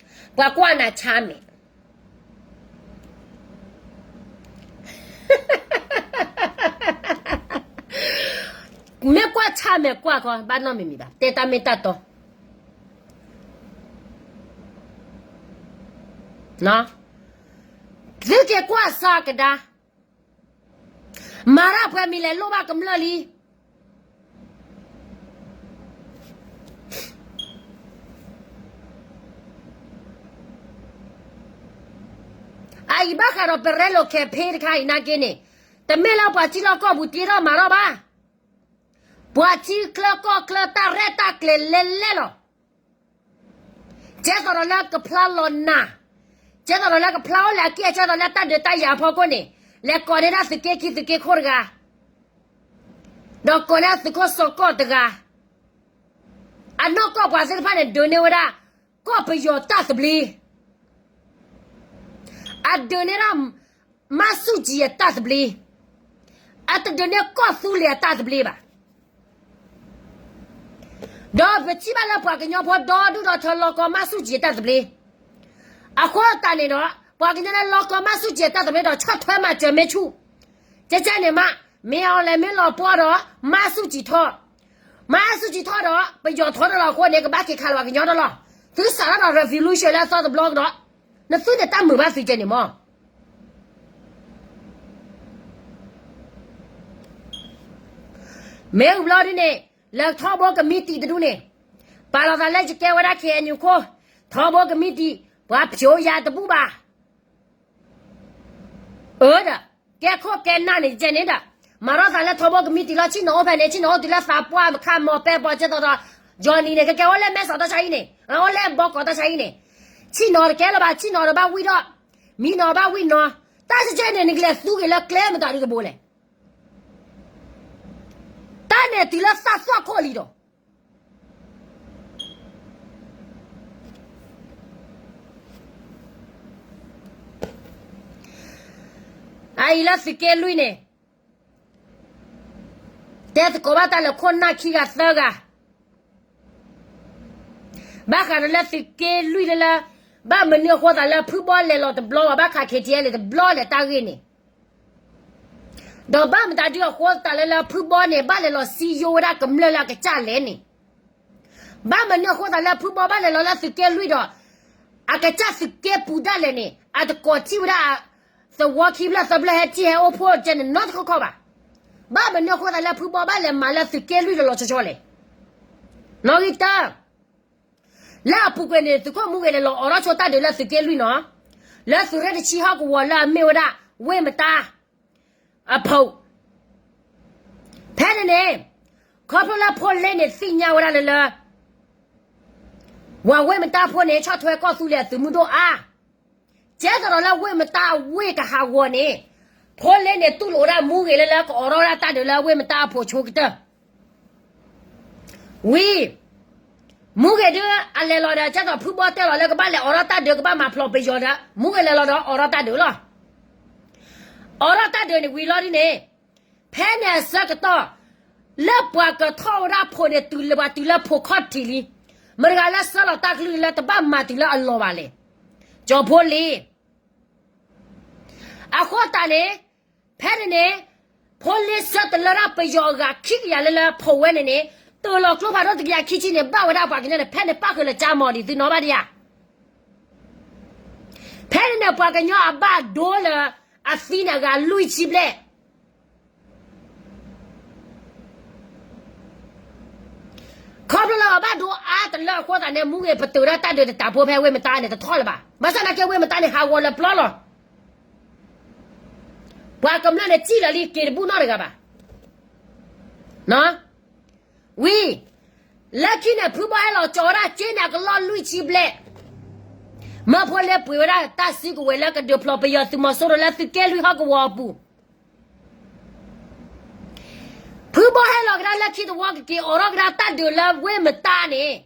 ပှၤကွၢ်နၤဆါမဲာ်, မ့ၢ်ကွၢ်ဆါမဲာ်ကွၢ်ခီ ဘၣ်နီတမံၤမံၤဘၣ်, တဲတၢ်မ့ၢ်တၢ်တီ သုက့ၤကွၢ်စၢ်ကဒါ, မၤတၢ်ပှဲၤမံၤလဲၤလိၣ်ဘၣ်ကမျၢၢ်လံ. အအံၤဘၣ်ဃးဒီး ပရဲလိာ် campaign တခါအံၤနာ်က့န့ၣ်, တမ့ၢ်လၢပှၤထံလီၢ်ကီၢ်ပူၤတ့ထီၣ်မၤထီၣ်ဘၣ်. ပှၤထံချၢကီၢ်ချၢတၢ်ရဲၣ်တၢ်ကျဲၤလဲၤလဲၤလီၤ. ကဲသိးဒီးလၢကဖျါလီၤနၢ်, ကဲသိးဒီးလၢကဖျါအိၣ်လၢအက့ၢ် ကဲသိးလၢတၢ်ဒုးတၢ်ယၤအဖီခိၣ်န့ၣ်, လဲၤကိးန့ၢ်ဒၣ်သုးက့ခံသုးက့ခိၣ်တဂၤ, ဒီးကိးန့ၢ်ဒၣ်သုးခိၣ်စီၤကီၢ်တဂၤ, အနီၢ်ကီၢ်ပှၤသ့ၣ်တဖၣ်န့ၣ် ဒုးန့ၢ်ဝဲဒၣ် ကီၢ်ပယီၤတၢ်သဘျ့ အဒုးန့ၢ်ဒၣ် မါဆူၣ်ကၠံအတၢ်သဘျ့, အတဒုးန့ၢ်ကီၢ်သူလ့ၤအတၢ်သဘျ့ဘၣ်. ဒီးပထံၣ်ဘၣ်လၢပှၤကညီဖိဒီဒူၣ်ဒီထၢလီၤကီမါဆူၣ်ကၠံအတၢ်သဘျ့, အဃိသတးန့ၣ်ဒီး ပှၤကညီလၢလီၤကီမါဆူၣ်ကၠံအတၢ်သဘျ့ဒီး ဆီၣ်ထွဲမၤစၢၤမ့ၢ်ဆူၣ်, ကဲကဲန့ၣ်မး, မ့ၢ်အီၤလဲၤမ့ၢ်လီၤပှီၢ်ဒီး မါဆူၣ်ကၠံထီၣ်, မါဆူၣ်ကၠံထီၣ်ဒီး ပယီၤထီၣ်တလီၤအဃိန့ၣ် ကဘၣ်က့ၤခးလီၤပှၤကညီတလီၤ. သုစးထီၣ်ဒီး revolution လၢအသီတဘျီကဒီး, နသုန့ၣ်တၢ်မုာ်ဘၣ်သုကဲန့ၣ်မး. မ့ၢ်အူဘျီဒ်န့ၣ်, လၢထီဘိကမံးတံာ်တဒူၣ်န့ၣ်, ပာ်လီၤသးလၢယကဲဝဲဒၣ် KNU ခိၣ်, ထီဘိကမံးတံာ်, ပှၤဖျိယၤတဘူၣ်ဘၣ်. အၢဒီး, ကဲခိၣ်ကဲနၢ်န့ၣ် ယကဲန့ၣ်ဒီး, မၤထီၣ်သးလၢထီဘိကမံးတံာ်လီၤ. ဆ့ၣ်နီၤအိၣ်ဖဲန့ၣ်, ဆ့ၣ်နီၤအိၣ်တုၤလၢသးပှၢ်မခါမီၤပဲပီကဲသိးဒီး, ယီၤနံၤန့ၣ် ကကဲအိၣ်လၢမဲစီၤတၢ်ဆါဟံၣ်န့ၣ်, အိၣ်လၢဘီကီးတၢ်ဆါဟံၣ်န့ၣ်, ဆ့ၣ်နီၤတကဲလၢၤဘၣ်, ဆ့ၣ်နီၤဒီးဘၣ်ဝံၣ်ဒီး, မံနီၤဘၣ်ဝံၣ်နီၤ, တၢ်ကဲကဲန့ၣ် နကလဲၤသူက့ၤလၢကျဲမတၤဒုကဘိလဲၣ်. တၢ်န့ၣ်တုၤလၢသၣ်သွၣ်ခိၣ်လံဒီး အအံၤလၢသုးက့လွံၢ်န့ၣ်, တဲသကိးဘၣ်တၢ်လၢခိၣ်နၢ်ခံဂၤသၢဂၤ, ဘၣ်ဃးဒီးလၢသုးက့လွံၢ်လၢလၢ, ဘၣ်မနုၤအဃိသးလၢဖုဘီလဲၤလီၤတဘျီဘၣ်, ဘၣ်ဃး KTLA တဘျီလဲၤတၢ်ဂ့ၢ်န့ၣ်, ဒီးဘၣ်မတၤဒုအဃိသးလၢလၢဖုဘီန့ၣ် ဘၣ်လဲၤလီၤစံယိဝဲဒၣ်ကမျၢၢ်လၢအကစၢ်လဲၣ်န့ၣ်, ဘၣ်မနုၤအဃိသးလၢဖုဘီဘၣ်လဲၤလီၤလၢသုးက့လွံၢ်ဒီး, အကစၢ်သုးက့ပူၤဒၣ်လဲာ်န့ၣ် အတကိးထံၣ်ဝဲဒၣ်, သဝီခံဖျၢၣ်သၢဖျၢၣ်ဟဲထံၣ်ဟဲအိၣ်ဖှိၣ်ကဲန့ၣ်နီတခီခီဘၣ်. ဘၣ်မနုၤအဃိသးလၢဖုဘီဘၣ်လဲၤမၤလၢသုးက့လွံၢ်လီၤလီၤဆီဆီလဲၣ်. နီၣ်ဂံၢ်တၢ လၢအပူၤကွံာ်န့ၣ် သုးခိၣ်မူဂ့ၤန့ၣ် လီၤအိးထီၣ်ဆိတၢ်ဒုးလၢသုးက့လွံၢ်နီၤ, လၢသုးရ့ၣ်တဆံဟီၣ်ကဝီၤလၢအမ့ၢ်ဝဲဒၣ် ဝ့ၢ်မတါအဖီ, ဖဲန့ၣ်န့ၣ်, ခီဖျိလၢဖိလ့န့ၣ်သ့ၣ်ညါဝဲဒၣ်လၢလၢ ပှၤဝ့ၢ်မတါဖိန့ၣ် ဆီၣ်ထွဲကီၢ်သူလ့ၤအသုးမုၢ်ဒိၣ်အါ, ကဲသိးဒီးလၢဝ့ၢ်မတါအဝ့ၢ်ကဟးဂီၤန့ၣ်, ဖိလ့န့ၣ် တူၢ်လိာ်ဝဲဒၣ်မူဂ့ၤလၢ လၢကအိးထီၣ်ဝဲဒၣ်တၢ်ဒုးလၢဝ့ၢ်မတါအဖိးဆိကတၢၢ် ဝံၤ မူဂ့ၤဒုးအလဲၤလီၤဒီး ကဲသိးဖုဘီတဲလီၤလၢကဘၣ်လဲၤအိးထီၣ်တၢ်ဒုး ကဘၣ်မၤဖျိးပယီၤဒီး မူဂ့ၤလဲၤလီၤဒီးအိးထီၣ်တၢ်ဒုးလီၤ. အိးထီၣ်တၢ်ဒုးန့ၣ်ဝံၤလီၤဒ်န့ၣ်, ဖဲန့ၣ်အဆၢကတီၢ် လၢပှၤကထီၣ်ဝဲဒၣ်ဖိန့ၣ် တုၤလၢပှၤတုၤလၢဖိခီၣ်ထံးလံ. မတၤတဂၤလၢဆှၢလီၤတၢ်ကလုၢ်လၢတဘၣ်မၤတုၤလၢအလီၢ်ဘၣ်လဲၣ်. ကၠီၤဖိလ့ အဃိသတးန့ၣ်, ဖဲန့ၣ်န့ၣ်, ဖိလ့ဆှၢတလၢတၢ်ပယီၤအဂၤခံကယၤလၢလၢဖိဝဲန့ၣ်န့ၣ်, တုၤလီၤကျိဖးဒိၣ်တကယၤခံဆံန့ၣ် ဘၣ်ဝဲဒၣ်ပှၤကညီန့ၣ် ဖဲန့ၣ်ပၣ်ဃုာ်လၢကၠါမီၤဒံးသုနီၣ်ဘၣ်ဒံးဧါ. ဖဲန့ၣ်န့ၣ် ပှၤကညီအဘၣ်ဒိလၢအသံန့ၣ်အဂၤလွံၢ်ဆံဘျဲၣ် ခီဖျိလၢအဘၣ်ဒိအါတလၢအဃိသတးန့ၣ် မူဂ့ၤပတုာ်ဒၣ်တၢ်ဒုးတတးဖိဖဲဝ့ၢ်မတါန့ၣ် တထီၣ်လၢၤဘၣ်. ဘၣ်ဆၣ်သနာ်က့ဝ့ၢ်မတါန့ၣ် ဟးဂီၤလၢပျီလီၤ. ပှၤကမျၢၢ်န့ၣ် စံၣ်လၢာ်လံ က့ၤတဘူၣ်နီတဂၤဘၣ်. ဝံၤ လၢခံန့ၣ် ဖုဘီဟဲလီၤကၠီၤဝဲဒၣ်က့န့ၣ် အကလီၢ်လွံၢ်ဆံဘျဲၣ်, မၢဖိလ့ပှ့ၤဝဲဒၣ်တၢ်စုကဝဲၤလၢကဒုးဖျိးပယီၤသုးမီၤစိရိၤလၢသုးက့လွံၢ်ဟီၣ်ကဝီၤအပူၤ ဖုဘီဟဲလီၤကဒါလၢခံတဝီ ကက့ၤအိးထီၣ်ကဒါတၢ်ဒုးလၢဝ့ၢ်မတါန့ၣ်,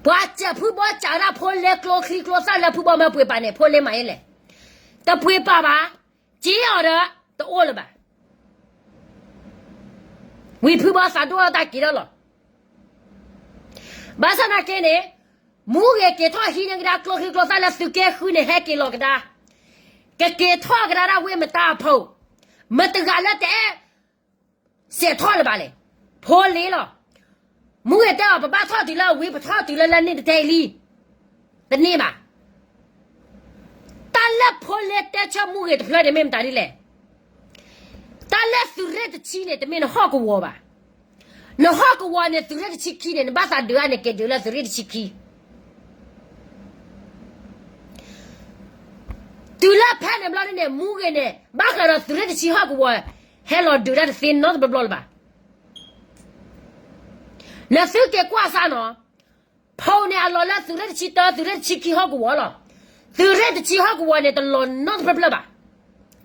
ပှၤစဲးဖုဘီစးဝဲဒၣ်ဖိလ့ကျိချံကျိသၣ်လၢဖုဘီမၢပှ့ၤပာ်န့ၣ် ဖိလ့မၤအလဲၣ်, တပှ့ၤပာ်ဘၣ်, က့အီၤဒီးတအိၣ်လၢၤဘၣ်. ဝံၤဖုဘီသးဒိၣ်တၢ်က့ၤထီၣ်လီၤ. ဘၣ်ဆၣ်သနာ်က့န့ၣ်, မူဂ့ၤက့ၤထီၣ်ဟံးန့ၢ်ကဒါကျိချံကျိသၣ်လၢသုးက့ဃုန့ၣ် ဟဲက့ၤလီၤကဒါ, ကက့ၤထီၣ်ကဒါဒၣ်ဝ့ၢ်မတါအဖီ, မတၤတဂၤလၢတအဲၣ် စဲးထီၣ်လၢၤဘၣ်လဲၣ်, ဖိလ့လီၤ. မူဂ့ၤတဲအီၤ ပဘၣ်ထီၣ်တုၤလၢအဝံၤ ပထီၣ်တုၤလၢလၢန့ၣ်တတဲအံၤလံ, တန့ၢ်ဘၣ်. တၢ်လၢဖိလ့တဲဆၢမူဂ့ၤတဖျၢၣ်န့ၣ်မ့ၢ်မတၤဒ်လဲၣ်. တၢ်လၢသုးရ့ၣ်တဆံန့ၣ် တမ့ၢ်နဟီၣ်ကဝီၤဘၣ်. နဟီၣ်ကဝီၤန့ၣ် သုးရ့ၣ်တဆံခံန့ၣ် နဘၣ်သးဒုးအါန့ၣ် က့ၤဒုးလၢသုးရ့ၣ်တဆံခံ တုၤလၢဖဲန့ၣ်ဘျီဒ်န့ၣ် မူဂ့ၤန့ၣ် ဘၣ်ဃးဒီးသုးရ့ၣ်တဆံဟီၣ်ကဝီၤ ဟဲလီၤဒုးတၢ်တသ့နီတဘျီဘျီလၢၤဘၣ်. နသုက့ၤကွၢ်စၢ်နီၤ, ဖိန့ၣ်အလီၤလၢသုးရ့ၣ်တဆံတၢ သုးရ့ၣ်တဆံခံဟီၣ်ကဝီၤလီၤ. သုးရ့ၣ်တဆံဟီၣ်ကဝီၤန့ၣ် တလီၤနီတဖျၢၣ်ဖျၢၣ်ဘၣ်.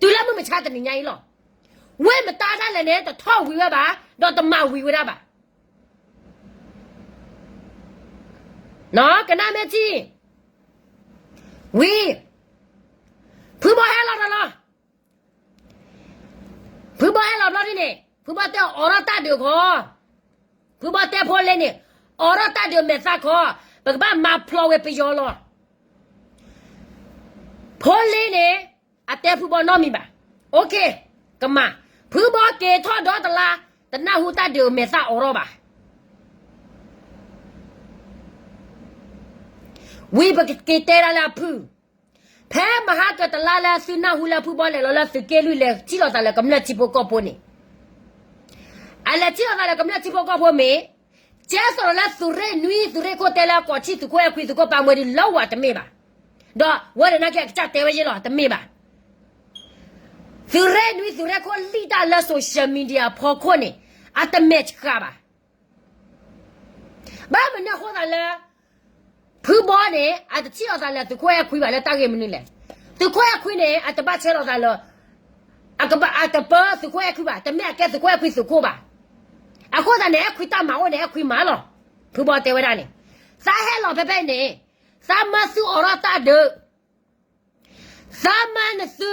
တုၤလၢမုၢ်မဆါတနံၤညါအံၤလီၤ. ဝ့ၢ်မတါဒၣ်လဲာ်န့ၣ် တထီၣ်ဝံၤဝဲဘၣ်, ဒီးတမၤဝံၤဝဲဒၣ်ဘၣ်. ကနၣ်မ့ၢ်ထံၣ်, ဝံၤ, ဖုဘီဟဲလီၤဒီးလီၤ. ဖုဘီဟဲလီၤဘျီဒ်န့ၣ် ဖုဘီတဲအိးထီၣ်တၢ်ဒုးခီ, ဖုဘီတဲဖိလ့န့ၣ်, အိးထီၣ်တၢ်ဒုးမဲာ်သၣ်ခီ, ပကဘၣ်မၤဖျိးဝဲပယီၤလီၤ. ဖိလ့န့ၣ် အတဲဖုဘီနီတမံၤဘၣ်. Okay, ကမၤ, ဖုဘီက့ၤထီၣ်ဒီတလါ, တနၢ်ဟူတၢ်ဒုးမဲာ်သၣ်အိးထီၣ်ဘၣ်. ဝံၤပကက့ၤတဲဒၣ်လၢအဖုၣ်, ဖဲမဟါကတလါလၢသုနၢ်ဟူလၢဖုဘီလဲၤလီၤလၢသုးက့လွံၢ်လဲၤထံၣ်လိာ်သးလၢကမျၢၢ်ထံဖိကီၢ်ဖိန့ၣ်, အလဲၤထံၣ်လိာ်သးလၢကမျၢၢ်ထံဖိကီၢ်ဖိမ့ၢ်, ကဲသိးဒီးလၢသုးရ့ၣ်နွံ သုးရ့ၣ်ခိၣ်တဲလၢအကိးထံၣ်သုးခိၣ်အဲၣ်ခွံ သုးခိၣ်ပၢ်မွဲဒ်လၢဝၤတမ့ၢ်ဘၣ်. ဒီးဝဲဒၣ်နာ်က့အကစၢ်တဲဝဲယဲလီၤ တမ့ၢ်ဘၣ်. သုးရ့ၣ်နွံ သုးရ့ၣ်ခိၣ်လံၣ်တၢ်လၢ social media ဖီခိၣ်န့ၣ်, အတမဲာ်ဆှးဘၣ်. ဘၣ်မနုၤအဃိသတးလၢ ဖုဘီန့ၣ် အတထံၣ်လိာ်သးလၢသုးခိၣ်အဲၣ်ခွံဘၣ်လၢတၢ်ဂ့ၢ်မနုၤလဲၣ်. သုးခိၣ်အဲၣ်ခွံန့ၣ် အတဘၣ်ဆၢလိာ်သးလၢ အကဘၣ်အတပၢသုးခိၣ်အဲၣ်ခွံဘၣ်, တမ့ၢ်အကဲသုးခိၣ်အဲၣ်ခွံသုးခိၣ်ဘၣ်. အဃိသတးန့ၣ် အဲၣ်ခွံတၢ်မၤအိၣ်န့ၣ် အဲၣ်ခွံမၤလီၤ. ဖုဘီတဲဝဲဒၣ်န့ၣ်, သးဟဲလီၤဖဲဖဲန့ၣ်, သးမၢသုအိးထီၣ်တၢ်ဒုး သးမၢနသု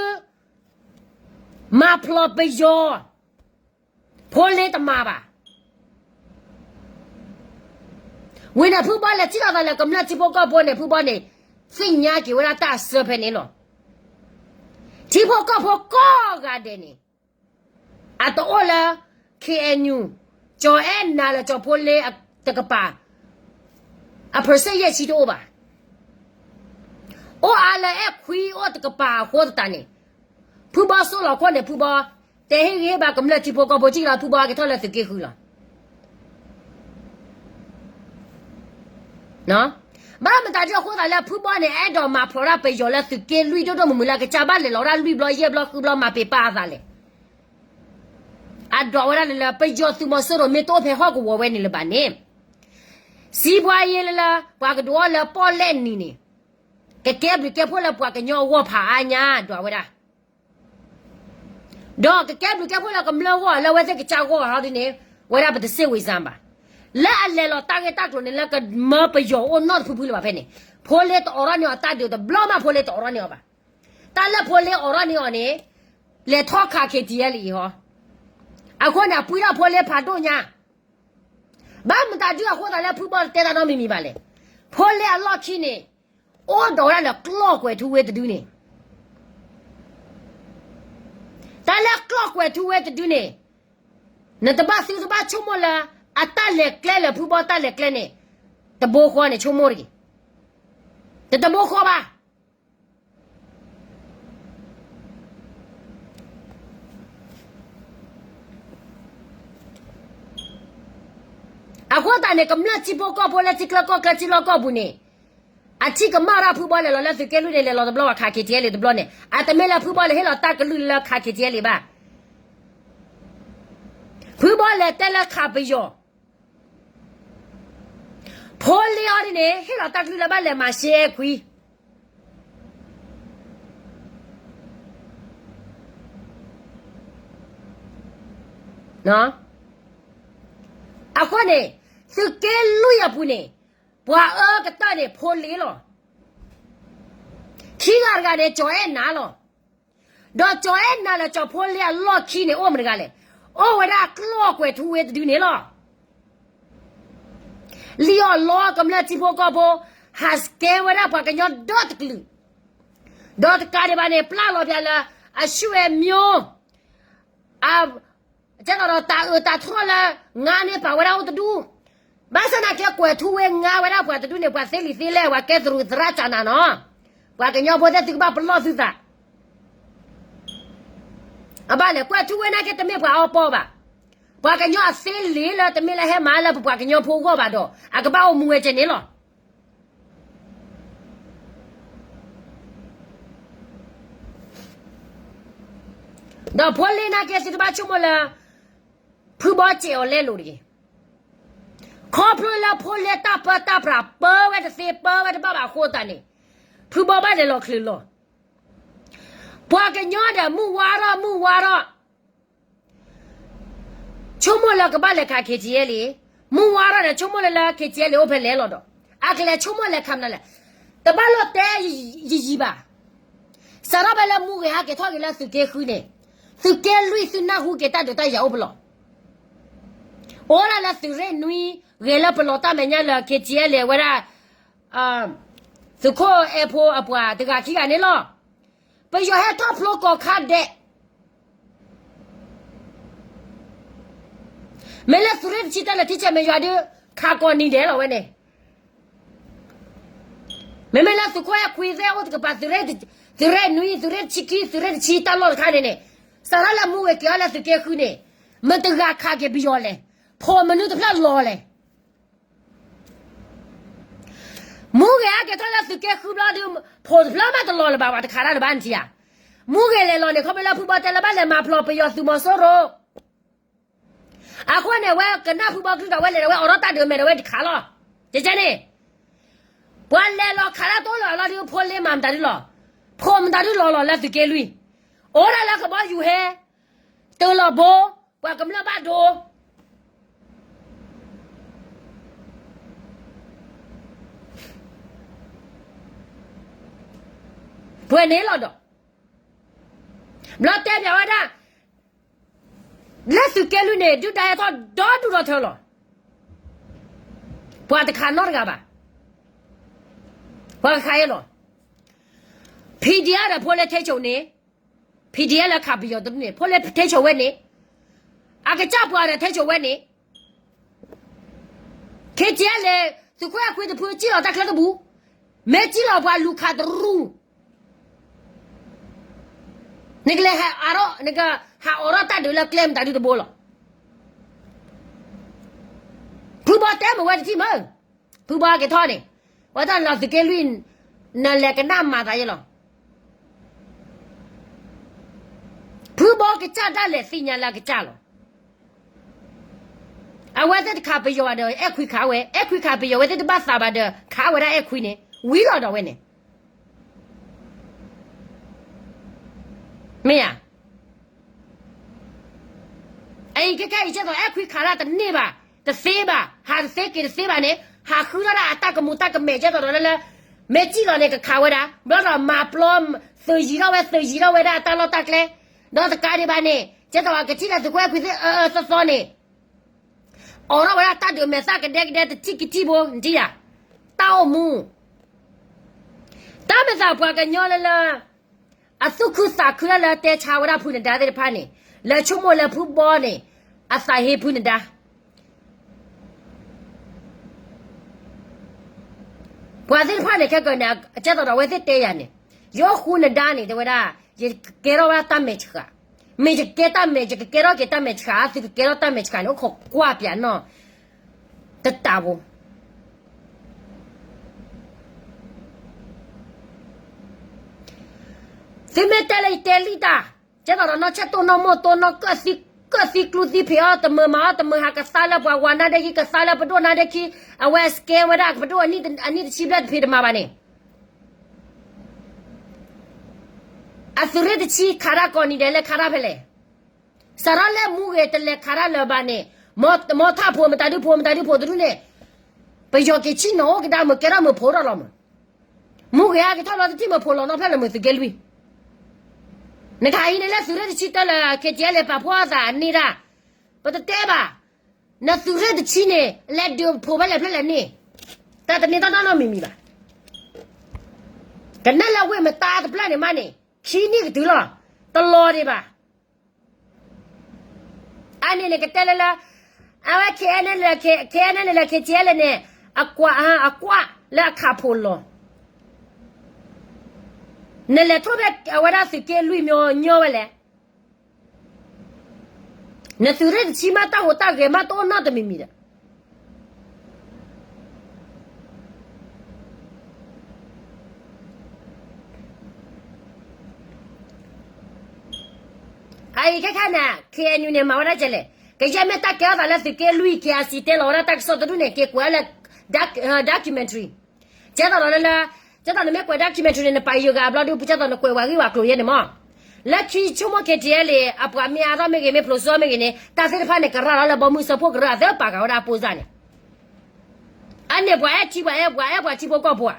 မၤဖျိးပယီၤ, ဖိလ့တမၤဘၣ်. ဝံၤန့ၣ် ဖုဘီလဲၤထံၣ်လိာ်သးလၢကမျၢၢ်ထံဖိကီၢ်ဖိန့ၣ် ဖုဘီန့ၣ် သ့ၣ်ညါက့ၤဝဲဒၣ်တၢ်အစၢဖဲန့ၣ်လီၤ. ထံဖိကီၢ်ဖိကိးဂၤဒဲးန့ၣ် အတအိၣ်လၢ KNU, ကၠီၤအဲၣ်နၤလၢကၠီၤဖိလ့တကပၤ အ percent ယဲၢ်ဆံတအိၣ်ဘၣ်. အိၣ်အါလၢအဲၣ်ခွံအိၣ်တကပၤအဃိသတးန့ၣ်, ဖုဘီစိလီၤခိၣ်န့ၣ် ဖုဘီ တဲဟ့ၣ်ဂံၢ်ဟ့ၣ်ဘါကမျၢၢ်ထံဖိကီၢ်ဖိ ကံၣ်လီၤ ဖုဘီက့ၤထီၣ်လၢသုးက့ဃုလီၤ. ဘၣ်မတၤဒ်အဃိသတးလၢ ဖုဘီန့ၣ် အဲၣ်ဒိးမၤဖျိးဒၣ်ပယီၤလၢသုးက့လွံၢ်ဒိၣ်ဒိၣ်မုၢ်မုၢ်လၢ ကစၢ်ဘၣ်လဲၤလီၤဒၣ်လွံၢ်ဘျီယဲၢ်ဘျီဃုဘျီမၤပ့ၤပာ်အသးလဲၣ်. အဒွးဝဲဒၣ်လၢ ပယီၤသုးမီၤစိရိၤမ့ၢ်တအိၣ်ဖဲဟီၣ်ကဝီၤဝဲန့ၣ်လၢၤဘၣ်န့ၣ်, စံးပှၤယ့လၢ ပှၤကဒုးအီၣ်လၢပီၣ်လဲၣ်နံၤန့ၣ် ကကဲဘျုးကဲဖှိၣ်လၢပှၤကညီအဂီၢ်ဖးအါညါ ဒွးဝဲဒၣ် ဒီးကကဲဘျုးကဲဖှိၣ်လၢကမျၢၢ်အဂီၢ်လၢအဝဲသ့ၣ်ကစၢ်ဂီၢ်ဟီဒ်န့ၣ်, ဝဲဒၣ်ပတစ့ၣ်ဝံၤစၢ်ဘၣ်. လၢအလဲၤလီၤတၢ်ဂ့ၢ်တၢ်ကျိၤန့ၣ်လၢကမၢပယီၤအိၣ်နီတဖုဖုလၢၤဘၣ်ဖဲန့ၣ်, ဖိလ့တအိးထီၣ်န့ၢ်အီၤတၢ်ဒုးတဘျီမး ဖိလ့တအိးထီၣ်န့ၢ်အီၤဘၣ်. တၢ်လၢဖိလ့အိးထီၣ်န့ၢ်အီၤန့ၣ်, လဲၤထီၣ်ခး ခ့ထံအဲလ်အံၤဟီ, အဃိန့ၣ် အပှံထီၣ်ဖိလ့ဖးဒိၣ်ညါ ဘၣ်မတၤဒုအဃိသတးလၢဖုဘီတတဲတၢ်နီတမံၤမံၤဘၣ်လဲၣ်. ဖိလ့အလီၢ်ခံန့ၣ် အိၣ်ဒီးဝဲဒၣ်လၢကျီၢ်ကွဲၤထူဝ့တဒုန့ၣ်, တၢ်လၢကျီၢ်ကွဲၤထူဝ့တဒုန့ၣ်, နတဘၣ်သုတဘၣ်ဆိကမိၣ်လၢ အတၢ်လဲၤကျဲလၢဖုဘီတၢ်လဲၤကျဲန့ၣ် တဘိဃီန့ၣ်ဆိကမိၣ်တဂ့ၤ, တတဘိဃီဘၣ်. အဃိသတးန့ၣ် ကမျၢၢ်ထံဖိကီၢ်ဖိလၢထံချၢကီၢ်ချၢထံလီၢ်ကီၢ်ပူၤန့ၣ်, အထံၣ်ကမၣ်ဒၣ်ဖုဘီလဲၤလီၤလၢသုးက့လွံၢ်န့ၣ် လဲၤလီၤတဘျီဘၣ် ခး ခ့ထံအဲလ်အံၤ တဘျီန့ၣ် အတမ့ၢ်လၢဖုဘီလဲၤဟ့ၣ်လီၤတၢ်ကလုၢ်လၢခး ခ့ထံအဲလ်အံၤဘၣ်. ဖုဘီလဲၤတဲလၢခးပယီၤ ဖိလ့အီၤဒ်န့ၣ် ဟ့ၣ်လီၤတၢ်ကလုၢ်လၢဘၣ်လဲၤမၤရှဲခွံ အဃိန့ၣ် သုးက့လွံၢ်အပူၤန့ၣ် ပှၤအၢကတၢၢ်န့ၣ် ဖိလ့လီၤ. ခံဂၤတဂၤန့ၣ် ကၠီၤအဲၣ်နၤလီၤ. ဒီးကၠီၤအဲၣ်နၤလၢကၠီၤဖိလ့အလီၢ်ခံန့ၣ် အိၣ်မတဂၤလဲၣ်. အိၣ်ဝဲဒၣ်ကျီၢ်ကွဲၤထူဝ့တဒုန့ၣ်လီၤ. လံၣ်အီၣ်လီအီၣ်ကမျၢၢ်ထံဖိကီၢ်ဖိ, ဟးစကဲဝဲဒၣ်ပှၤကညီဒီတကလုာ်, ဒီးတကးဒံးဘၣ်န့ၣ် ပျၢ်လီၤပၠးလၢ အရွှေမျိုး ကဲသိးဒီးတၢ်အၢတၢ်ထီၣ်လၢ ငါန့ၢ်ပာ်ဝဲဒၣ်အိၣ်တဒူၣ်, ဘၣ်ဆၣ်သနာ်က့ကွဲၤထူဝ့ငါဝဲဒၣ်ပှၤတဒူၣ်န့ၣ် ပှၤသ့လံာ်သ့လဲၢ် ပှၤကဲသရူးသရၣ်ကၠးနၤနီၤ, ပှၤကညီဖိသ့ၣ်သုကဘၣ်ပလီၢ်သုသး အဘၣ်လဲၣ် ကွဲၤထူဝ့နာ်က့တမ့ၢ်ပှၤအီပီဘၣ်. ပှၤကညီအသ့လံာ်လၢတမ့ၢ်လၢဟဲမၤလၢပပှၤကညီဖိအဂီၢ်ဘၣ်ဒီး အကဘၣ်အိၣ်မူဝဲကဲန့ၣ်လီၤ. ဒီးဖိလ့နာ်က့သုတဘၣ်ဆိကမိၣ်လၢ ဖုဘီစဲးအီၤလဲလိာ်တဂ့ၤ. ခီဖျိလၢဖိလ့တၢ်ပၢတၢ်ပြးပၢဝဲတသ့ပၢဝဲတဘၣ်ဘၣ်အဃိသတးန့ၣ် ဖုဘီဘၣ်လဲၤလီၤချုးလီၤ. ပှၤကညီဒီးမုၢ်ဝါထီၣ်မုၢ်ဝါထီၣ် ဆိကမိၣ်လၢကဘၣ်လဲၤခး ခ့ထံအဲလ်အံၤ, မုၢ်ဝါထီၣ်ဒီးဆိကမိၣ်လၢလၢ ခ့ထံအဲလ်အံၤ အိၣ်ဖဲလဲၣ်လီၤဒီး အကလဲၤဆိကမိၣ်လဲၤခးမနုၤလဲၣ်. တဘၣ်လိၣ်တဲယံာ်ယံာ်ဘၣ်. စးထီၣ်ဖဲလၢမူဂဲၤဟဲက့ၤထီၣ်က့ၤလၢသုးက့ဃုန့ၣ်, သုးက့လွံၢ်သုနၢ်ဟူက့ၤတၢ်ဒုးတၢ်ယၤအိၣ်ပလီၢ်, အိၣ်ဒၣ်လၢသုးရ့ၣ်နွံ ဂဲၤလၢပလီၢ်တၢ်မဲာ်ညါလၢ ခ့ထံအဲလ်အံၤ ဝဲဒၣ် သုးခိၣ်အဲၣ်ဖိအပှၤတဂၤခံဂၤန့ၣ်လီၤ. ပယီၤဟဲထီၣ်ဖျိကီၢ်ခါဒဲး မ့ၢ်လၢသုးရ့ၣ်တဆံတၢ်လၢထံဆဲးမဲာ်ယွၤဒုး ခးကီၢ်နံၤဒဲးလီၤဝဲန့ၣ်, မ့မ့ၢ်လၢသုးခိၣ်အဲၣ်ခွံသ့ၣ်အိၣ်တကပၤ သုးရ့ၣ်နွံ သုးရ့ၣ်တဆံခံ သုးရ့ၣ်တဆံတၢ်လီၢ်တခါန့ၣ်န့ၣ်, စးထီၣ်လၢမူဂဲၤက့ၤအီၤလၢသုးက့ဃုန့ၣ်, မတဂၤခးက့ၤပယီၤလဲၣ်, ဖိမနုၤတဖျၢၣ်လီၤလဲၣ်. မူဂဲၤအက့ၤထီၣ်လၢသုးက့ဃုဘျီဒုး ဖိတဖျၢၣ်မးတလီၤလၢၤဘၣ် ပှၤတခးတၢ်လၢၤဘၣ်နထံၣ်ဧါ. မူဂဲၤလဲၤလီၤန့ၣ် ခီဖျိလၢဖုဘီတဲလၢဘၣ်လဲၤမၤဖျိးပယီၤသုးမီၤစိရိၤ, အဃိန့ၣ် အဝဲကနၣ်ဖုဘီကလုၢ်ဒီး အဝဲလဲၤဒီးဝဲအိးထီၣ်တၢ်ဒုးမဲာ်ဒီးဝဲတခးလီၤ. ကကဲန့ၣ် ပှၤလဲၤလီၤခးတၢ်တိၢ်လီၤအလီၢ်ဒုး ဖိလ့မၤမတၤဒုလီၤ, ဖိမတၤဒုလီၤလီၤလၢသုးက့လွံၢ်, အိၣ်ဒၣ်လၢကဘီယူၤဟဲ တလီၤဘိ ပှၤကမျၢၢ်ဘၣ်ဒိ ပှဲၤန့ၣ်လီၤဒီး ဘျီတဲပၠးဝဲဒၣ် လၢသုးက့လွံၢ်န့ၣ် ဒုၣ်ဒါဟဲထီၣ်ဒီဒူၣ်ဒီထၢလီၤ. ပှၤတခးနီတဂၤဘၣ်. ပှၤကခးအီၤလီၤ. ဖံဒံအါဒီးဖိလ့ထ့ဆိးန့ၣ်, ဖံဒံအါလၢခးပယီၤတဒူၣ်န့ၣ် ဖိလ့ထ့ဆိးဝဲန့ၣ်, အကစၢ်ပှၤဒီးထ့ဆိးဝဲန့ၣ် ခ့ထံအဲလ်အံၤ သုးခိၣ်အဲၣ်ခွံတဖုစံၣ်လီၤတၢ်ချၢတဘူၣ်, မ့ၢ်စံၣ်လီၤပှၤလူၤခးတရူၢ်, နကလဲၤဟးအါထီၣ် နကဟးအိးထီၣ်တၢ်ဒုးလၢကျဲမတၤဒုတဘိလီၤ. ဖုဘီတဲမ့ၢ်ဝဲတထံၣ်မ့ၢ်, ဖုဘီက့ၤထီၣ်န့ၣ်, ဝဲတၢ်လီၤသုးက့လွံၢ် နလဲၤကနၣ်မၤသးယဲလီၤ. ဖုဘီကစၢ်ဒၣ်လဲာ်သ့ၣ်ညါလၢအကစၢ်လီၤ. အဝဲသ့ၣ်တခးပယီၤဘၣ်ဒီး အဲၣ်ခွံခးဝဲ, အဲၣ်ခွံခးပယီၤဝဲသ့ၣ်တဘၣ်သးဘၣ်ဒီး ခးဝဲဒၣ်အဲၣ်ခွံန့ၣ် ဝံၤလီၤဒီးဝဲန့ၣ် မ့ၢ်ဧါ. အအံၤခဲခဲအံၤ ကဲသိးအဲၣ်ခွံခးတၢ်တန့ၢ်ဘၣ်, တသ့ဘၣ်, ဟးတသ့က့ၤတသ့ဘၣ်န့ၣ် ဟးဃုထီၣ်ဒၣ်အတၢ်ကမူၤတၢ်ကမဲာ် ကဲသိးဒီးလၢလၢ မ့ၢ်စံၣ်လီၤန့ၣ် ကခးဝဲဒၣ်, ဘျီဒီးမၤပျီ သုးယံၤထီၣ်ဝဲ သုးယံၤထီၣ်ဝဲဒၣ်အတၢ်လီၢ်တၢ်ကျဲ, ဒီးတကးဒံးဘၣ်န့ၣ် ကဲသိးကထံၣ်လၢသုးခိၣ်အဲၣ်ခွံသ့ၣ်အၢအၢသီသီန့ၣ် အိးထီၣ်ဝဲဒၣ်တၢ်ဒုးမဲာ်သၣ်ကဒဲကဒဲတထံၣ်ကထံၣ်ဖိ နထံၣ်ဧါ, တၢ်အိၣ်မူ တၢ်မဲာ်သးပှၤကညီလၢလၢ အသူၣ်ခုသးခုလၢလၢတဲဆါဝဲဒၣ်ဖုနဒါသ့ၣ်တဖၣ်န့ၣ်, လၢဆိကမိၣ်လၢဖုဘီန့ၣ် အသးဟ့ဖုနဒါ ပှၤသ့ၣ်တဖၣ်န့ၣ် ခဲကနံၣ် ကဲသိးဒီးအဝဲသ့ၣ်တဲယၤန့ၣ်, ယအိၣ်ဃူနဒါန့ၣ် တဲဝဲဒၣ်, ယကကဲထီၣ်ဝဲဒၣ်တၢ်မဲာ်ဆှး, မ့ၢ်ယကကဲတၢ်မဲာ် ယကကဲထီၣ်က့ၤတၢ်မဲာ်ဆှး သုကကဲထီၣ်တၢ်မဲာ်ဆှးန့ၣ် အိၣ်ခိးကွၢ်ပၠးနီၢ် တတးဖိ သုမ့ၢ်တဲလၢယတဲလံတၢ်, ကဲသိးဒီးနီၢ်ဆဲးတိၢ်နီၢ်မိၢ်တိၢ်နီၢ်ကၢၣ်သံကျူသံဖံးအီၤ တမုာ်မၤအီၤ တမုာ်ဟးကသါလၢပှၤဝၤနါဒဲခံ ကသါလၢပဒိၣ်နါဒဲခံ, အဝဲ scam ဝဲဒၣ်ပဒိၣ်အနံၣ်တဆံဘျဲၣ် တဖံးတမၤဘၣ်န့ၣ် အသုးရ့ၣ်တဆံခးတၢ်ကိးနံၤဒဲး လဲၤခးတၢ်ဖဲလဲၣ်. စးထီၣ်လၢမူဂ့ၤတလဲၤခးတၢ်လၢၤဘၣ်န့ၣ်, မ်ထးဖိမတၤဒုဖိ မတၤဒုဖိတဒူၣ်န့ၣ်, ပယီၤက့ၤဆံၣ်နီၤအိၣ်ကဒါမုာ် ကဲထီၣ်မုာ်ဖိးထီၣ်လီၤမုာ်, မူဂ့ၤအကထီၣ်လီၤတထံၣ်မုာ်ဖိးလီၤနီၢ်ဖျၢၣ်လၢမုာ်သုးက့လွံၢ် နခါအံၤန့ၣ်လၢသုးရ့ၣ်တဆံတၢလၢ KTLA ပာ်ဖှိၣ်အသးန့ၢ်ဒၣ်, ပတတဲဘၣ်, နသုးရ့ၣ်တဆံန့ၣ် လဲၤဒုးဖိးဖဲလဲၣ်ဖဲလဲၣ်န့ၣ်, တၢ်တန့ၢ်တၢ်နီတမံၤမံၤဘၣ်. ကနဲၣ်လၢဝ့ၢ်မတၤတဖျၢၣ်န့ၣ်မးန့ၣ် ခံနံၣ်ကတုၤလီၤ, တလီၤဒံးဘၣ်. အန့ၣ်န့ၣ်ကတဲလၢလၢ, အဝဲ KNLA KTLA န့ၣ် အကွၢ်, အကွၢ်လၢအခးဖိးလီၤ, နလဲၤထီၣ်ဖဲအဝဲဒၣ်သုးက့လွံၢ်မညီညီဝဲလဲၣ်. နသုးရ့ၣ်တဆံမးတၢ်ဟူးတၢ်ဂဲၤမးတအိၣ်နီတမံၤမံၤဒီး အအံၤခဲခဲန့ၣ် KNU န့ၣ် မၤဝဲဒၣ်ကဲလဲၣ်, ကယဲၢ်မ့ၢ်တၢ်ကဲထီၣ်သးလၢသုးက့လွံၢ် KIC တဲလီၤဝဲဒၣ်တၢ်ကစီၣ်တဒူၣ်န့ၣ် က့ၤကွဲးလၢ documentary ကဲသိးဒီးလၢလၢ, ကဲသိးနမ့ၢ်ကွဲး documentary န့ၣ် နပာ်ယိၤဂၤဘျီဒုး ကဲသိးနကွဲးဝဲဂ့ၢ်ဝဲကျိၤယဲန့ၣ်မး, လၢခံဆိကမိၣ် KTLA အပှၤမ့ၢ်အါထီၣ်မ့ၢ်ဂ့ၤ မ့ၢ်ဖျိးစိမ့ၢ်ဂ့ၤန့ၣ် တၢ်သ့ၣ်တဖၣ်န့ၣ် ကရၢလီၤလၢဘီမုၢ်စၢဖှိၣ်ကရၢအသၢပာ်ဃာ်ဝဲဒၣ်အပိစၢ်န့ၣ် အန့ၣ်ပှၤအဲၣ်ထံပှၤအဲၣ်ပှၤအဲၣ်ပှၤထံဖိကီၢ်ဖိဧါ,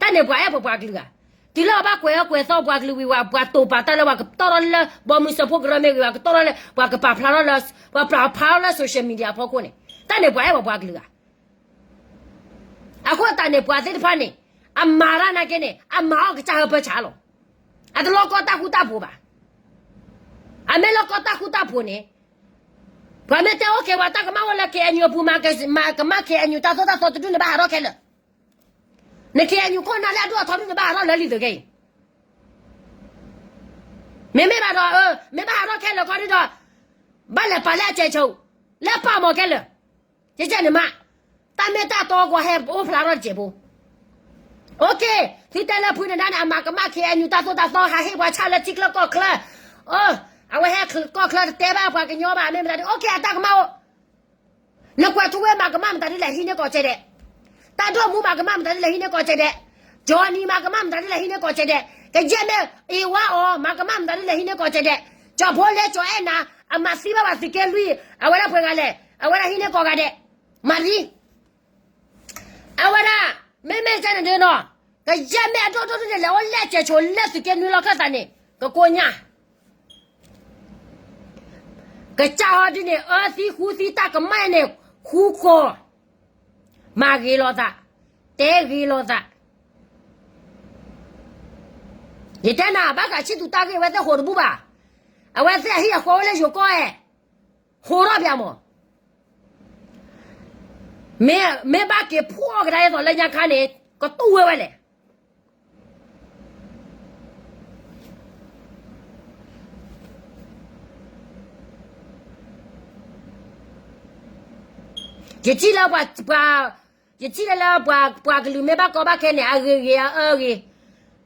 တၢ်န့ၣ်ပှၤအဲၣ်ပှၤပှၤကလုာ်ဧါ, တုၤလၢအဘၣ်ကွဲးအီၣ်ကွဲးသီပှၤကလုာ်ဝံၤဝဲ ပှၤတိာ်ပာ်တၢ်လၢပှၤကတီၢ်ထီၣ်လၢဘီမုၢ်စၢဖှိၣ်ကရၢမ့ၢ်ဂ့ၤ ပှၤကတီၢ်ထီၣ်လၢ ပှၤကပာ်ဖျါထီၣ်လၢ, ပှၤပာ်ဖျါထီၣ်လၢ social media အဖီခိၣ်န့ၣ် တၢ်န့ၣ်ပှၤအဲၣ်ပှၤပှၤကလုာ်ဧါ. အဃိသတးန့ၣ် ပှၤသ့ၣ်တဖၣ်န့ၣ် အမၤတၢ်နာ်က့န့ၣ် အမၤအီၣ်ကစၢ်ဟၢဖၢဆးလီၤ. အတလီၤကီတၢ်ဃူတၢ်ဖိးဘၣ်. အမ့ၢ်လီၤကီတၢ်ဃူတၢ်ဖိးန့ၣ် ပှၤမ့ၢ်တဲ OK ပှၤတၢ်ကမၣ်အိၣ်လၢ KNU အပူၤ မၤကမၣ် KNU တၢ်သိၣ်တၢ်သီတဒူၣ်န့ၣ် ဘၣ်ဟးထီၣ်ခဲလၢာ်. န KNU ခိၣ်နၢ်လၢအဒိၣ်အထီဒူၣ်န့ၣ် ဘၣ်ဟးထီၣ်လၢလံာ်သုးခဲအံၤ မ့မ့ၢ်ဘၣ်ဒီး မ့ၢ်ဘၣ်ဟးထီၣ်ခဲလၢာ်ခီဒုဒီး ဘၣ်လဲၤပာ်လၢအစဲးဆိး လၢပာ်မီၤခဲလၢာ်. ကဲကဲန့ၣ်မး တၢ်မ့ၢ်တၢ်တီကီဟဲအိၣ်ဖျါထီၣ်တစဲးဖိ. OK သုတဲလၢဖုနဒါန့ၣ် အမၤကမၣ် KNU တၢ်သိၣ်တၢ်သီ ဟးဟ့ၣ်ပှၤဆၣ်လၢထံချၢကီၢ်ချၢ. အဝဲဟဲကီၢ်ချၢတတဲဘၣ်ပှၤကညီဘၣ် မ့ၢ်မတၤဒု OK အတၢ်ကမၣ်အိၣ် နကွဲးထူဝ့မၤကမၣ်မတၤဒ်လဲၣ် ဟံးန့ၢ်ကီၢ်စဲးဒဲး. တၢ်ဒိၣ်မူမၤကမၣ်မတၤဒ်လဲၣ် ဟံးန့ၢ်ကီၢ်စဲးဒဲး. ကၠီနံၤမၤကမၣ်မတၤဒ်လဲၣ် ဟံးန့ၢ်ကီၢ်စဲးဒဲး. ကယဲၢ်မ့ၢ်အ့ဝါအီၤ မၤကမၣ်မတၤဒ်လဲၣ် ဟံးန့ၢ်ကီၢ်စဲးဒဲး. ကၠီဖိလဲကၠီအဲၣ်နၤ အမၤသံဘၣ်ပှၤသုးက့လွံၢ် အဝဲဒၣ်ပှဲၤဂၤလဲၣ် အဝဲဒၣ်ဟံးန့ၢ်ကီၢ်ဂၤဒဲး. မၤရံ အဝဲဒၣ် မ့မ့ၢ်ကဲန့ၣ်ဒ်နီၤ ကယဲၢ်မ့ၢ်အဒိၣ်ဒိၣ်ဒ်န့ၣ် လဲၤအိၣ်လဲၤစဲးဆိးလၢသုးက့နွံလီၢ်ခၢၣ်သးန့ၣ် ကကိညၢ် ကစၢ်ဟီဒ်န့ၣ် အၢသံဃူသံတၢ်ကမၣ်န့ၣ် ဃူဃီၤ မၤဂ့ၤလိာ်သး တဲဂ့ၤလိာ်သး ယတဲနၤ ဘၣ်ဃးဆံၣ်သူတၢ်ဂ့ၢ် အဝဲသ့ၣ်ဟိးတဘူၣ်ဘၣ်. အဝဲသ့ၣ်အဟံၣ်အဃီအိၣ်လၢယိၤကီၢ်အဲၣ် ဟိးထီၣ်ပၠးမး. မ့ၢ်ဘၣ်က့ၤဖှီၣ်ကဒါအသိးလၢညါခါန့ၣ် ကတူၢ်ဝဲဝဲလဲၣ်. ယထံၣ်လၢပှၤ, ယထံၣ်လၢလၢပှၤကလုာ်မ့ၢ်ဘၣ်ကီဘၣ်ခဲန့ၣ် အဂ့ၤဂ့ၤအအၢဂ့ၤ,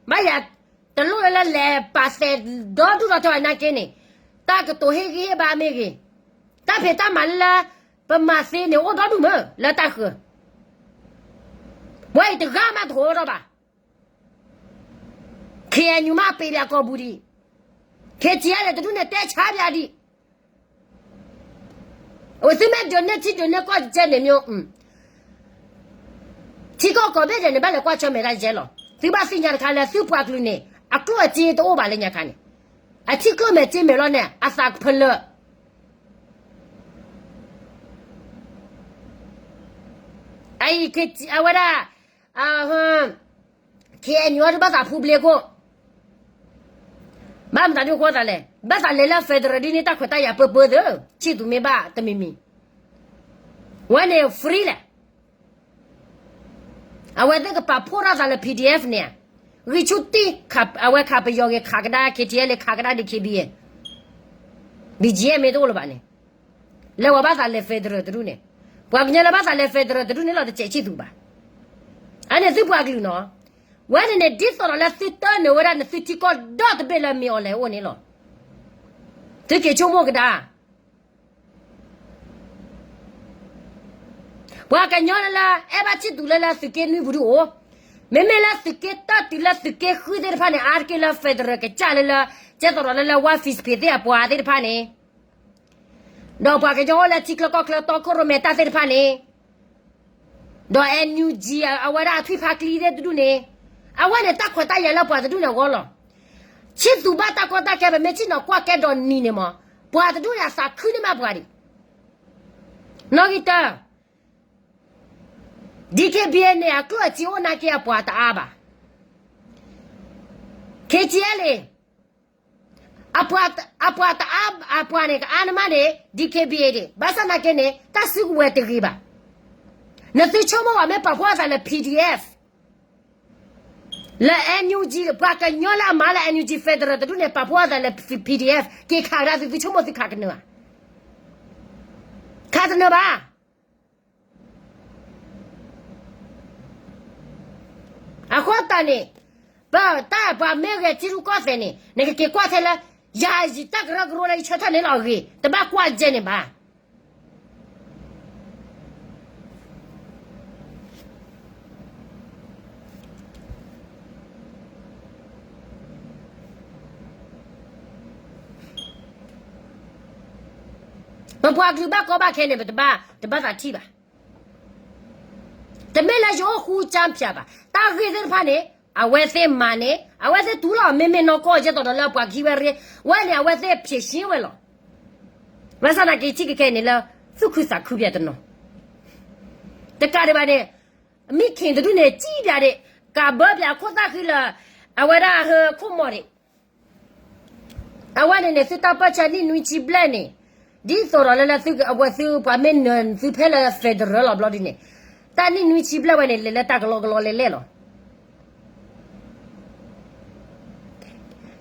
ဘၣ်ယၤတလိၣ်လၢလၢလဲၤပာ်သဲးဒီဒူၣ်ဒီထၢနာ်က့န့ၣ်, တၢ်ကတိၤဟ့ၣ်ဂံၢ်ဟ့ၣ်ဘါမ့ၢ်ဂ့ၤ, တၢ်ဖံးတၢ်မၤလၢ ပမၤသ့န့ၣ်အိၣ်ဒီဒူၣ်မး လၢတၢ်ဃၢၤ, ပှၤအံၤတဂၤမးတဟိးထီၣ်ဘၣ်. ခ့ၣ်အဲၣ်ယူၣ်မးပ့ၤဘၣ်ကိာ်ပူၤဒံး, ခ့ၣ်ထံၣ်အဲၣ်လၢတဒူၣ်န့ၣ်တဲဆါဘၣ်ဒံး, အဝဲသုမ့ၢ်ဒိးန့ၢ်ထံဒိးန့ၢ်ကီၢ်ကဲန့ၣ်မ့ၢ် ထံကီၢ်ကိးဘ့ၣ်ဒဲးန့ၣ် ဘၣ်လဲၤကွၢ်ဆၢၣ်မဲာ်တၢ်ကဲလီၤ. သုဘၣ်သ့ၣ်ညါတခါလၢသုပှၤကလုာ်န့ၣ် အကျိၣ်အစ့တအိၣ်ဘၣ်လၢညါခါန့ၣ်, အထံကျိၣ်မဲာ်စ့မဲာ်လီၤန့ၣ် အသးကဖၢလၢာ် အအံၤ အဝဲဒၣ် ခ့ၣ်အဲၣ်ယူၣ်အီၤဒုးဘၣ်သးဖူဘျ့ခိၣ်, ဘၣ်မတၤဒုးဃိသးလဲၣ်, ဘၣ်သးလဲၤလၢ federal ဒ်န့ၣ် တၢ်ခွဲးတၢ်ယာ်ပၢပၢသ့, ဆံၣ်သူးမ့ၢ်ဘၣ်တမံၤမံၤ, ဝဲန့ၣ် free လဲၣ်. အဝဲသ့ၣ်ကပာ်ဖှိၣ်ထီၣ်သးလၢ P D F န့ၣ်, ဂံၢ်ဆူၣ်တံၢ်, အဝဲခးပယီၤဂ့ၤခးကဒါ K T L ခးကဒါ D K B A, B G F မ့ၢ်တအိၣ်လၢၤဘၣ်န့ၣ်, လဲၤဝဲဘၣ်သးလဲၤ federal တဒူၣ်န့ၣ်, ပှၤကညီလၢဘၣ်သးလဲၤ federal တဒူၣ်န့ၣ်လီၤ တစဲးဆံၣ်သူးဘၣ်. အန့ၣ်သုပှၤကလုာ်နီၤ, ဝဲန့ၣ်န့ၣ် ဒ်သိးဒီးလၢသုတၢၢ်န့ၢ်ဝဲဒၣ်န့ၣ် သုထံကီၢ်ဒီတဘ့ၣ်လၢမ့ၢ်အီၤလဲၤအိၣ်န့ၣ်လီၤ. သုက့ၤဆိကမိၣ်ကဒါ ပှၤကညီလၢလၢ အဲၣ်ဘၣ်ဆံၣ်သူးလၢလၢသုးက့နွံပူၤဒုးအိၣ်, မ့မ့ၢ်လၢသုးက့တၢတုၤလၢသုးက့ဃုသ့ၣ်တဖၣ်န့ၣ် အါတက့ၢ်လၢ federal ကစၢ်လၢလၢ ကဲသိးဒီးလၢလၢ ဝါ fish pay သ့ၣ်အပှၤသ့ၣ်တဖၣ်န့ၣ်, ဒီးပှၤကညီအိၣ်လၢထံချၢကီၢ်ချၢတီခိၣ်ရိၣ်မဲတၢ်သ့ၣ်တဖၣ်န့ၣ်, ဒီး N U G အဝဲဒၣ်အထွံၣ်ဖးကျံသ့ၣ်တဒူၣ်န့ၣ်, အဝဲန့ၣ်တၢ်ခွဲးတၢ်ယာ်လၢပှၤတဒူၣ်န့ၣ်အဂီၢ်လီၤ. ဆံၣ်သူးဘၣ်တၢ်ကီတၢ်ခဲ ပမ့ၢ်ထံၣ်နီၤကွၢ်ကဲဒီးနံၤန့ၣ်မး, ပှၤတဒူၣ်န့ၣ်အသးခုန့ၢ်မးပှၤဒံး, နီၣ်ဂံၢ်တၢ D K B A န့ၣ် အကျိၣ်အစ့အိၣ်နာ်က့အပှၤတအါဘၣ်. K T L အပှၤတအါ, အပှၤန့ၣ် ကအါနမးန့ၣ် D K B A ဒံး, ဘၣ်ဆၣ်နာ်က့န့ၣ် တၢ်စုကဝဲၤတဂ့ၤဘၣ်. နသုဆိကမိၣ်ဘၣ် မ့ၢ်ပာ်ဖှိၣ်အသးလၢ P D F လၢ N U G ပှၤကညီလၢအမၤလၢ N U G federal တဒူၣ်န့ၣ် ပာ်ဖှိၣ်အသးလၢ P D F က့ၤခးကဒါသု, သုဆိကမိၣ်သုခးကနၢၤဧါ, ခးတနၢၤဘၣ်. အဃိသတးန့ၣ်, ပတၢ်ပှၤမ့ၢ်ဂဲၤထံရူၢ်ကီၢ်သဲးန့ၣ် နကက့ၤကွၢ်ထဲလၢ ယၤယံၤတၢ်ကရၢကရိလၢယဆၢထၢၣ်န့ၣ်လီၤအဂ့ၤ, တဘၣ်ကွၢ်ကဲန့ၣ်ဘၣ်. ပပှၤကလုာ်ဘၣ်ကီဘၣ်ခဲန့ၣ် ပတဘၣ်, တဘၣ်သးထံၣ်ဘၣ်. တမ့ၢ်လၢယအိၣ်ဃူကၠါဖၠးဘၣ်, တၢ်ဂ့ၢ်သ့ၣ်တဖၣ်န့ၣ် အဝဲသ့ၣ်မၤန့ၣ် အဝဲသ့ၣ်တူၢ်လီၤ မ့မ့ၢ်နီၢ်ကီၢ် ကဲသိးဒီးလၢပှၤကဟံးဝဲရ့ဝဲန့ၣ် အဝဲသ့ၣ် ဖြေရှင်း ဝဲလီၤ. ဘၣ်ဆၣ်သနာ်က့ ထံၣ်ကဲခဲအံၤန့ၣ်လၢ သူၣ်ခုသးခုပၠးတနီၤ, တကးဒံးဘၣ်န့ၣ် မံခ့ၣ်တဒူၣ်န့ၣ် စံၣ်ပၠးဒံး, ကးဘၢပၠးခိၣ်သၣ်ဃံလၢ အဝဲဒၣ်ဟၢခိၣ်မီၤဒံး အဝဲန့ၣ်န့ၣ် သုတၢ်ပၢၢ်ဆၢနံၣ်နွံဆံဘျဲၣ်န့ၣ်, ဒ်သိးဒီးလၢလၢသုက, အဝဲသုပှၤမ့ၢ်နၢၤသုဖဲလၢ federal လီၤဘျီဒ်န့ၣ်, တၢ်နံၣ်နွံဆံဘျဲၣ်ဝဲန့ၣ် လဲၤလၢတၢ်ကလီကလီလဲၤလဲၤလီၤ.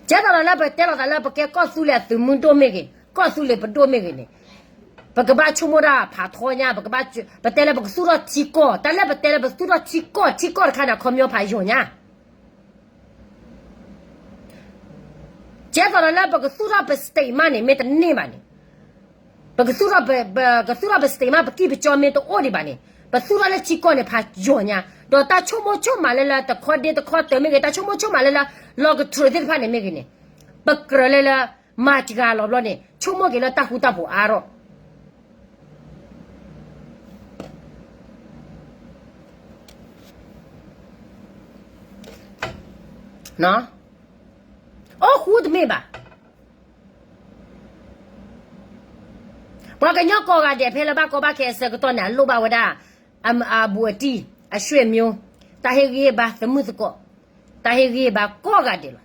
ကဲသိးဒီးလၢပတဲလိာ်သးလၢပကဲကီၢ်သူလ့ၤအသုးမုၢ်ဒိၣ်မ့ၢ်ဂ့ၤ, ကီၢ်သူလ့ၤပဒိၣ်မ့ၢ်ဂ့ၤန့ၣ်, ပကဘၣ်ဆိကမိၣ်တၢ်ဖးထီညါ, ပကဘၣ်, ပတဲလၢပကသူၣ်ထီၣ်ထံကီၢ်, တၢ်လၢပတဲလၢပသူၣ်ထီၣ်ထံကီၢ်, ထံကီၢ်တခါန့ၣ် အခီပညီဖးယိာ်ညါ ကဲသိးဒီးလၢပကသူၣ်ထီၣ်ပ state မးန့ၣ် မ့ၢ်တန့ၢ်ဘၣ်န့ၣ်, ပကသူၣ်ထီၣ်ပ, ပကသူၣ်ထီၣ်ပ state မး ပကံၢ်ပကီမ့ၢ်တအိၣ်ဒံးဘၣ်န့ၣ်, ပသူၣ်ထီၣ်လၢထံကီၢ်န့ၣ် ဖးယိာ်ညါ, ဒီးတၢ်ဆိကမိၣ်ဆိကမးလၢလၢ တခီဒ့တခီတၢၤမ့ၢ်ဂ့ၤ, တၢ်ဆိကမိၣ်ဆိကမးလၢလၢ လီၢ်ကထြၢးသ့ၣ်တဖၣ်န့ၣ်မ့ၢ်ဂ့ၤန့ၣ်, ပကြၢးလၢလၢ မၤစှၤလီၤဘျီန့ၣ် ဆိကမိၣ်က့ၤလၢတၢ်ဃူတၢ်ဖိးအါထီၣ် အိၣ်ဃူတမ့ၢ်ဘၣ်. ပှၤကညီကိးဂၤဒဲး ဖဲလၢဘၣ်ကီဘၣ်ခဲအဆၢကတီၢ်န့ၣ် အလိၣ်ဘၣ်ဝဲဒၣ် အဘူးအတံၢ်, အဆွေမျိုး, တၢ်ဟ့ၣ်ဂံၢ်ဟ့ၣ်ဘါသမုၣ်သကိး, တၢ်ဟ့ၣ်ဂံၢ်ဟ့ၣ်ဘါကိးဂၤဒဲးလီၤ.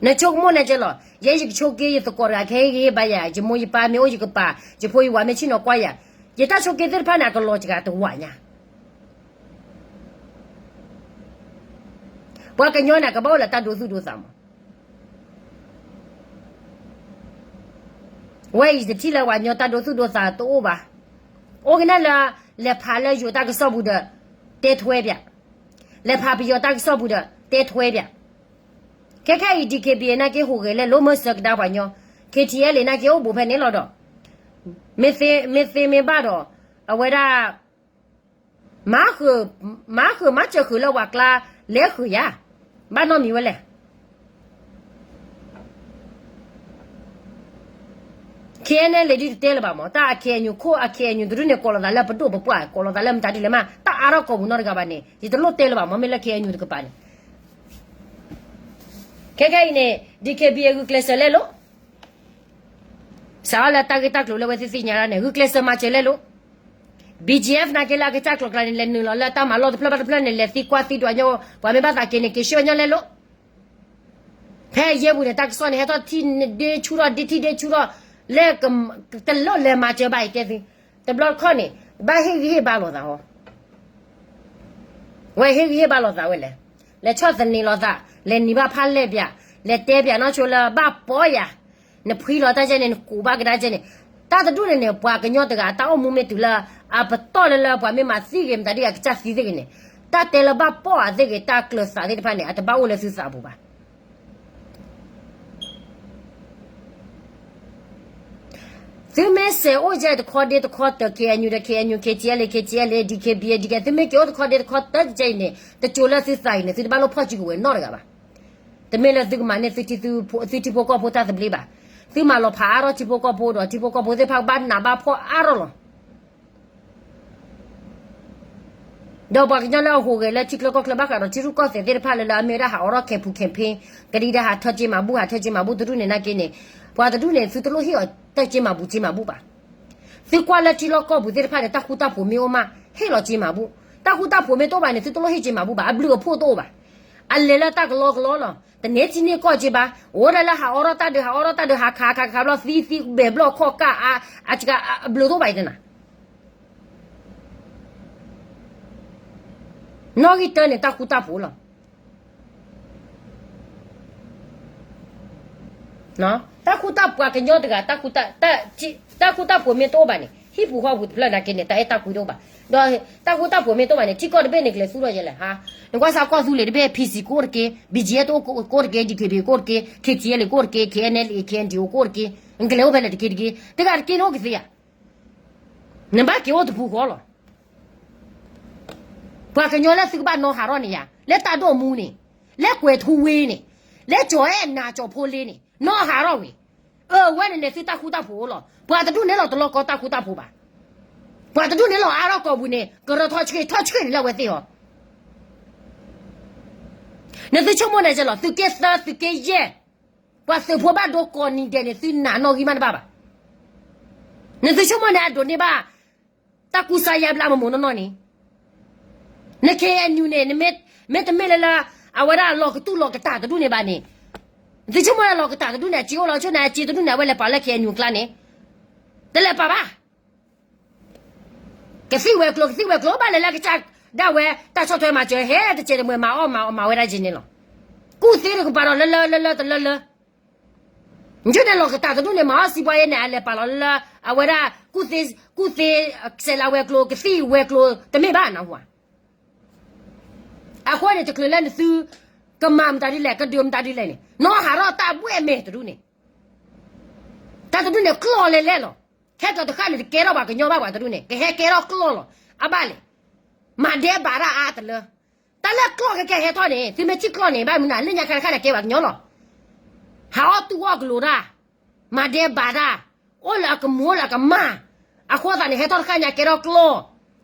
နဆိကမိၣ်န့ၣ်ကဲလီၤ, ယဲယကဆိးက့ၤယသကိးတဂၤ ကဟ့ၣ်ဂံၢ်ဟ့ၣ်ဘါယၤ, ယမိၢ်ယပၢ်မ့ၢ်အိၣ်ယကပၤ, ယဖိယဝၤမ့ၢ်ဆ့ၣ်နီၤကွၢ်ယၤ, ယတၢ်ဆိးက့ၤသ့ၣ်တဖၣ်န့ၣ် အကလီၤစှၤတဝးညါ ပှၤကညီန့ၣ် ကဘၣ်အိၣ်လၢတၢ်ဒိသူၣ်ဒိသးမး. ဝဲအံၤတထံၣ်လၢပှၤကညီတၢ်ဒိသူၣ်ဒိသးတအိၣ်ဘၣ်. အိၣ်ကနၣ်လၢ လဲၤဖးလၢယိၤတၢ်ကစီၣ်ပူၤဒီး တဲထွဲပၠး, လဲၤဖးပယီၤတၢ်ကစီၣ်ပူၤဒီး တဲထွဲပၠး. ခဲခဲအံၤ D K B A နာ်က့ဟူးဂဲၤလဲၤလိမ့ၢ်ဆၢကဒါပှၤကညီ, K T L A နာ်က့အိၣ်ဘူးဖဲန့ၣ်လီၤဒီး မ့ၢ်သ့မ့ၢ်သ့မ့ၢ်ဘၣ်ဒီး အဝဲဒၣ် မၤဃုာ် မၤဃုာ်မၤစၢၤဃုာ်လၢပှၤကျါ လဲၤဃုာ်ယၤ ဘၣ်နီတမံၤဝဲလဲၣ်. KNLA ဒ်တတဲလၢၤဘၣ်မး တၢ်အ KNU ခိၣ်အ KNU တဒူၣ်န့ၣ် ကိးလီၤသးလၢပဒိၣ်ပပှၢ် ကိးလီၤသးလၢမတၤဒ်လဲၣ်မး တၢ်အါထီၣ်ကိာ်ပူၤနီတဂၤဘၣ်န့ၣ် ယတလိၣ်တဲလၢၤဘၣ်မး မ့ၢ်လၢ KNU တကပၤန့ၣ် ခဲခဲအံၤန့ၣ် DKBA ဂုာ်ကျဲးစၢးလဲလိာ် စးထီၣ်လၢတၢ်ဂ့ၢ်တၢ်ကျိၤလၢအဝဲသ့ၣ်သ့ၣ်ညါတၢ်န့ၣ် ဂုာ်ကျဲးစၢးမၤစၢၤလဲလိာ် BGF နာ်က့လၢအကစၢ်ကျိၤကျါန့ၣ် လဲၤနုာ်လီၤလၢတၢ်မၤလီၢ်တဖျၢၣ်ဘၣ်တဖျၢၣ်န့ၣ် လဲၤသံကွၢ်သံဒွးညီ ပှၤမ့ၢ်ဘၣ်သးက့ၤန့ၣ် က့ၤဆှၢညီလဲလိာ် ဖဲယဲၢ်ပူၤန့ၣ် တၢ်ကစီၣ်န့ၣ် ဟဲထီၣ်ထံၣ်ဒ့ဆူၣ်ထီၣ် ဒ့ထံၣ်ဒ့ဆူၣ်ထီၣ် လၢ တလိၣ်လဲၤမၤစၢၤဘၣ်အံၤတဲသု တဘျီတခီၣ်န့ၣ် ဘၣ်ဟ့ၣ်ဂံၢ်ဟ့ၣ်ဘါလိာ်သးဟီ ဝဲဟ့ၣ်ဂံၢ်ဟ့ၣ်ဘါလိာ်သးဝဲလဲၣ်, လဲၤဆီၣ်သနံးလိာ်သး, လဲၤနံၤဘၣ်ဖးလဲၢ်ပၠး, လဲၤတဲပၠးနီၢ်ဆိလၢဘၣ်ပီယၤ, နဖှံလီၤတၢ်ကဲန့ၣ် နကူးဘၣ်ကဒါကဲန့ၣ်, တၢ်တဒူၣ်န့ၣ်န့ၣ် ပှၤကညီတဂၤအတၢ်အိၣ်မူမ့ၢ်တုၤလၢ အပတီၢ်လၢလၢပှၤမ့ၢ်မၤသံဂ့ၤမတၤဒ်အကစၢ်သံသ့ၣ်ဂ့ၤန့ၣ်, တၢ်တဲလၢဘၣ်ပီအီၤသ့ၣ်ဂ့ၤ တၢ်ကျၢၤသးသ့ၣ်တဖၣ်န့ၣ် အတဘၣ်အိၣ်လၢသုသးပူၤဘၣ်. သုမ့ၢ်စဲးအိၣ်ယဲတခီဒ့တခီတၢၢ် KNU ဒီး KNU, KTLA, KTLA, DKBA, DKBA, သုမ့ၢ်က့ၤအိၣ်တခီဒ့တခီတၢၢ်ကဲအံၤန့ၣ် တကၠိၤလၢသုသးအံၤန့ၣ် သုတဘၣ်လိၣ်ဖီၣ်စုကဝဲၤနီတဂၤဘၣ်. တမ့ၢ်လၢသုကမၤန့ၢ်သုထံဖိကီၢ်ဖိတၢ်သဘျ့ဘၣ်. သုမၤလီၤဖးအါထီၣ်ထံဖိကီၢ်ဖိဒီး ထံဖိကီၢ်ဖိသ့ၣ်တဖၣ်ဘၣ်နးဘၣ်ဖှီၣ်အါထီၣ်လီၤ. ဒီးပှၤကညီလၢအဟူးဂဲၤလၢထံချၢကီၢ်ချၢဘၣ်ဃးဒီးထံရူၢ်ကီၢ်သဲးသ့ၣ်တဖၣ်လၢလၢအမ့ၢ်ဝဲဒၣ်ဟးအိးထီၣ် campaign campaign, ကဒံဒၣ်ဟးထၢက့မၤဘူၣ် ဟးထၢက့မၤဘူၣ်တဒူၣ်န့ၣ်နာ်က့န့ၣ်, ပှၤတဒူၣ်န့ၣ် သုတလိၣ်ဟ့ၣ်အီၤတၢ်က့မၤဘူၣ်က့မၤဘူၣ်ဘၣ်. သုကွၢ်လၢထံလီၢ်ကီၢ်ပူၤသ့ၣ်တဖၣ်ဒီး တၢ်ဃူတၢ်ဖိးမ့ၢ်အိၣ်မး ဟ့ၣ်လီၤက့မၤဘူၣ်, တၢ်ဃူတၢ်ဖိးမ့ၢ်တအိၣ်ဘၣ်န့ၣ် သုတလိၣ်ဟ့ၣ်က့မၤဘူၣ်ဘၣ်, အဘျုးအဖှိၣ်တအိၣ်ဘၣ်. အလဲၤလၢတၢ်ကလီကလီလီၤ, တန့ၢ်ထံန့ၢ်ကီၢ်က့ဘၣ်, အိၣ်ဒၣ်လၢဟးအိးထီၣ်တၢ်ဒုး ဟးအိးထီၣ်တၢ်ဒုး ဟးခးခးခးဘျီ သံသံဘဲးဘျီ ခီၣ်ကၢ်အါ, အဘျုးတအိၣ်ဘၣ်အံၤတနၤ နီၣ်ဂံၢ်တၢန့ၣ် တၢ်ဃူတၢ်ဖိးလီၤ. တၢ်ဃူတၢ်ဖိးကညီတဂၤ တၢ်ဃူတၢ်ဖိးမ့ၢ်တအိၣ်ဘၣ်န့ၣ် ဟံၣ်ပူၤဃီပူၤတဖျၢၣ်နာ်က့န့ၣ် တၢ်အဲၣ်တၢ်ကွံတအိၣ်ဘၣ်. ဒီးတၢ်ဃူတၢ်ဖိးမ့ၢ်တအိၣ်ဘၣ်န့ၣ် ထံကီၢ်တဘ့ၣ်န့ၣ် ကလဲၤသူၣ်ထီၣ်ယဲလဲၣ်ဟါ, နကွၢ်စ့ၢ်ကီၢ်သူလ့ၤတဘ့ၣ် PC ကအိၣ်တက့ၢ်, BGF ကအိၣ်တက့ၢ်, DKBA ကအိၣ်တက့ၢ်, KTLA ကအိၣ်တက့ၢ်, KNLA KNDO ကအိၣ်တက့ၢ်, နကလဲၤအိၣ်ဖဲလဲၣ်တက့ၢ်တက့ၢ်, တဂၤတက့ၢ်န့ၣ်အိၣ်ကသ့ဧါ. နဘၣ်က့ၤအိၣ်တပူၤဃီလီၤ. ပှၤကညီလၢသုကဘၣ်နီၢ်ဟးထီၣ်န့ၣ်ယါ, လၢတၢ်ဒိၣ်မူန့ၣ်, လၢကွဲၤထူဝ့န့ၣ်, လၢကၠီၤအဲၣ်နၤကၠီၤဖိလ့န့ၣ် နီၢ်ဟးထီၣ်ဝံၤ, အဝဲန့ၣ်န့ၣ် သုတၢ်ဃူတၢ်ဖိးအိၣ်လီၤ. ပှၤတဒူၣ်န့ၣ်လီၤတလီၢ်ကီတၢ်ဃူတၢ်ဖိးဘၣ်. ပှၤတဒူၣ်န့ၣ်လီၤအါထီၣ်ကိာ်ပူၤန့ၣ် ကရၢထီၣ်ဆှ့ၣ်ထီၣ်ဆှ့ၣ်န့ၣ် လၢအဝဲသ့ၣ်အီၤ နသုဆိကမိၣ်န့ၣ်ကလီၤ သုးက့သၢ သုးက့ယဲၢ်, ပှၤသုးဖိဘၣ်ဒိကိးနံၤဒဲးန့ၣ် သုနာ်နီၣ်ဂံၢ်မးတဘၣ်ဘၣ်. နသုဆိကမိၣ်န့ၣ် အဒိးန့ၢ်ဘၣ် တၢ်ကူစါယါဘျါမမိၢ်နီၢ်နီၢ်န့ၣ်, န KNU န့ၣ် မ့ၢ်တမ့ၢ်လၢလၢ အဝဲဒၣ်လီၤကတူၢ်လီၤကတၢ်တဒူၣ်န့ၣ်ဘၣ်န့ၣ်, သုဆိကမိၣ်လၢလီၤကတၢ်တဒူၣ်န့ၣ် အစ့အိၣ်လီၤဆိၣ်န့ၣ် အစ့တဒူၣ်န့ၣ် အဝဲလဲၤပာ်လၢ KNU ကျါန့ၣ်, တလဲၤပာ်ဘၣ်. ကသံၣ်ဝဲၤကျိၤ ကသံၣ်ဝဲၤကျိၤ ဘၣ်လဲၤလၢကစၢ်ဒၣ်ဝဲ တၢ်ဆီၣ်ထွဲမၤစၢၤ ဟဲတစဲးတမှဲၤ မၤအီၣ်မၤအီၣ်မၤဝဲဒၣ်က့န့ၣ်လီၤ. ကူၣ်သ့တကပၤဒီးလၢလၢလၢလၢတလၢလၢ, ယုၢ်န့ၣ်လီၤကတၢ်တဒူၣ်န့ၣ် မၤအီၣ်စံးပှၤအံၤန့ၣ် အလဲၤပာ်လီၤလၢ အဝဲဒၣ် ကူၣ်သ့ ကူၣ်သ့ စဲးလးဝဲၤကျိၤ ကသံၣ်ဝဲၤကျိၤ တမ့ၢ်ဘၣ်နၢ်ဟူဧါ. အဃိန့ၣ် တချုးလၢနသု ကမၤမတၤဒ်လဲၣ် ကဒုးမတၤဒ်လဲၣ်န့ၣ် နီၢ်ဟးထီၣ်တၢ်ဘှဲၣ်မဲာ်တဒူၣ်န့ၣ်, တၢ်တဒူၣ်န့ၣ် ကျီၢ်လဲၤလဲၣ်လီၤ. ခဲကတခါန့ၣ် တကဲထီၣ်ပှၤကညီဘၣ်ပှၤတဒူၣ်န့ၣ် ကဟဲကဲထီၣ်ကျီၢ်လီၤ. အဘၣ်လဲၣ်, မၤဒဲးဘးတၢ်အါတလၢ တၢ်လၢကျီၢ်ခဲကဲဟဲထီၣ်န့ၣ် သုမ့ၢ်ထံၣ်ကျီၢ်န့ၣ် ဘၣ်မနုၤ လၢညါခါတခါန့ၣ် ကဲပှၤကညီလီၤ. ဟးအီၣ်တူၢ်အီၣ်ကလိၤတၢ်, မၤဒဲးဘးတၢ်, အိၣ်လၢအကမူၤအိၣ်လၢအကမၢ်, အဃိသတးန့ၣ် ဟဲထီၣ်တခါညါကဲထီၣ်ကျီၢ်,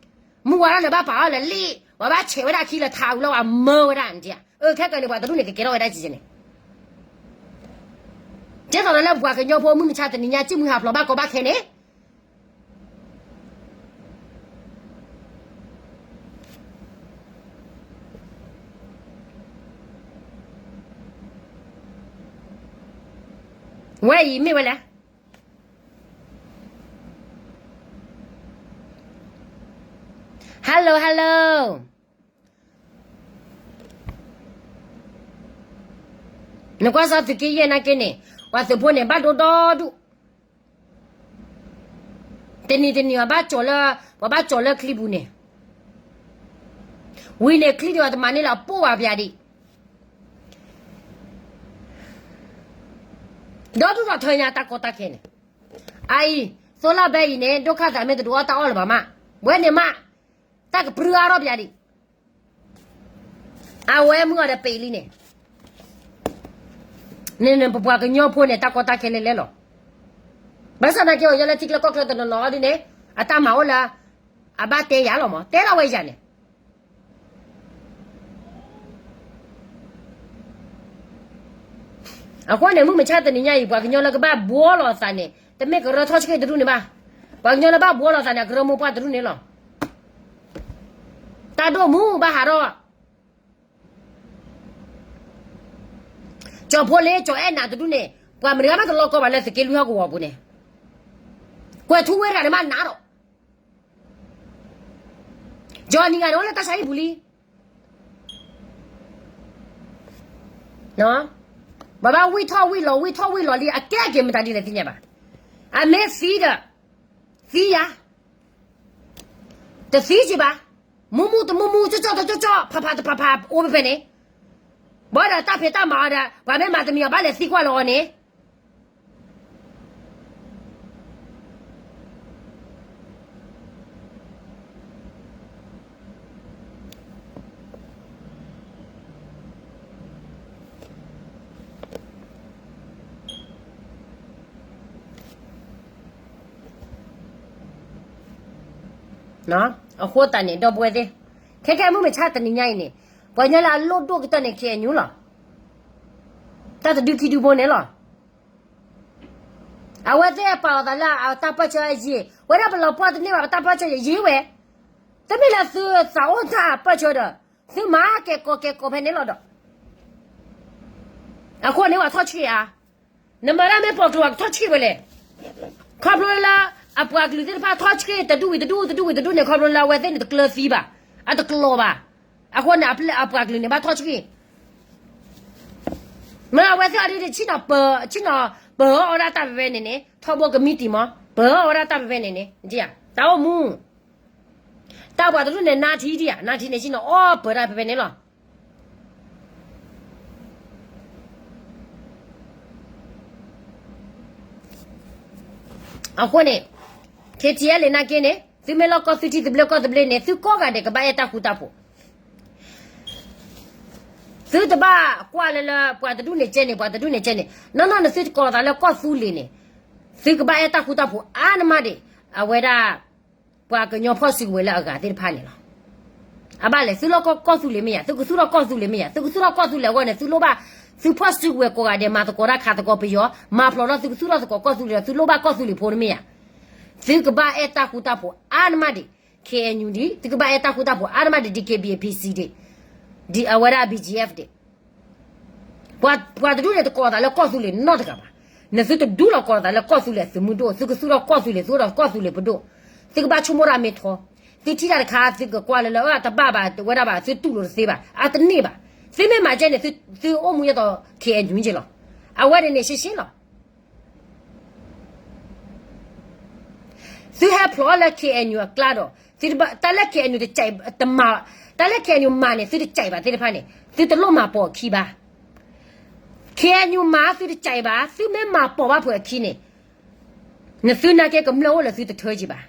မုၢ်ဝါထီၣ်လၢဘၣ်ပာ်အီၣ်လၢလံၣ်, ပှၤဘၣ်ဆဲးဝဲဒၣ်ခံလၢထးအုးလၢပှၤမၢဝဲဒၣ်န့ၣ်, အခဲကၢန့ၣ် ပှၤတဒူၣ်န့ၣ် ကကဲထီၣ်ဝဲဒၣ်ကဲန့ၣ် ကဲသိးဒီးလၢပှၤကညီဖိမုၢ်မဆါတနံၤညါ စံၣ်မှံဟးဖျိးဘၣ်ကီဘၣ်ခဲန့ၣ် ဝဲအံၤမ့ၢ်ဝဲလဲၣ်. Hello hello, နကွၢ်စ့ၢ်သုးက့ယဲၢ်နာ်က့န့ၣ် ပှၤသုးဖိန့ၣ် ဘၣ်ဒိဒီဒူၣ် တနံၤတနံၤ ပှၤဘၣ်ကၠီၤလၢ ပှၤဘၣ်ကၠီၤလၢချံပူၤန့ၣ်, ဝံၤန့ၣ် ချံဒံးပှၤတမၤန့ၢ်လၢအပိၢ်ဘၣ်ပျးဒံး, ဒီဒူၣ်ဒီးထၢညါတၢ်ကီတၢ်ခဲန့ၣ်, အအံၤ တိလၢဘဲအံၤန့ၣ် ဒိၣ်ခါသးမ့ၢ်တဒုးအီၣ်တၢ်အီၣ်လၢၤဘၣ်မး, ဝဲန့ၣ်မး, တၢ်ကပြုၢ်အါထီၣ်ပယၤဒံး, အဝဲမုၢ်အီၤဒီးပံးလံန့ၣ်, န့ၣ်န့ၣ် ပပှၤကညီဖိန့ၣ် တၢ်ကီတၢ်ခဲလဲၣ်လဲၣ်လီၤ. ဘၣ်ဆၣ်သနာ်က့ ပှၤကညီလၢထံချၢကီၢ်ချၢတနီၤနီၤဒ်န့ၣ် အတၢ်မၤအိၣ်လၢ အဘၣ်တဲယၤလီၤမး, တဲထီၣ်ဝဲယၤန့ၣ် အဃိန့ၣ် မုၢ်မဆါတနံၤညါအံၤ ပှၤကညီလၢကဘၣ်ဘှီလီၤအသးန့ၣ် တမ့ၢ်ကရၢထီၣ်ဆှ့ၣ်တဒူၣ်န့ၣ်ဘၣ်. ပှၤကညီလၢဘၣ်ဘှီလီၤအသးန့ၣ် အကရၢမိၢ်ပှၢ်တဒူၣ်န့ၣ်လီၤ. တၢ်ဒိၣ်မူဘၣ်ဟးထီၣ် ကၠီၤဖိလ့ ကၠီၤအဲၣ်နၤတဒူၣ်န့ၣ် ပှၤမတၤတဂၤဘၣ်တလီကီဘၣ်လၢသုးက့လွံၢ်ဟီၣ်ကဝီၤပူၤန့ၣ်, ကွဲၤထူဝ့တဂၤန့ၣ်မးနးဒီး, ကၠီၤနံၤဂၤန့ၣ်အိၣ်လၢတၢ်ဆါဟံၣ်ပူၤလံ. ပှၤဘၣ်ဝံၢ်ထီၣ်ဝံၢ်လီၤ ဝံၢ်ထီၣ်ဝံၢ်လီၤလံ အကဲက့ၤမတၤဒ်လဲၣ်သ့ၣ်ညါဘၣ်. အမ့ၢ်သံဒီး သံယၤ, တသံက့ၤဘၣ်, မူမူတမူမူ ကၠီၣ်ကၠီၣ်တကၠီၣ်ကၠီၣ် ဖးဖးတဖးဖး အိၣ်ဖဲဖဲန့ၣ်, ဘၣ်ဒီးတၢ်ဖံးတၢ်မၤအီၤဒီး ပှၤမ့ၢ်မၤတမံၤအီၤဘၣ်လဲၤသံကွၢ်လၢအီၤန့ၣ် အဃိသတးန့ၣ် ဒီပုၢ်ဝဲၢ်သ့ၣ်, ခဲကဲမုၢ်မဆါတနံၤညါအံၤန့ၣ် ပှၤကညီလၢအလိၣ်ဒိၣ်ကတၢၢ်န့ၣ် ခ့ၣ်အဲၣ်ယူၣ်လီၤ. တၢ်တဒုခံဒုဖိန့ၣ်လီၤ. အဝဲသ့ၣ်ပာ်လီၤသးလၢအတၢ်ပၢၢ်ဆၢယံာ်, ဝဲဒၣ်ပလီၤပှီၢ်တန့ၢ်ဘၣ် ပတၢ်ပၢၢ်ဆၢယံာ်ဝဲ, တမ့ၢ်လၢသုသးအိၣ်တၢ်ပၢၢ်ဆၢဒီး သုမၤကဲကိးကဲကိးဖဲန့ၣ်လီၤဒီး အဃိန့ၣ် ပှၤထီၣ်ဆှံၣ်ဧါ, နမၤတၢ်မ့ၢ်ပိာ်ကျိၤ ပှၤကထီၣ်ဆှံၣ်ဝဲလဲၣ်. ခီဖျိလၢ အပှၤကလုာ်သ့ၣ်တဖၣ်ထီၣ်ဆှံၣ်တဒူၣ်ဝံၤတဒူၣ် တဒူၣ်ဝံၤတဒူၣ်န့ၣ် ခီဖျိလၢအဝဲသ့ၣ်န့ၣ် တကျၢၤသံဘၣ်, အတကျိၤဘၣ်. အဃိန့ၣ် အပှၤကလုာ်န့ၣ် ဘၣ်ထီၣ်ဆှံၣ် မ့ၢ်အဝဲသ့ၣ်အီၤဒ် ဆ့ၣ်နီၤပၢၤ ဆ့ၣ်နီၤပၢၤအီၣ်ဝဲဒၣ်တၢ်ဖဲဖဲန့ၣ်န့ၣ် ထီဘိကမံးတံာ်မး ပၢၤအီၣ်ဝဲဒၣ်တၢ်ဖဲဖဲန့ၣ်န့ၣ် တၢ်အိၣ်မူ တၢ်ပှၤတဒူၣ်န့ၣ် နါထံဒံးဧါ, နါထံန့ၣ် ဆ့ၣ်နီၤအီၣ်ပၢၤတၢ်ဖဲဖဲန့ၣ်လီၤ. အဃိန့ၣ် ခ့ထံအဲလ့နာ်က့န့ၣ် သုမ့ၢ်လီၢ်ကီၢ်သုထံသဘျ့ကီၢ်သဘျ့န့ၣ် သုကိးဂၤဒဲးကဘၣ်အဲၣ်တၢ်ဃူတၢ်ဖိး သုတဘၣ်ကွၢ်လၢလၢ ပှၤတဒူၣ်န့ၣ်ကဲန့ၣ် ပှၤတဒူၣ်န့ၣ်ကဲန့ၣ် နီၢ်နီၢ်န့ၣ်သုတကိးသးလၢကီၢ်သူလ့ၤန့ၣ် သုကဘၣ်အဲၣ်တၢ်ဃူတၢ်ဖိးအါန့ၢ်မးဒံး အဝဲဒၣ် ပှၤကညီဖီၣ်စုကဝဲၤလၢအဂၤသ့ၣ်တဖၣ်န့ၣ်လီၤ. အဘၣ်လဲၣ် သုလီၢ်ကီၢ်ကီၢ်သူလ့ၤမ့ၢ်ယၤ သုကသူၣ်ထီၣ်ကီၢ်သူလ့ၤမ့ၢ်ယၤ သုကသူၣ်ထီၣ်ကီၢ်သူလ့ၤအဂီၢ်န့ၣ် သုလိၣ်ဘၣ် သုဖီၣ်စုကဝဲၤကိးဂၤဒဲး မၤသကိးတၢ်ခးသကိးပယီၤ မၤဖျိးထီၣ်သုကသူၣ်ထီၣ်သကိးကီၢ်သူလ့ၤဒီး သုလိၣ်ဘၣ်ကီၢ်သူလ့ၤဖိတမ့ၢ်ဧါ. သုကဘၣ်အဲၣ်တၢ်ဃူတၢ်ဖိးအါန့ၢ်မးဒံး ခ့ၣ်အဲၣ်ယူၣ်ဒံး သုကဘၣ်အဲၣ်တၢ်ဃူတၢ်ဖိးအါန့ၢ်မးဒံး ဒ် ခ့ၣ်ဘံၣ် ပီၣ်စံၣ် ဒံး ဒ်အဝဲဒၣ် ဘီၣ်ကၠံၣ်အ့ၣ်ဖ် ဒံး ပှၤတဒူၣ်န့ၣ်တကိးသးလၢကီၢ်သူလ့ၤနီတဂၤဘၣ်. နသုတဒူလီၤကိးသးလၢကီၢ်သူလ့ၤသုးမုၢ်ဒိၣ် သုကသူၣ်ထီၣ်ကီၢ်သူလ့ၤ သုအိၣ်ဒီးကီၢ်သူလ့ၤပဒိၣ် သုကဘၣ်ဆိကမိၣ်တၢ်မ့ၢ်ထီ သုထံၣ်တၢ်တခါ သုကကွၢ်လၢလၢ တဘၣ်ဘၣ်ဝဲဒၣ်ဘၣ် သုတူၢ်လိာ်တသ့ဘၣ် အတန့ၢ်ဘၣ်. သုမ့ၢ်မၤကဲန့ၣ် သုအိၣ်မူယဲသိး ခ့ၣ်အဲၣ်ယူၣ်က့လီၤ. အဝဲန့ၣ်န့ၣ် ရှဲရှဲလီၤ. သုဟဲဖျိးလၢ ခ့ၣ်အဲၣ်ယူၣ်အကျါဒီး တၢ်လၢ ခ့ၣ်အဲၣ်ယူၣ် တမၤ တၢ်လၢ ခ့ၣ်အဲၣ်ယူၣ် မၤန့ၣ် သုတကးဘၣ်သ့ၣ်တဖၣ်န့ၣ် သုတလိၣ်မၤပိာ်အခံဘၣ်. ခ့ၣ်အဲၣ်ယူၣ် မၤသုတကးဘၣ် သုမ့ၢ်မၤပိာ်ဘၣ်ဖုးအခံန့ၣ် နသုနာ်က့ကမျၢၢ်အိၣ်လၢသုတထၢက့ဘၣ်.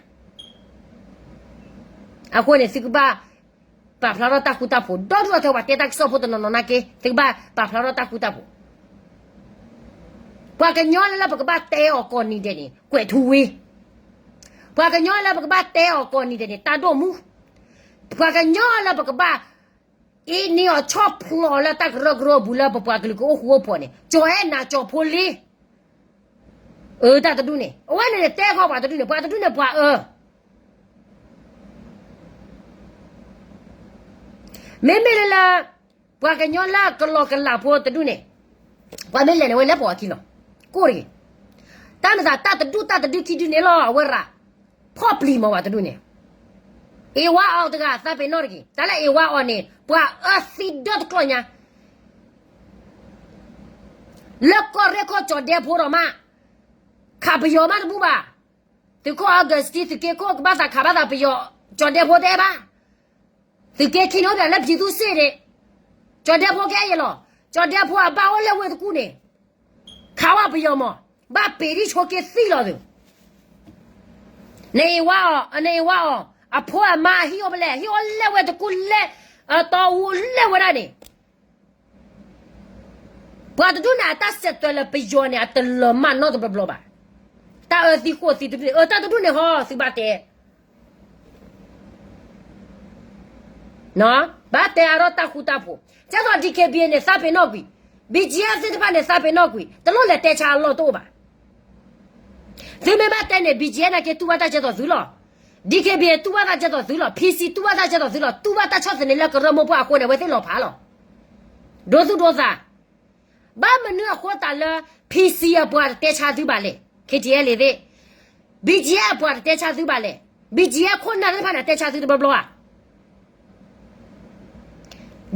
အဃိန့ၣ် သုကဘၣ် ပာ်ဖျါထီၣ်တၢ်ဃူတၢ်ဖိး ဒီဒူၣ်ဒီထၢ ပှၤတဲတၢ်ကစီၣ်ဖိတနီၤနီၤနာ်က့ သုကဘၣ်ပာ်ဖျါထီၣ်တၢ်ဃူတၢ်ဖိး. ပှၤကညီလၢလၢပကဘၣ်တဲအီၤကိးနံၤဒဲးန့ၣ် ကွဲးထူဝ့ ပှၤကညီလၢပကဘၣ်တဲအီၤကိးနံၤဒဲးန့ၣ် တၢ်ဒိၣ်မူ, ပှၤကညီလၢပကဘၣ် အ့န့ၢ်အီၤဆီၣ်ဖျိးလၢတၢ်ကရၢကရိအပူၤလၢပပှၤကလုာ်ကအိၣ်ဃူအိၣ်ဖိးန့ၣ် ကၠီၤအဲၣ်နၤကၠီၤဖိလ့ အၢ တၢ်တဒူၣ်န့ၣ် အဝဲန့ၣ်န့ၣ် တဲခီပှၤတဒူၣ်န့ၣ် ပှၤတဒူၣ်န့ၣ်ပှၤအၢ မ့မ့ၢ်လၢလၢ ပှၤကညီလၢကလီကလးဖိတဒူၣ်န့ၣ် ပှၤမ့ၢ်လဲၤန့ၣ် ဝဲလဲၤပိာ်အခံလီၤ. ကိၢ်တဂ့ၤ. တၢ်မၤသးတၢ်တဒူၣ်တၢ်တဒူၣ်ခံဒူၣ်န့ၣ်လီၤ အဝဲရၤ ဖီၣ်ပျံၤမးပှၤတဒူၣ်န့ၣ် အ့ဝါအီၤတဂၤသးပ့ၤနီၣ်တဂ့ၤ. တၢ်လၢအ့ဝါအီၤန့ၣ် ပှၤအၢသံဒၢတကျီၢ်ညါ လၢကီၢ်ရ့ၣ်ခိၣ်ကၠီၤဒဲဖိဒီးမး ခးပယီၤမးတဘူၣ်ဘၣ်. သုးခိၣ် Augustine သုးက့ခိၣ်ကဘၣ်သးခးဘၣ်သးပယီၤ ကၠီၤဒဲဖိတအဲၣ်ဘၣ်. သုးက့ခံန့ၣ်အိၣ်ဒၣ်လၢ ပြည်သူ့စစ် န့ၣ် ကၠီၤဒဲဖိကအဲၣ်ယလီၤ. ကၠီၤဒဲဖိအဘၣ်အိၣ်လၢဝ့ၢ်တကူၣ်န့ၣ် ခးဝဲပယီၤမး ဘၣ်ပ့ၤဒံးဆိက့သံလီၤသုး နအ့ၣ်ဝါအီၤ, နအ့ၣ်ဝါအီၤ, အဖိအမါဟံၣ်အိၣ်ဖဲလဲၣ်, ဟံၣ်အိၣ်လဲၣ်ဝဲတကူလဲၣ်, တီအူလဲၣ်ဝဲဒၣ်န့ၣ်, ပှၤတဒူၣ်န့ၣ်အတၢ်ဆဲးတွဲလၢပယီၤန့ၣ် အတလၢၤမးနီတဘျီဘျီဘၣ်. တၢ်အၢသံဃိၣ်သံတဒူၣ်န့ၣ် အၢတၢ်တဒူၣ်န့ၣ်ဟီ သုဘၣ်တဲ ဘၣ်တဲအါထီၣ်တၢ်ဃူတၢ်ဖိး, ကဲသိး D K B A န့ၣ် သးပ့ၤနီၣ်ကွံာ်, B G F သ့ၣ်တဖၣ်န့ၣ် သးပ့ၤနီၣ်ကွံာ်, တလိၣ်လဲၤတဲဆါအလီၢ်တအိၣ်ဘၣ်. သုမ့ၢ်ဘၣ်တဲန့ၣ် B G F နာ်က့တူၢ်ဘၣ်တၢ်ကဲသိးသုလီၤ. D K B A တူၢ်ဘၣ်တၢ်ကဲသိးသုလီၤ, P C တူၢ်ဘၣ်တၢ်ကဲသိးသုလီၤ, တူၢ်ဘၣ်တၢ်ဆီၣ်သနံးလၢကရၢမိၢ်ပှၢ်အဃိန့ၣ် အဝဲသ့ၣ်လီၤဖးလီၤ. ဒိသူၣ်ဒိသး ဘၣ်မနုၤအဃိသတးလၢ P C အပှၤတတဲဆါသုဘၣ်လဲၣ်, K T L သ့ၣ်, B G F အပှၤတတဲဆါသုဘၣ်လဲၣ်, B G F ခိၣ်နၢ်သ့ၣ်တဖၣ်န့ၣ် တဲဆါသုတဘျီဘျီဧါ.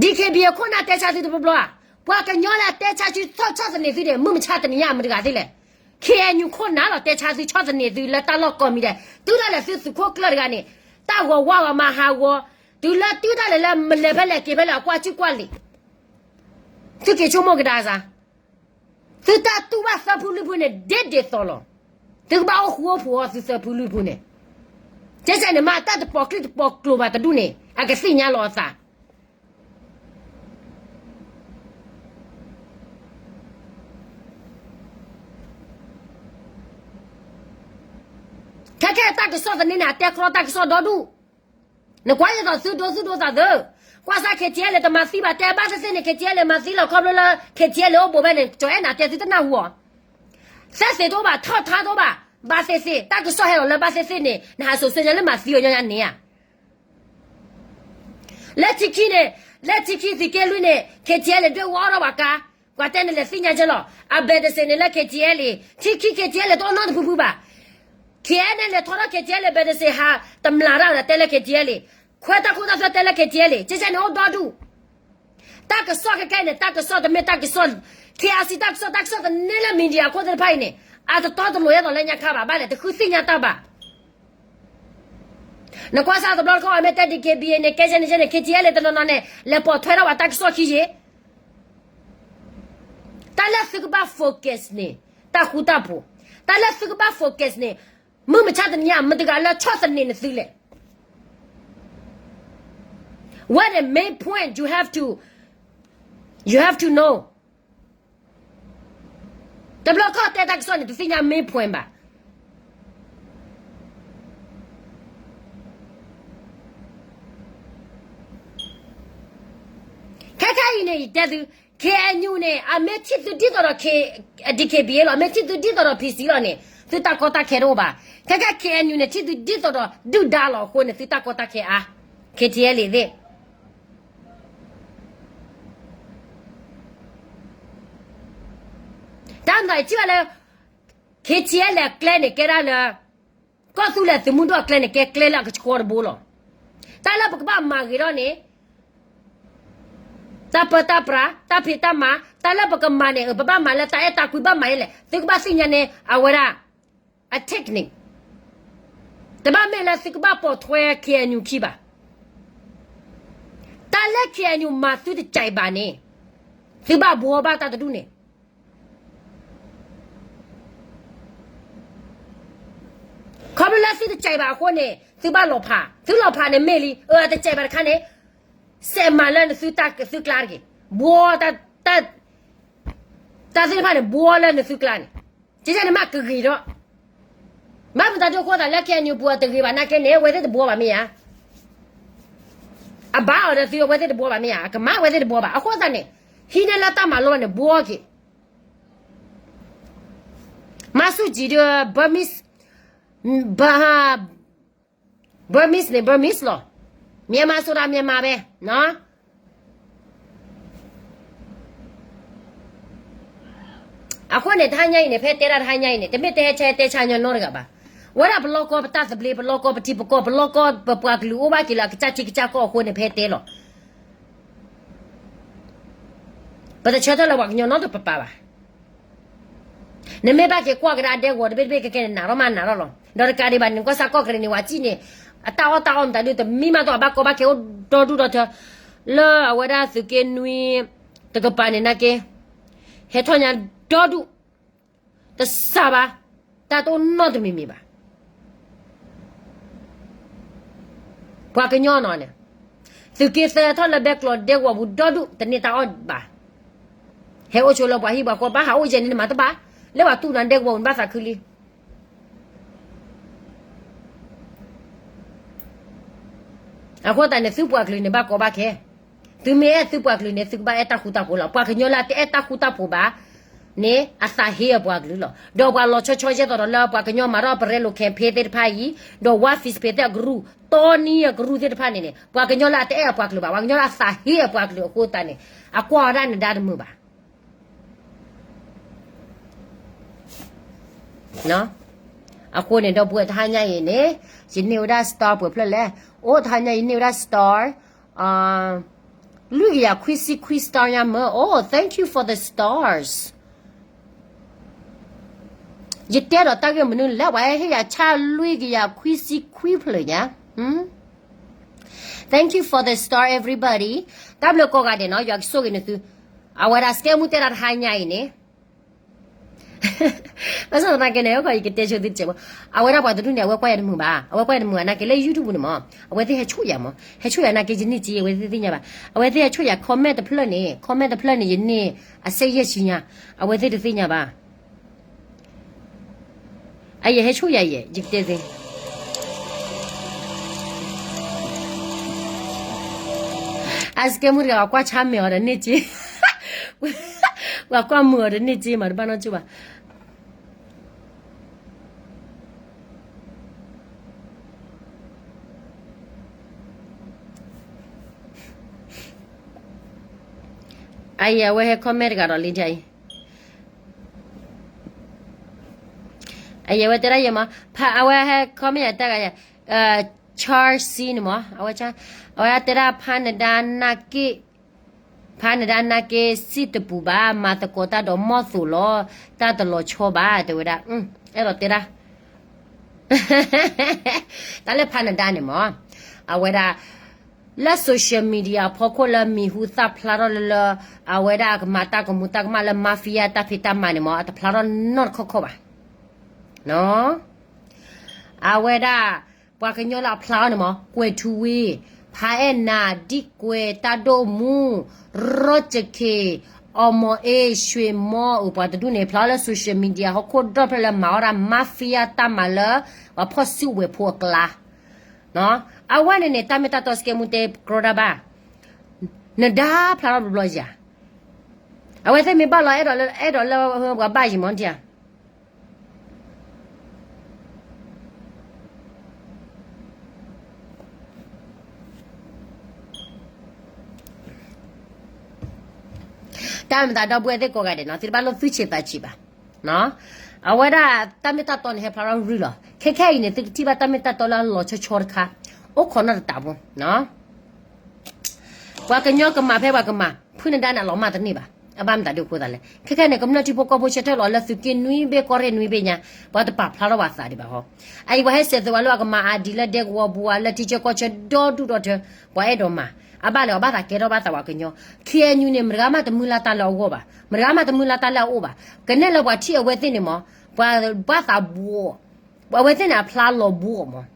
D K B A ခိၣ်နၢ်တဲဆါသုတဘျီဘျီဧါ. ပှၤကညီလၢအတဲဆါသုဆီၣ်ဆီၣ်သနံးသုန့ၣ် မုၢ်မဆါတနံၤညါမတၤတဂၤသ့လဲၣ်. K N U ခိၣ်နၢ်လီၤ တဲဆါသု ဆီၣ်သနံးသုလၢတၢ်လီၢ်ကိးမံၤဒဲး, တုၤဒၣ်လဲာ်သုသုးခိၣ်ကျၢၢ်တဂၤန့ၣ် တၢ်ဂီၤဝါဂီၤမၤဟးဂီၤ, တုၤလၢတုၤဒၣ်လဲာ်လၢမလဲၤဖဲလဲၣ်က့ၤဖဲလဲၣ် အကွၢ်စုကွၢ်လံာ် သုက့ၤဆိကမိၣ်ကဒါစ့ၢ်, သုတၢ်တူၢ်ဘၣ်သၢဖုလွံၢ်ဖုန့ၣ် ဒ်ဒ်သိးလီၤ. သုကဘၣ်အိၣ်ဃူအိၣ်ဖိးအီၤသုသၢဖုလွံၢ်ဖုန့ၣ်, ကဲကဲန့ၣ်မ့ၢ်တၢ်တပိာ်ကျိၣ်တပိာ်ကျိၤဘၣ်တဒူၣ်န့ၣ် အကသ့ၣ်ညါလီၤအသး. ခဲခဲတၢ်ကစီၣ်သန့န့ၣ် အတဲကြီတၢ်ကစီၣ်ဒီဒူၣ်, နကွၢ်ဒ်သိးသုဒိသူၣ်ဒိသးသု, ကွၢ်စၢ် K T L တမၤသံဘၣ် တဲဘၣ်သ့ၣ်သ့ၣ်န့ၣ် K T L မၤသံလီၤ ခီဖျိလၢ K T L အိၣ်ဘူးဖဲန့ၣ် ကၠီၤအဲၣ်နၤတဲသုတနၢ်ဟူအီၤ, သ့ၣ်သ့ၣ်တအိၣ်ဘၣ် ထီၣ်ထါတအိၣ်ဘၣ်, ဘၣ်သ့ၣ်သ့ၣ် တၢ်ကစီၣ်ဟဲလီၤလၢဘၣ်သ့ၣ်သ့ၣ်န့ၣ် နဟးစိာ်ဆၢညါလၢမၤသံအီၤညီညီန့ၣ်ဧါ. လၢထံခံန့ၣ်, လၢထံခံသုးက့လွံၢ်န့ၣ် K T L ဒွဲၣ်ဝီအီၣ်ထီၣ်ပှၤကါ, ပှၤတဲန့ၣ်လဲၤသ့ၣ်ညါကဲလီၤ, အဘဲးတစ့းန့ၣ်လၢ K T L လံ, ထံခံ K T L တအိၣ်နီတဖုဖုဘၣ်. K N L လဲၤထီထီၣ် K T L လံ ဘဲးတစ့းဟးတမျးတၢ်ဒီးတဲလၢ K T L လံ, ခွဲးတၢ်ခိၣ်တၢ်သွဲတဲလၢ K T L လံ, ကဲကဲန့ၣ်အိၣ်ဒီဒူၣ် တၢ်ကစီၣ်ခဲခဲအံၤန့ၣ် တၢ်ကစီၣ်တမ့ၢ်တၢ်ကစီၣ်, K R C တၢ်ကစီၣ် တၢ်ကစီၣ်သန့လၢ media ခိၣ်သ့ၣ်တဖၣ်အံၤန့ၣ် အတတီတလိၤယဲသိးလၢညါခါဘၣ်, ဘၣ်လဲၣ် တဃုသ့ၣ်ညါတၢ်ဘၣ်. နကွၢ်စၢ်တဘျီတခီၣ် အမ့ၢ်တဲ D K B A န့ၣ် ကဲကဲန့ၣ်ကဲန့ၣ် K T L တနီၤနီၤန့ၣ် လဲၤပိာ်ထွဲထီၣ်ဘၣ်တၢ်ကစီၣ်ခံယ့ၣ် တၢ်လၢသုကဘၣ် focus န့ၣ် တၢ်ဃူတၢ်ဖိး, တၢ်လၢသုကဘၣ် focus န့ၣ် မုၢ်မဆါတနံၤညါ မတၤတဂၤလၢဆီၣ်သနံးနသုလဲၣ်. What the main point you have to, you have to know. တဘျီခီၣ်တဲတၢ်ကစီၣ်န့ၣ် တသ့ၣ်ညါ main point ဘၣ်. ခဲခဲအံၤန့ၣ် ယတဲသု, K N U န့ၣ် အမ့ၢ်ထံၣ်သုဒ်သိးဒီး K, D K B A လီၤ, အမ့ၢ်ထံၣ်သုဒ်သိးဒီး P C လီၤန့ၣ် သုတၢ်ကီတၢ်ခဲတအိၣ်ဘၣ်. ခဲခဲ K N U န့ၣ် ထံၣ်သုဒ်သိးဒီးဒုၣ်ဒါလီၤအဃိန့ၣ် သုတၢ်ကီတၢ်ခဲအါ, K T L သ့ၣ် တၢ်မၤထံၣ်ဘၣ်လၢ K T L အကျဲန့ၣ် ကဲဒၣ်လၢ ကီၢ်သူလ့ၤသုးမုၢ်ဒိၣ်အကျဲန့ၣ် ကဲကျဲလၢအကဆှီတဘိလီၤ. တၢ်လၢပကဘၣ်မၤဂ့ၤထီၣ်န့ၣ် တၢ်ပၢတၢ်ပြး, တၢ်ဖံးတၢ်မၤ, တၢ်လၢပကမၤန့ၣ် ပဘၣ်မၤလၢတၢ်အဲၣ်တၢ်ကွံ ဘၣ်မၤဒ်လဲၣ်, သုကဘၣ်သ့ၣ်ညါန့ၣ် အဝဲဒၣ် အ technique တဘၣ်မ့ၢ်လၢသုကဘၣ်ပိာ်ထွဲ K N U ခံဘၣ်. တၢ်လၢ K N U မၤသုတစဲးဘၣ်န့ၣ် သုဘၣ်ဘှီဘၣ်တၢ်တဒူၣ်န့ၣ် ခီဖျိလၢသုတစဲးဘၣ်အဃိန့ၣ် သုဘၣ်လီၤဖး, သုလီၤဖးန့ၣ်မ့ၢ်လံ, အတစဲးဘၣ်တခါန့ၣ် စဲးမၤလၢနသုတၢ်သုကျါတဂ့ၤ, ဘှီတၢ်, တၢ်သ့ၣ်တဖၣ်န့ၣ် ဘှီလၢနသုကျါန့ၣ်, ကဲန့ၣ်မ့ၢ်ကဂ့ၤထီၣ်. မ့ၢ်ပတၢ်ဒိခိၣ်သးလၢ K N U ပူၤအတဂ့ၤဘၣ်နာ်က့န့ၣ် အဝဲသ့ၣ်တဘှီဘၣ်မ့ၢ်ဧါ. အဘၣ်အီၤဒီးသုအဝဲသ့ၣ်တဘှီဘၣ်မ့ၢ်ဧါ, အကမၤအဝဲသ့ၣ်တဘှီဘၣ်. အဃိသတးန့ၣ် ဟံးန့ၢ်လၢတၢ်မၤလိဘၣ်န့ၣ် ဘှီက့ၤ မၤဆူၣ်ကံၤဒီး Burmese, Burmese န့ၣ် Burmese လီၤ, မြန်မာဆိုတာ မြန်မာပဲ, အဃိန့ၣ် တဟါညါအံၤန့ၣ် ဖဲတဲဒၣ်တဟါညါအံၤန့ၣ် တမ့ၢ်တဲဟဲဆါဟဲတဲဆါညီနီတဂၤဘၣ်. ဝဲဒၣ်ပလီၢ်ကီၢ်ပတၢ်သဘျ့ ပလီၢ်ကီၢ်ပထံပကီၢ် ပလီၢ်ကီၢ်ပပှၤကလုာ်အိၣ်ဘၣ်က့ၤလၢအကစၢ်ထံကစၢ်ကီၢ်အဃိန့ၣ် ဖဲတဲလီၤ. ပတဆၢထၢၣ်လၢပှၤကညီနီတပၤပၤဘၣ်. နမ့ၢ်ဘၣ်က့ၤကွၢ်ကဒါဒဲကဝီၤတဘ့ၣ်တဘ့ၣ်ခဲခဲန့ၣ် နးထီၣ်မးနးထီၣ်လီၤ. ဒီးတကးဒံးဘၣ်န့ၣ် ကွၢ်စၢ်ကီၢ်ကရ့ၣ်န့ၣ် ဝဲစံၣ်န့ၣ် အတၢ်အီၣ်တၢ်အီမတၤဒုးတမံမးသိး အဘၣ်ကီဘၣ်ခဲအိၣ်ဒီဒူၣ်ဒီထၢ လၢအဝဲဒၣ်သုးက့နွံ တကပၤန့ၣ်နာ်က့ ဟဲထီၣ်ညါဒီဒူၣ် တစၢ်ဘၣ်, တၢ်တအိၣ်နီတမံၤမံၤဘၣ်. ပှၤကညီနီၤန့ၣ်, သုးက့သၢထီၣ်လၢဘဲကျိးဒဲကဝီၤပူၤဒီဒူၣ် တန့ၢ်တၢ်အီၣ်ဘၣ်. ဟဲအိၣ်ဆိလၢပှၤဟံၣ်ပှၤဃီ ဘၣ်ဟးအိၣ်ယဲၢ်န့ၣ်နမၤတဘၣ်, လၢပှၤတူၢ်နၤဒဲကဝီၤပူၤနဘၣ်သးခုလံ. အဃိသတးန့ၣ် သုပှၤကလုာ်န့ၣ်ဘၣ်ကီဘၣ်ခဲ, သုမ့ၢ်အဲၣ်သုပှၤကလုာ်န့ၣ် သုကဘၣ်အဲၣ်တၢ်ဃူတၢ်ဖိးလီၤ. ပှၤကညီလၢအတအဲၣ်တၢ်ဃူတၢ်ဖိးဘၣ်န့ၣ် အသးဟ့အပှၤကလုာ်လီၤ. ဒီးပှၤလီၤဆီဆီယဲသိးဒီးလၢပှၤကညီမၤထီၣ်ပရဲလိာ်ခဲဖဲသ့ၣ်တဖၣ်အံၤ, ဒီး ဝါ ဖ့းစပ့း သ့ၣ်အကရူၢ်, တီနံအကရူၢ်သ့ၣ်တဖၣ်န့ၣ်န့ၣ် ပှၤကညီလၢအတအဲၣ်အပှၤကလုာ်ဘၣ်, ပှၤကညီလၢအသးဟ့အပှၤကလုာ်အဃိသတးန့ၣ် အကွၢ်ဝဲဒၣ်နဒါတမုာ်ဘၣ်. အဃိန့ၣ် ဒီပုၢ်ဝဲၢ် တဟါညါအံၤန့ၣ် ယန့ၢ်ဝဲဒၣ် star ပှဲၤဖျၢၣ်လဲၣ်. အိၣ် တဟါညါယန့ၢ်ဝဲဒၣ် star လွံၢ်ကယၤခွံဆံခွံ star ညါမၢ်. အိၣ် thank you for the stars. ယတဲဒီးတၢ်ဂ့ၢ်မနုၤလဲၣ်, ပှၤဟဲဟ့ၣ်ယၤဆၣ်လွံၢ်ကယၤခွံဆံခွံဖျၢၣ်ညါ. Thank you for the star, everybody. တၢ်ဘျုးကိးဂၤဒဲးနီၤ, ယွၤကဆိၣ်ဂ့ၤန့ၢ်သု. အဝဲဒၣ် စကဲမူတဲဒၣ်တဟါညါအံၤန့ၣ် ဘၣ်ဆၣ်သနာ်က့န့ၣ် ဟဲခီယကတဲဆိသုတစဲးဖိ, အဝဲဒၣ်ပှၤတဒူၣ်န့ၣ် အဝဲကွၢ်ယၤတမုာ်ဘၣ်, အဝဲကွၢ်ယၤတမုာ်ဘၣ်နာ်က့လၢ YouTube ပူၤန့ၣ်မၢ်, အဝဲသ့ၣ်ဟဲဆိၣ်ယၤမၢ်, ဟဲဆိၣ်ယၤနာ်က့ယန့ၢ်စ့ အဝဲသ့ၣ်သ့ၣ်ညါဘၣ်, အဝဲသ့ၣ်ဟဲဆိၣ်ယၤ comment တဖျၢၣ်န့ၣ်, comment တဖျၢၣ်န့ၣ် ယန့ၢ်အစ့ယဲၢ်ဆံညါ, အဝဲသ့ၣ်တသ့ၣ်ညါဘၣ်. အယဲၢ်ဟဲဆိၣ်ယၤယဲၢ် ယကတဲသ့ အစကဲမူတဂၤ ပှၤကွၢ်ဆါမဲာ်အီၤဒီးန့ၢ်စ့, ပှၤကွၢ်မုာ်အီၤဒီးန့ၢ်စ့မး တဘၣ်နီတစူၢ်ဘၣ်. အယဲၢ်အဝဲဟဲ comment တဂၤဒီးလံဒ်အံၤ, အယဲၢ်ဝဲတဲဒၣ်ယဲၢ်မး, ဖးအဝဲဟဲ comment ယၤတဂၤယဲၢ်, Charles C န့ၣ်မး, အဝဲ, အဝဲတဲဒၣ်ဖးနဒါနာ်က့, ဖးနဒါနာ်က့စံၣ်တပူၤဘၣ်, မၤသကိးတၢ်ဒီးမီၢ်သိးလီၤ, တၢ်တလီၤဆီဘၣ် တဲဝဲဒၣ်, အဲၣ်ဒိးတဲဒၣ် တၢ်လၢဖးနဒါန့ၣ်မး, အဝဲဒၣ် လၢ social media အဖီခိၣ်လၢမံၤဟူသၣ်ဖျါထီၣ်လၢလၢ အဝဲဒၣ်ကမၤတၢ်ကမူၤတၢ်ကမၣ်လၢ mafia တၢ်ဖံးတၢ်မၤန့ၣ်မး အတဖျါထီၣ်နီတခီခီဘၣ်. အဝဲဒၣ် ပှၤကညီလၢအဖျါအီၤန့ၣ်မး ကွဲၤထူဝ့, ဖးအဲၣ်နၤ, ဒံၣ်ကွဲၤ, တၢ်ဒိၣ်မူ, ရီၣ်ကခ့ၣ်, အီမီၤအ့, ဆွ့ၤမီၤအုး ပှၤတဒူၣ်န့ၣ် ဖျါအီၤလၢ social media ဟီၣ်ခိၣ်ဒီဖျၢၣ်လၢမၤအီၣ်ဒၣ် mafia တၢ်မၤလၢ ပှၤဖီၣ်စုကဝဲၤဖိအကျါ အဝဲန့ၣ်န့ၣ် တၢ်မ့ၢ်တၢ်တီစကဲမူတဲကြီဒၣ်ဘၣ်, နဒါဖျါထီၣ်တဘျီယၤ, အဝဲသ့ၣ်မ့ၢ်ဘၣ်လီၤ အဲၣ်ဒိးလၢ အဲၣ်ဒိးလၢပှၤဘၣ်ယံၤမးဒံးဧါ. တၢ်မၤသးဒီပုၢ်ဝဲၢ်သ့ၣ်ကိးဂၤဒဲးနီၤ သုတဘၣ်လိၣ်သူၣ်ဆံးသးဆံးဘၣ်. အဝဲဒၣ်တၢ်မ့ၢ်တၢ်တီန့ၣ် ဟဲဖျါထီၣ်ရုၢ်လီၤ. ခဲခဲအံၤန့ၣ် သုကထံၣ်ဘၣ်တၢ်မ့ၢ်တၢ်တီလၢအလီၤဆီဆီတခါ အိၣ်ခိးနီၢ်တတးဖိ ပှၤကညီကမၤဖဲပှၤကမၤ ဖုၣ်နဒါန့ၣ် အလီၤမၢ်တန့ၢ်ဘၣ်. အဘၣ်မတၤဒုးအဃိသတးလဲၣ်. ခဲခဲန့ၣ် ကမျၢၢ်ထံဖိကီၢ်ဖိဆၢထၢၣ်လီၤလၢသုးက့နွံဘ့ၣ်ကီၢ်ရ့ၣ်နွံဘ့ၣ်ညါ ပှၤတပာ်ဖျါထီၣ်ပှၤသးဒံးဘၣ်ဟီ. အအံၤပှၤဟဲစဲးသွဲးဝဲလၢအကမၤအါဒံးလၢဒဲကဝီၤပူၤဧါ လၢထံဆၢကီၢ်ဆၢဒီဒူၣ်ဒီထၢ ပှၤအဲၣ်ဒိးမၤ အဘၣ်လဲၣ် အဘၣ်သးကဲထီၣ်ဘၣ်သးပှၤကညီ ခ့ၣ်အဲၣ်ယူၣ်န့ၣ် မတၤဂၤမးတမုၢ်လၢ်တၢ်လၢအဂီၢ်ဘၣ် မတၤဂၤမးတမုၢ်လၢ်တၢ်လၢအအိၣ်ဘၣ်. ကနဲၣ်လၢပှၤထံၣ်အဝဲသ့ၣ်န့ၣ်မး ပှၤဘၣ်သးဘှီ အဝဲသ့ၣ်န့ၣ် အဖျါလီၤဘှီမး.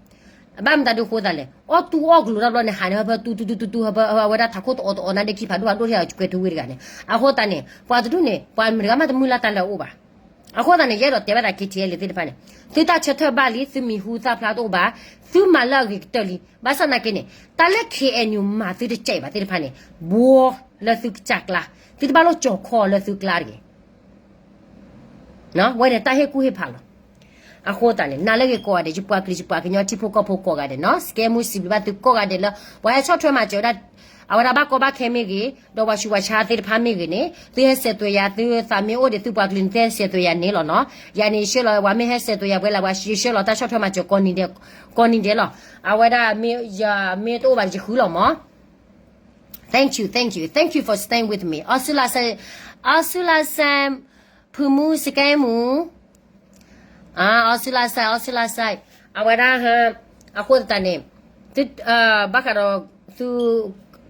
အဘၣ်မတၤဒုးအဃိသတးလဲၣ်. အီၣ်တူၢ်အီၣ်ကလိၤတၢ်ဘျီန့ၣ် ဟးန့ၣ် ဟၢဖၢတူတူတူတူတူ ဟၢဖၢအဝဲဒၣ်ထးခိၣ်တအီၣ်တအီၣ်နါဒ့ခံဖးဒိၣ်ဖးဒိၣ်ထဲကွဲၤထူဝ့တဂၤန့ၣ်. အဃိသတးန့ၣ် ပှၤတဒူၣ်န့ၣ် ပှၤမတၤဂၤမးတမုၢ်လၢ်တၢ်လၢအအိၣ်ဘၣ်. အဃိသတးန့ၣ် ယအဲၣ်ဒိးတဲဘၣ်သး ခ့ၣ်ထံၣ်အဲၣ်လၢသ့ၣ်တဖၣ်န့ၣ် သုတၢ်ဆၢထၢၣ်ဘၣ်လံ သုမံၤဟူသၣ်ဖျါတအိၣ်ဘၣ် သုမၤလၢအဂ့ၤကတၢၢ်လံ. ဘၣ်ဆၣ်သနာ်က့န့ၣ် တၢ်လၢ ခ့ၣ်အဲၣ်ယူၣ် မၤသုတကဲဘၣ်သ့ၣ်တဖၣ်န့ၣ် ဘှီလၢသုကစၢ်ကျါ သုတဘၣ်လိၣ်ကၠီၤခီလၢသုကျါတဂ့ၤ. ဝဲန့ၣ်တၢ်ဟ့ၣ်ကူၣ်ဟ့ၣ်ဖးလီၤ. အဃိသတးန့ၣ် နာ်လၢဂ့ၤကိးဂၤဒဲး ယပှၤကလုာ်ယပှၤကညီထံဖိကီၢ်ဖိကိးဂၤဒဲးနီၤ စကဲမူစံးဘျုးဘၣ်သုကိးဂၤဒဲးလၢ ပှၤဟဲဆီၣ်ထွဲမၤစၢၤဝဲဒၣ် အဝဲဒၣ်ဘၣ်ကီဘၣ်ခဲမ့ၢ်ဂ့ၤ ဒီးပှၤဆူးပှၤဆါသ့ၣ်တဖၣ်မ့ၢ်ဂ့ၤန့ၣ် သုဟဲစဲးသွဲးယၤ သုသးမ့ၢ်အိၣ်ဒီးသုပှၤကလုာ်န့ၣ် သုဟဲစဲးသွဲးယၤန့ၣ်လီၤနီၤ. ယၤန့ၣ်ယဆှၢလီၤ ပှၤမ့ၢ်ဟဲစဲးသွဲးယၤပှဲၤလၢ် ပှၤယဆှၢလီၤတၢ်ဆီၣ်ထွဲမၤစၢၤကိးနံၤဒဲးလီၤ. အဝဲဒၣ် ယၤမ့ၢ်တအိၣ်ဘၣ်ယဃုလီၤမး. Thank you, thank you, thank you for staying with me. အီစူလါစဲ, အီစူလါစဲ, ဖုမူစကဲမူ, အီစူလါစဲ, အီစူလါစဲ, အဝဲဒၣ် အဃိသတးန့ၣ် ဘၣ်ဃးဒီး သု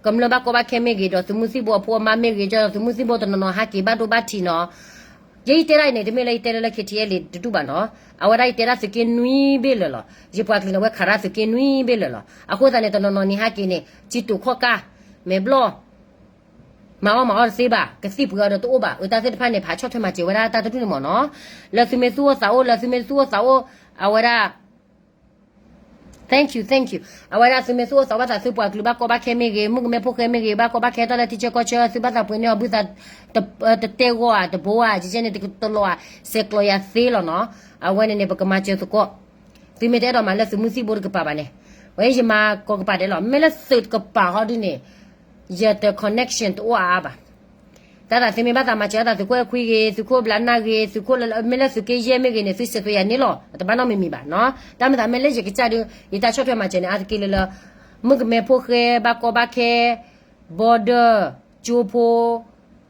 ကမျၢၢ်ဘၣ်ကီဘၣ်ခဲမ့ၢ်ဂ့ၤ ဒီးသုးမုၢ်သံၣ်ဘိအဖိအမါမ့ၢ်ဂ့ၤ ဒီးသုးမုၢ်သံၣ်ဘိတနီၤနီၤဟးက့ၤဘၣ်ဒိဘၣ်ထံးနီၤ ယဲယတဲဒၣ်အံၤန့ၣ် တမ့ၢ်လၢယတဲလၢလၢ K T L တဒူၣ်ဘၣ်နီၤ. အဝဲဒၣ်ယတဲဒၣ်သုးက့နွံဘ့ၣ်လၢာ်လီၤ. ယပှၤကလုာ်န့ၣ် အဝဲခးဒၣ်သုးက့နွံဘ့ၣ်လၢာ်လီၤ. အဃိသတးန့ၣ် တနီၤနီၤန့ၣ်ဟဲက့ၤန့ၣ် စံၣ်တိာ်ခီၣ်ကၢ် မဲာ်ဘျီၣ် မၤအီၣ်မၤအီတသ့ဘၣ်, ကသံၣ်ပှ့ၤအီၤဒီးတအိၣ်ဘၣ်. အတၢ်သ့ၣ်တဖၣ်န့ၣ် ဖးဆီၣ်ထွဲမၤစၢၤဝဲဒၣ်တၢ်တဒူၣ်န့ၣ်မ့ၢ်နီၤ. လၢသုမ့ၢ်သူၣ်အိၣ်သးအိၣ်, လၢသုမ့ၢ်သူၣ်အိၣ်သးအိၣ်, အဝဲဒၣ် thank you, thank you. အဝဲဒၣ်သုမ့ၢ်သူၣ်အိၣ်သးအိၣ်ဘၣ်သး သုပှၤကလုာ်ဘၣ်ကီဘၣ်ခဲမ့ၢ်ဂ့ၤ, မုၣ်ကမဲဖိဃဲမ့ၢ်ဂ့ၤ, ဘၣ်ကီဘၣ်ခဲတၢ်လၢထံဆၢကီၢ်ဆၢ, သုဘၣ်သးပှ့ၤန့ၢ်အီၤဘုသး တတဲဂီၤဧါ, တဘိဧါ, ကကဲန့ၣ်တလီၤဧါ, ဆဲးကျိးယၤသ့လီၤနီၤ. အဝဲန့ၣ်န့ၣ် ပကမၤစၢၤသကိး. သုမ့ၢ်တအဲၣ်ဒိးမၤလၢသုးမုၢ်သံၣ်ဘိတကပၤဘၣ်န့ၣ်, ဝဲယမၤကိးကပၤဒဲးလီၤ. မ့ၢ်လၢသုးတကပၤဟီဒုန့ၣ် ယတ connection တအိၣ်အါအါဘၣ်. တၢ်သးသုမ့ၢ်ဘၣ်သးမၤစၢၤအသး သုးခိၣ်အဲၣ်ခွံဂ့ၤ, သုးခိၣ်ဘျးနၢ်ဂ့ၤ, သုးခိၣ်လၢ မ့ၢ်လၢသုးက့ယဲၢ်မ့ၢ်ဂ့ၤန့ၣ် သုဆဲးကျိးယၤန့ၣ်လီၤ. တဘၣ်နီတမံၤမံၤဘၣ်နီၤ. တၢ်မ့ၢ်သးမ့ၢ်လၢယကစၢ်ဒုး ယတၢ်ဆီၣ်ထွဲမၤစၢၤန့ၣ် အါတက့ၢ်လၢလၢ မုၣ်ကမဲဖိဃဲ ဘၣ်ကီဘၣ်ခဲ border ကၠိဖိ,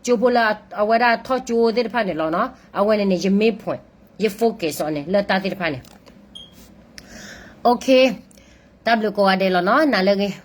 ကၠိဖိလၢအဝဲဒၣ်ထီၣ်ကၠိသ့ၣ်တဖၣ်န့ၣ်လီၤနီၤ. အဝဲန့ၣ်န့ၣ် ယ main point, ယ focus အီၤန့ၣ် လၢတၢ်သ့ၣ်တဖၣ်န့ၣ်. Okay, တၢ်ဘျုးကိးဂၤဒဲးလီၤနီၤ, နၤလၢအဂ့ၤ.